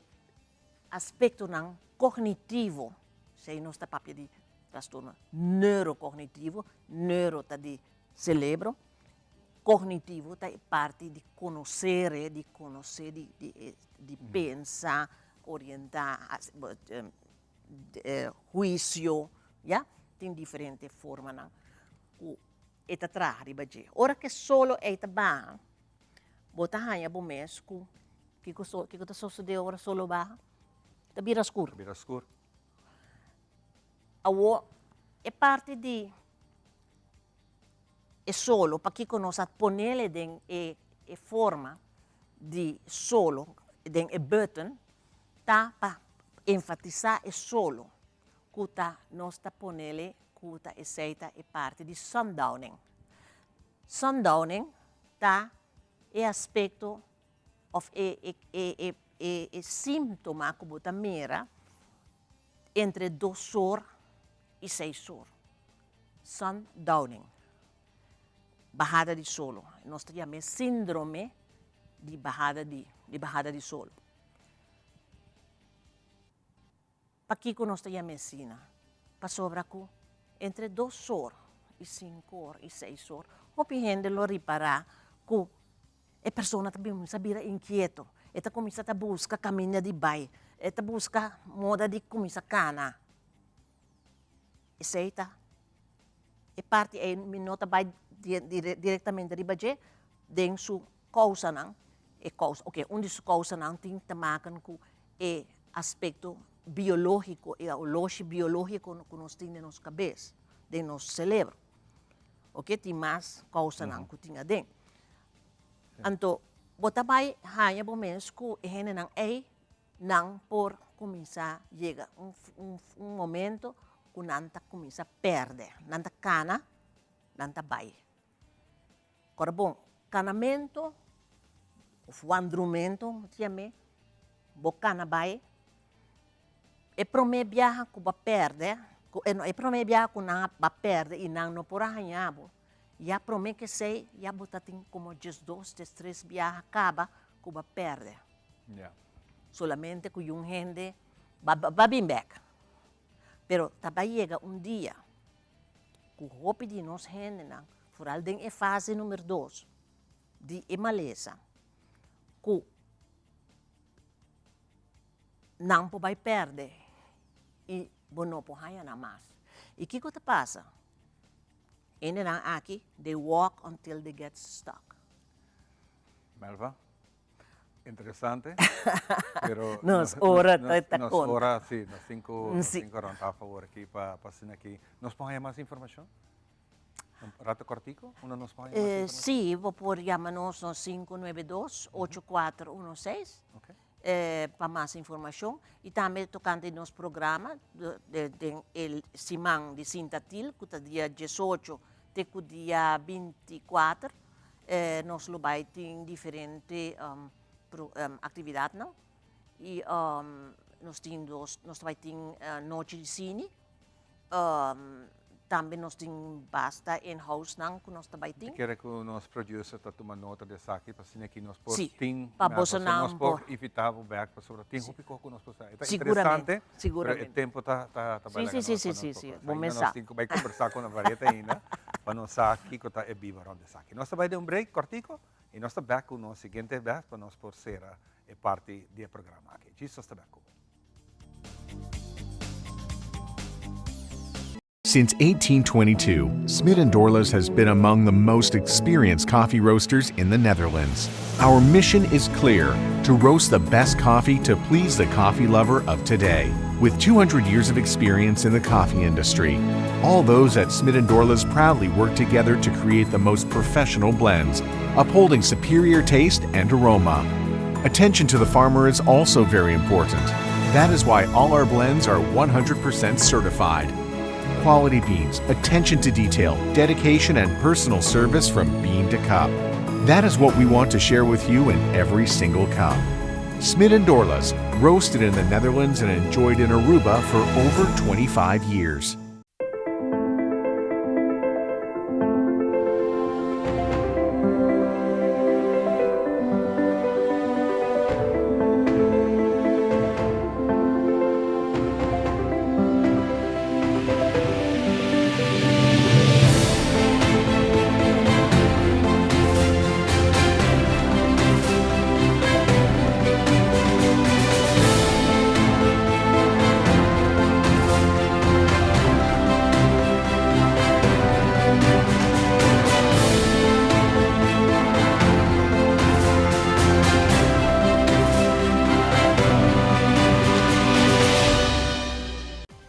J: aspectonan cognitivo, esey nos ta papia di trastorno neurocognitivo, neuro ta di celebro, Cognitivo ta e parti di conocer, di conoce, di di pensa, orienta, huicio, ya. Tin diferente formanan cu e ta traha riba dje. Ora cu e solo ey ta baha, bo ta haya bo mes cu kico kico ta sosode ora solo baha? Ta bira scur.
C: Ta bira scur.
J: Awo e parti di e solo, pakiko nos a ponele den e e forma di solo, den e button, ta pa enfatisá e solo ku ta nos ta ponele ku ta esei ta e parti di sundowning. Sundowning ta e aspekto òf e e e e e síntoma ku bo ta mira entre dos or i seis or. Sundowning, bahada di solo. Nos ta yam'é síndrome di bahada di di bahada di solo. Pakiko nos ta yam'é asina? Pasobra ku entre dos or i sinku or i seis or, hopi hende lo ripará ku E persona ta kuminsá bira inkieto, e ta kuminsá ta buska kaminda di bai, e ta buska moda di kuminsá kana. Esei ta e parti ei mi no ta bai direktamente riba dje den su kousanan, e kousa, oke, un di su kousanan tin te maken ku e aspekto biológiko, e oloshi biológiko ku nos tin den nos kabes, den nos selebro. Oke, tin mas kousanan ku tin aden. Anto, bo ta bai haña bo mes ku e hendenan ei, nan por kuminsá yega un un momento ku nan ta kuminsá pèrdè. Nan ta kana, nan ta bai. Kòrda bon, kanamentu òf wandrumentu, ta yam'é, bo kana bai, e promé biaha ku bo a pèrdè, ku e promé biaha ku nan a pèrdè i nan no por a haña bo, ya promé ku esei ya bo ta tin komo diesdos, diestres biaha kaba ku bo a pèrdè. Solamente ku yun hende ba bin bèk. Pero ta bai yega un dia ku hopi di nos hendenan, foral den e fase numer dos di e malesa, ku nan por bai pèrdè i bo no por haña nan mas. I kiko ta pasa? Hendenan aki, they walk until they get stuck.
C: Melva, interesante, pero
J: Nos ora ta ta
C: nos
J: konta.
C: ora, si, nos tin ku nos
J: Si.
C: tin ku rond af awor aki pa pa asina aki. Nos por haña mas informashon? Un rato kòrtiku, unda nos por haña mas informashon?
J: Si, bo por yama nos na 592 8416. Pa mas informashon i tambe tokante nos programa den e siman di Sintatil ku ta dia diesocho te ku dia binti kuater nos lo bai tin diferente aktividatnan i nos tin dos nos ta bai tin nochi di sini. Tambe nos tin basta in-house-nan ku nos ta bai tin.
C: Mi kere ku nos producer ta tuma nota di esaki pa asina ki nos por
J: Sí,
C: tin
J: pa
C: na
J: boso
C: pasobra nos
J: nan
C: por
J: por
C: invita bo bek pasobra tin hopi kos ku nos por sa. E ta
J: Siguramente,
C: interesante, pero e
J: siguramente.
C: tempo ta ta ta bai
J: Sí,
C: laga
J: sí,
C: nos
J: sí,
C: pa
J: sí,
C: nos
J: sí,
C: por
J: bo
C: Ainda
J: mes
C: nos
J: sa.
C: tin ku bai kombersá ku Navarieta ainda pa nos sa kiko ta e biba rònt esaki. Nos ta bai den un break kòrtiku i nos ta bek ku nos siguiente bes pa nos por sera e parti di e programa aki. Djis nos ta bek ku bo.
K: Since 1822, Smit & Dorlas has been among the most experienced coffee roasters in the Netherlands. Our mission is clear to roast the best coffee to please the coffee lover of today. With 200 years of experience in the coffee industry, all those at Smit & Dorlas proudly work together to create the most professional blends, upholding superior taste and aroma. Attention to the farmer is also very important. That is why all our blends are 100% certified. Quality beans, attention to detail, dedication, and personal service from bean to cup. That is what we want to share with you in every single cup. Smit and Dorlas, roasted in the Netherlands and enjoyed in Aruba for over 25 years.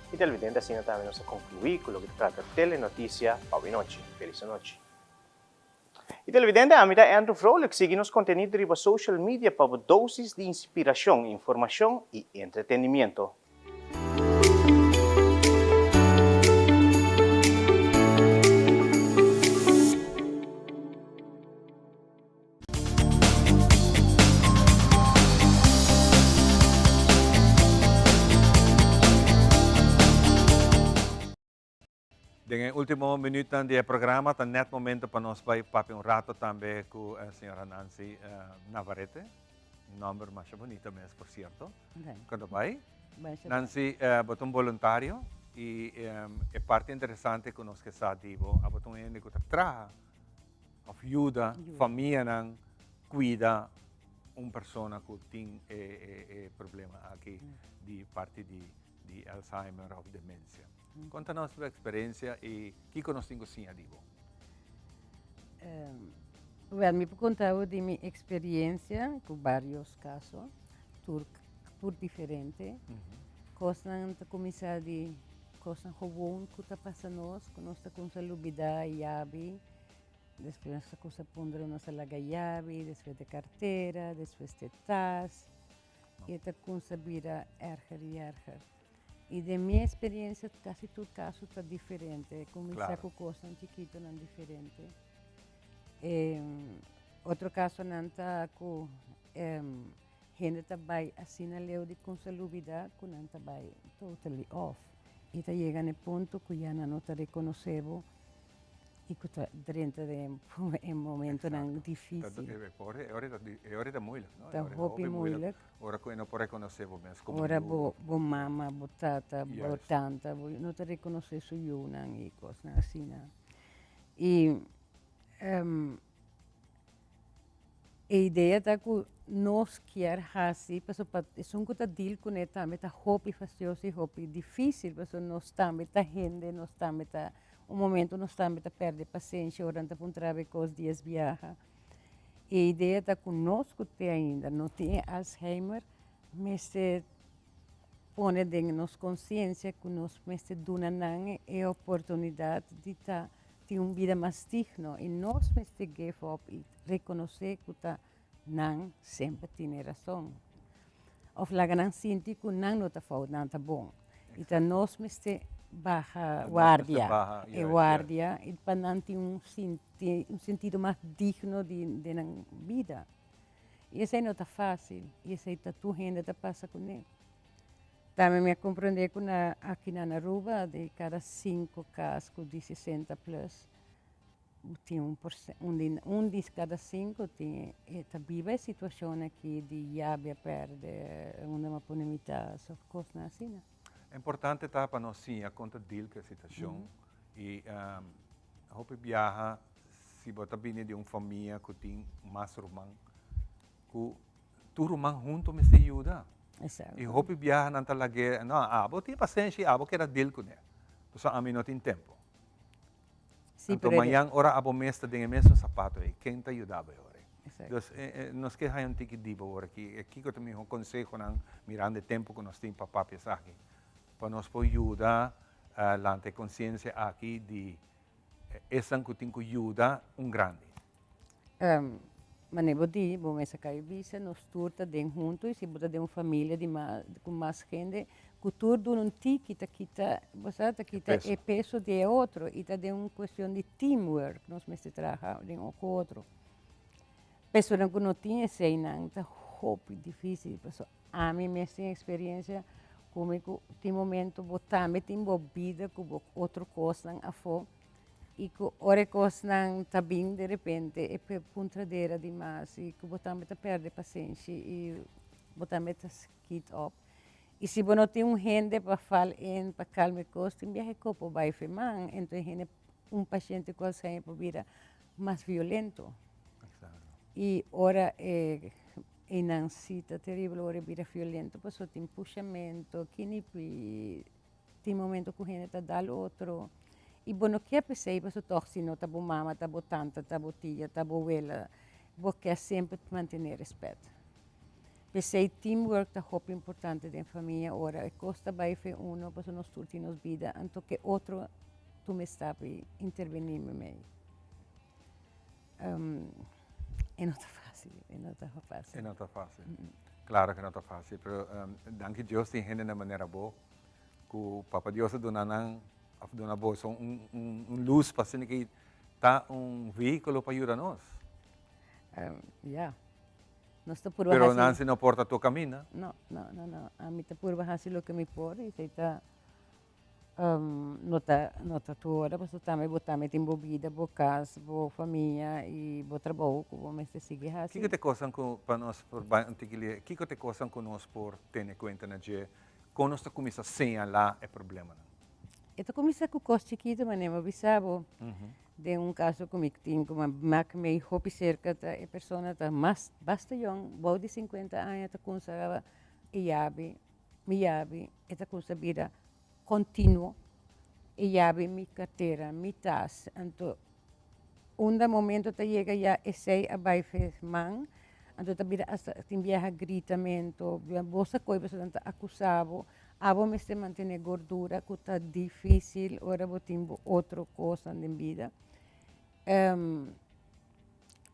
B: Y televidente asina tambe nos a conclui cu loke ta trata Telenoticia pa awe nochi. Feliz anochi. Y televidente ami ta Andrew Vrolijk sigui nos contenido riba social media pa bo dosis di inspiracion, informacion y entretenimiento.
C: Den e ultimo minuutnan di e programa ta net momento pa nos bai papia un rato tambe cu señora Nancy Navarrete. Nomber masha bonito mes, por cierto. Con ta bai? Nancy, bo ta un boluntario y e parti interesante cu nos ke sa di bo, abo ta un hende cu ta traha of yuda famianan cuida un persona cu tin e problema aki di parti di Alzheimer of demencia. Konta nos bo eksperensia i kiko nos tin ku siña di bo.
L: Wèl, mi por konta bo di mi eksperensia ku barios kaso, tur tur diferente. Kosnan ta kuminsá di kosnan gewoon ku ta pasa nos, ku nos ta kuminsá lubidá yabi, despues nos ta kuminsá puntra nos a laga yabi, despues de kartera, despues de tas, i ta kuminsá bira erger i erger. I den mi experiencia casi tur caso ta diferente. Cuminsa
C: Claro.
L: cu cosnan chikitonan diferente. Eh, otro casonan ta cu em, hende ta bay asina leu di cuminsa lubida cu nan ta bay totally off. I ta yega na e punto cu ya nan no ta reconoce bo I ku ta drenta den e momentonan difísil.
C: E ora ta moeilijk, no?
L: Ta hopi moeilijk.
C: Ora ku e no por rekonosé bo mes komo
L: Ora
C: yu.
L: bo bo mama, bo tata, bo tanta, bo no ta rekonosé su yunan i kosnan asina. I E idea ta ku nos kier hasi, pasobra pa esun ku ta deal kuné tambe ta hopi fastioso i hopi difísil, pasobra nos tambe ta hende, nos tambe ta, un momento nos tambe ta pèrdè pasenshi ora nan ta puntra bo e kos dies biaha. E idea ta ku nos ku te ainda no tin e Alzheimer mester pone den nos konsiensia ku nos mester duna nan e oportunidat di ta tin un bida mas digno i nos mester give up i rekonosé ku ta nan semper tin e rason. Òf laga nan sinti ku nan no ta fout, nan ta bon. I ta nos mester baha guardia, e guardia i pa nan tin un sinti un sentido mas digno di den nan bida. I esei no ta fásil i esei ta tur hende ta pasa kuné. Tambe mi a comprende cu na aki na Aruba di cada cinco cas cu di sesenta plus tin un un di un di cada cinco tin e ta biba e situacion aki di yabi a perde unda mi a pone mi tas of cosnan asina.
C: Importante ta pa nos siña con ta deal cu e situacion y hopi biaha si bo ta bini di un famia cu tin mas ruman cu Tur ruman hunto mester yuda.
L: Exacto.
C: Y hopi biaha nan ta lag'é, no, abo tin pasenshi, abo keda deal kuné. Pasobra ami no tin tempo.
L: Sí,
C: Anto
L: pero e-
C: mañan ora abo mes ta den e mesun sapato ei, ken ta yuda bo e ora ei?
L: Exacto.
C: Dus nos ke haña un tiki di bo ora aki, kiko ta miho konsehonan mirando e tempo ku nos tin pa papia esaki, pa nos por yuda lanta e konsiensia aki di esnan ku tin ku yuda un grandi?
L: Manera bo di, bo mester kai bisa, nos tur ta den huntu y si bo ta den un familia di mas, cu mas hende, cu tur duna un tiki ta kita, bo sa, ta kita e peso di e otro y ta den un cuestion di teamwork nos mester traha den un cu otro. Personanan cu no tin eseynan ta hopi dificil pasobra ami mes tin experiencia cu mi cu tin momento bo tambe tin bo bida cu bo otro cosnan afo. I ku ora e kosnan ta bin de repente e puntradera di mas i ku bo tambe ta pèrdè pasenshi i bo tambe ta skit òp. I si bo no tin un hende pa fal in pa kalma e kos tin biaha e kos por bai fe man enton e hende un pashente ku Alzheimer por bira mas violento. I ora e einan si ta teribel ora e bira violento pasobra tin pushamento kinipi. Tin momento ku hende ta dal otro i bo no kier p'esei pasobra tòg si no ta bo mama, ta bo tanta, ta bo tia, ta bo wela, bo kier semper mantené rèspèt. P'esei teamwork ta hopi importante den famia ora e kos ta bai fe uno pasobra nos tur tin nos bida anto ke otro tuma e stap i intervení meimei. E no ta fácil, e no ta fácil.
C: E no ta fácil. Claro que no ta fácil, pero danki Dios tin hende na manera bo cu Papa Dios a duna nan of duna boso un un un luz pa asina ki ta un vehiculo pa yuda nos.
L: Ya. Nos ta purba
C: Pero
L: haci.
C: Nancy no por ta tur caminda.
L: No, no, no, no. Ami ta purba haci loke mi por y esey ta No ta no ta tur ora pasobra tambe bo tambe tin bo bida, bo kas, bo famia i bo trabou ku bo mester sigui hasi.
C: Kiko ta e kosnan ku pa nos por bai un tiki lie, kiko ta e kosnan ku nos por tene kuenta na dje kon nos ta kuminsá señalá e problemanan?
L: E ta kuminsá ku kos chikitu manera mi a bisa bo den un kaso ku mi tin ku mi mak mei hopi serka ta e persona ta mas basta yòn bou di sinkuenta aña ta kuminsá e yabi Mi yabi e ta kusa bira kontinuo, e yabi mi kartera, mi tas, anto unda momento ta yega ya esei a bai fe man, anto ta bira asta tin biaha gritamento, bo sa koe pasobra nan ta akusa bo, abo mester mantene gordura ku ta difisil ora bo tin bo otro kosnan den bida.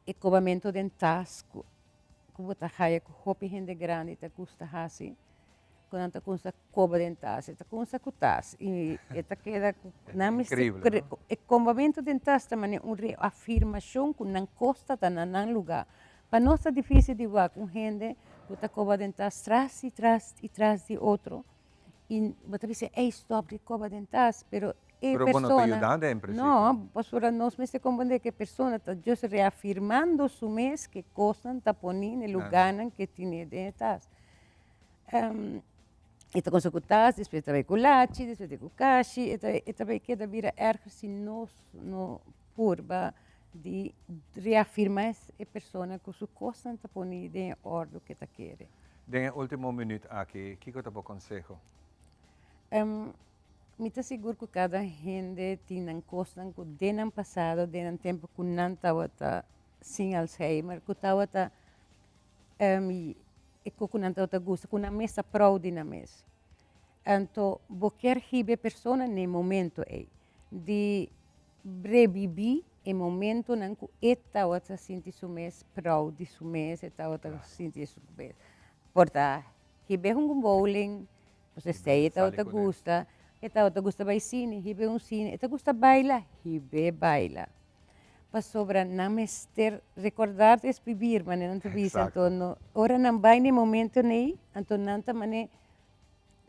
L: E kobamento den tas ku ku bo ta haya ku hopi hende grandi ta gusta hasi, ku nan ta kumsa koba den tas, e ta kumsa ku tas i e ta keda ku nan mester
C: Increíble, no?
L: E kobamentu den tas ta manera un reafirmashon ku nan kosta ta na nan lugá. Pa nos ta difisil di wak un hende ku ta koba den tas tras i tras i tras di otro i bo ta bisa ey stop di koba den tas pero e
C: Pero bo no ta
L: persona
C: yudando en principio.
L: No, pasobra nos mester comprende ku e persona ta just reafirmando su mes ku e kosnan ta poni na e lugarnan ku e tine den e tas. E ta kuminsa ku tas, despues e ta bai ku lachi, despues e ta bai ku kashi, e ta e ta bai keda bira erger si nos no purba di reafirma e persona ku su kosnan ta poni den e ordo ku e ta kere.
C: Den e ultimo minuut aki, kiko ta bo konseho?
L: Mi ta sigur ku kada hende tin nan kosnan ku den nan pasado, den nan tempu ku nan tabata sin Alzheimer, ku tabata e kos ku nan tabata gusta, ku nan mes ta proud di nan mes. Anto bo kier hiba e persona na e momento ei di rebibí e momentonan ku e tabata sinti su mes proud di su mes, e tabata sinti su mes. Por ta hib'é hunga un bowling, Pues esei e tabata gusta, e tabata gusta bai cine, hib'é un cine, e ta gusta baila, hib'é baila. Pasobra nan mester recordar es vivir, manera nan ta bisa, anto no, ora nan bai na e momento nei, anto nan ta mane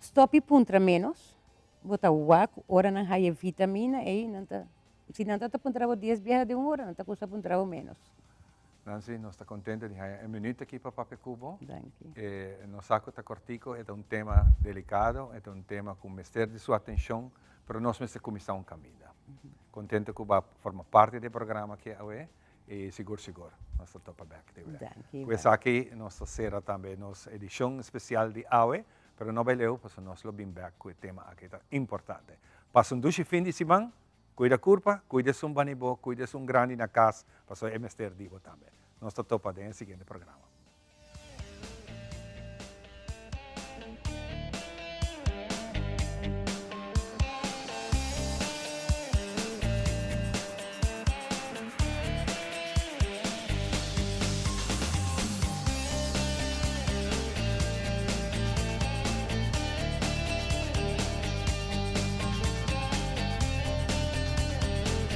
L: stop y puntra menos, bo ta wak ora nan haya e vitamina ei, nan ta, si nan ta puntra bo dies biaha den un ora, nan ta cuminsa puntra bo menos.
C: Nancy, nos ta contento di haya e minuut aki pa papia cu bo.
L: Danki.
C: E nos sa cu ta cortico, e ta un tema delicado, e ta un tema cu mester di su atencion, pero nos mester cuminsa un caminda. Contento cu bo a forma parti di e programa aki awe y sigur sigur nos ta topa bek di wea.
L: Danki.
C: Cu esaki nos ta cera tambe nos edicion especial di awe, pero no bay leu pasobra nos lo bin bek cu e tema aki ta importante. Pasa un dushi fin di siman, cuida curpa, cuida esun bani bo, cuida esun grandi na cas, pasobra e mester di bo tambe. Nos ta topa den e siguiente programa.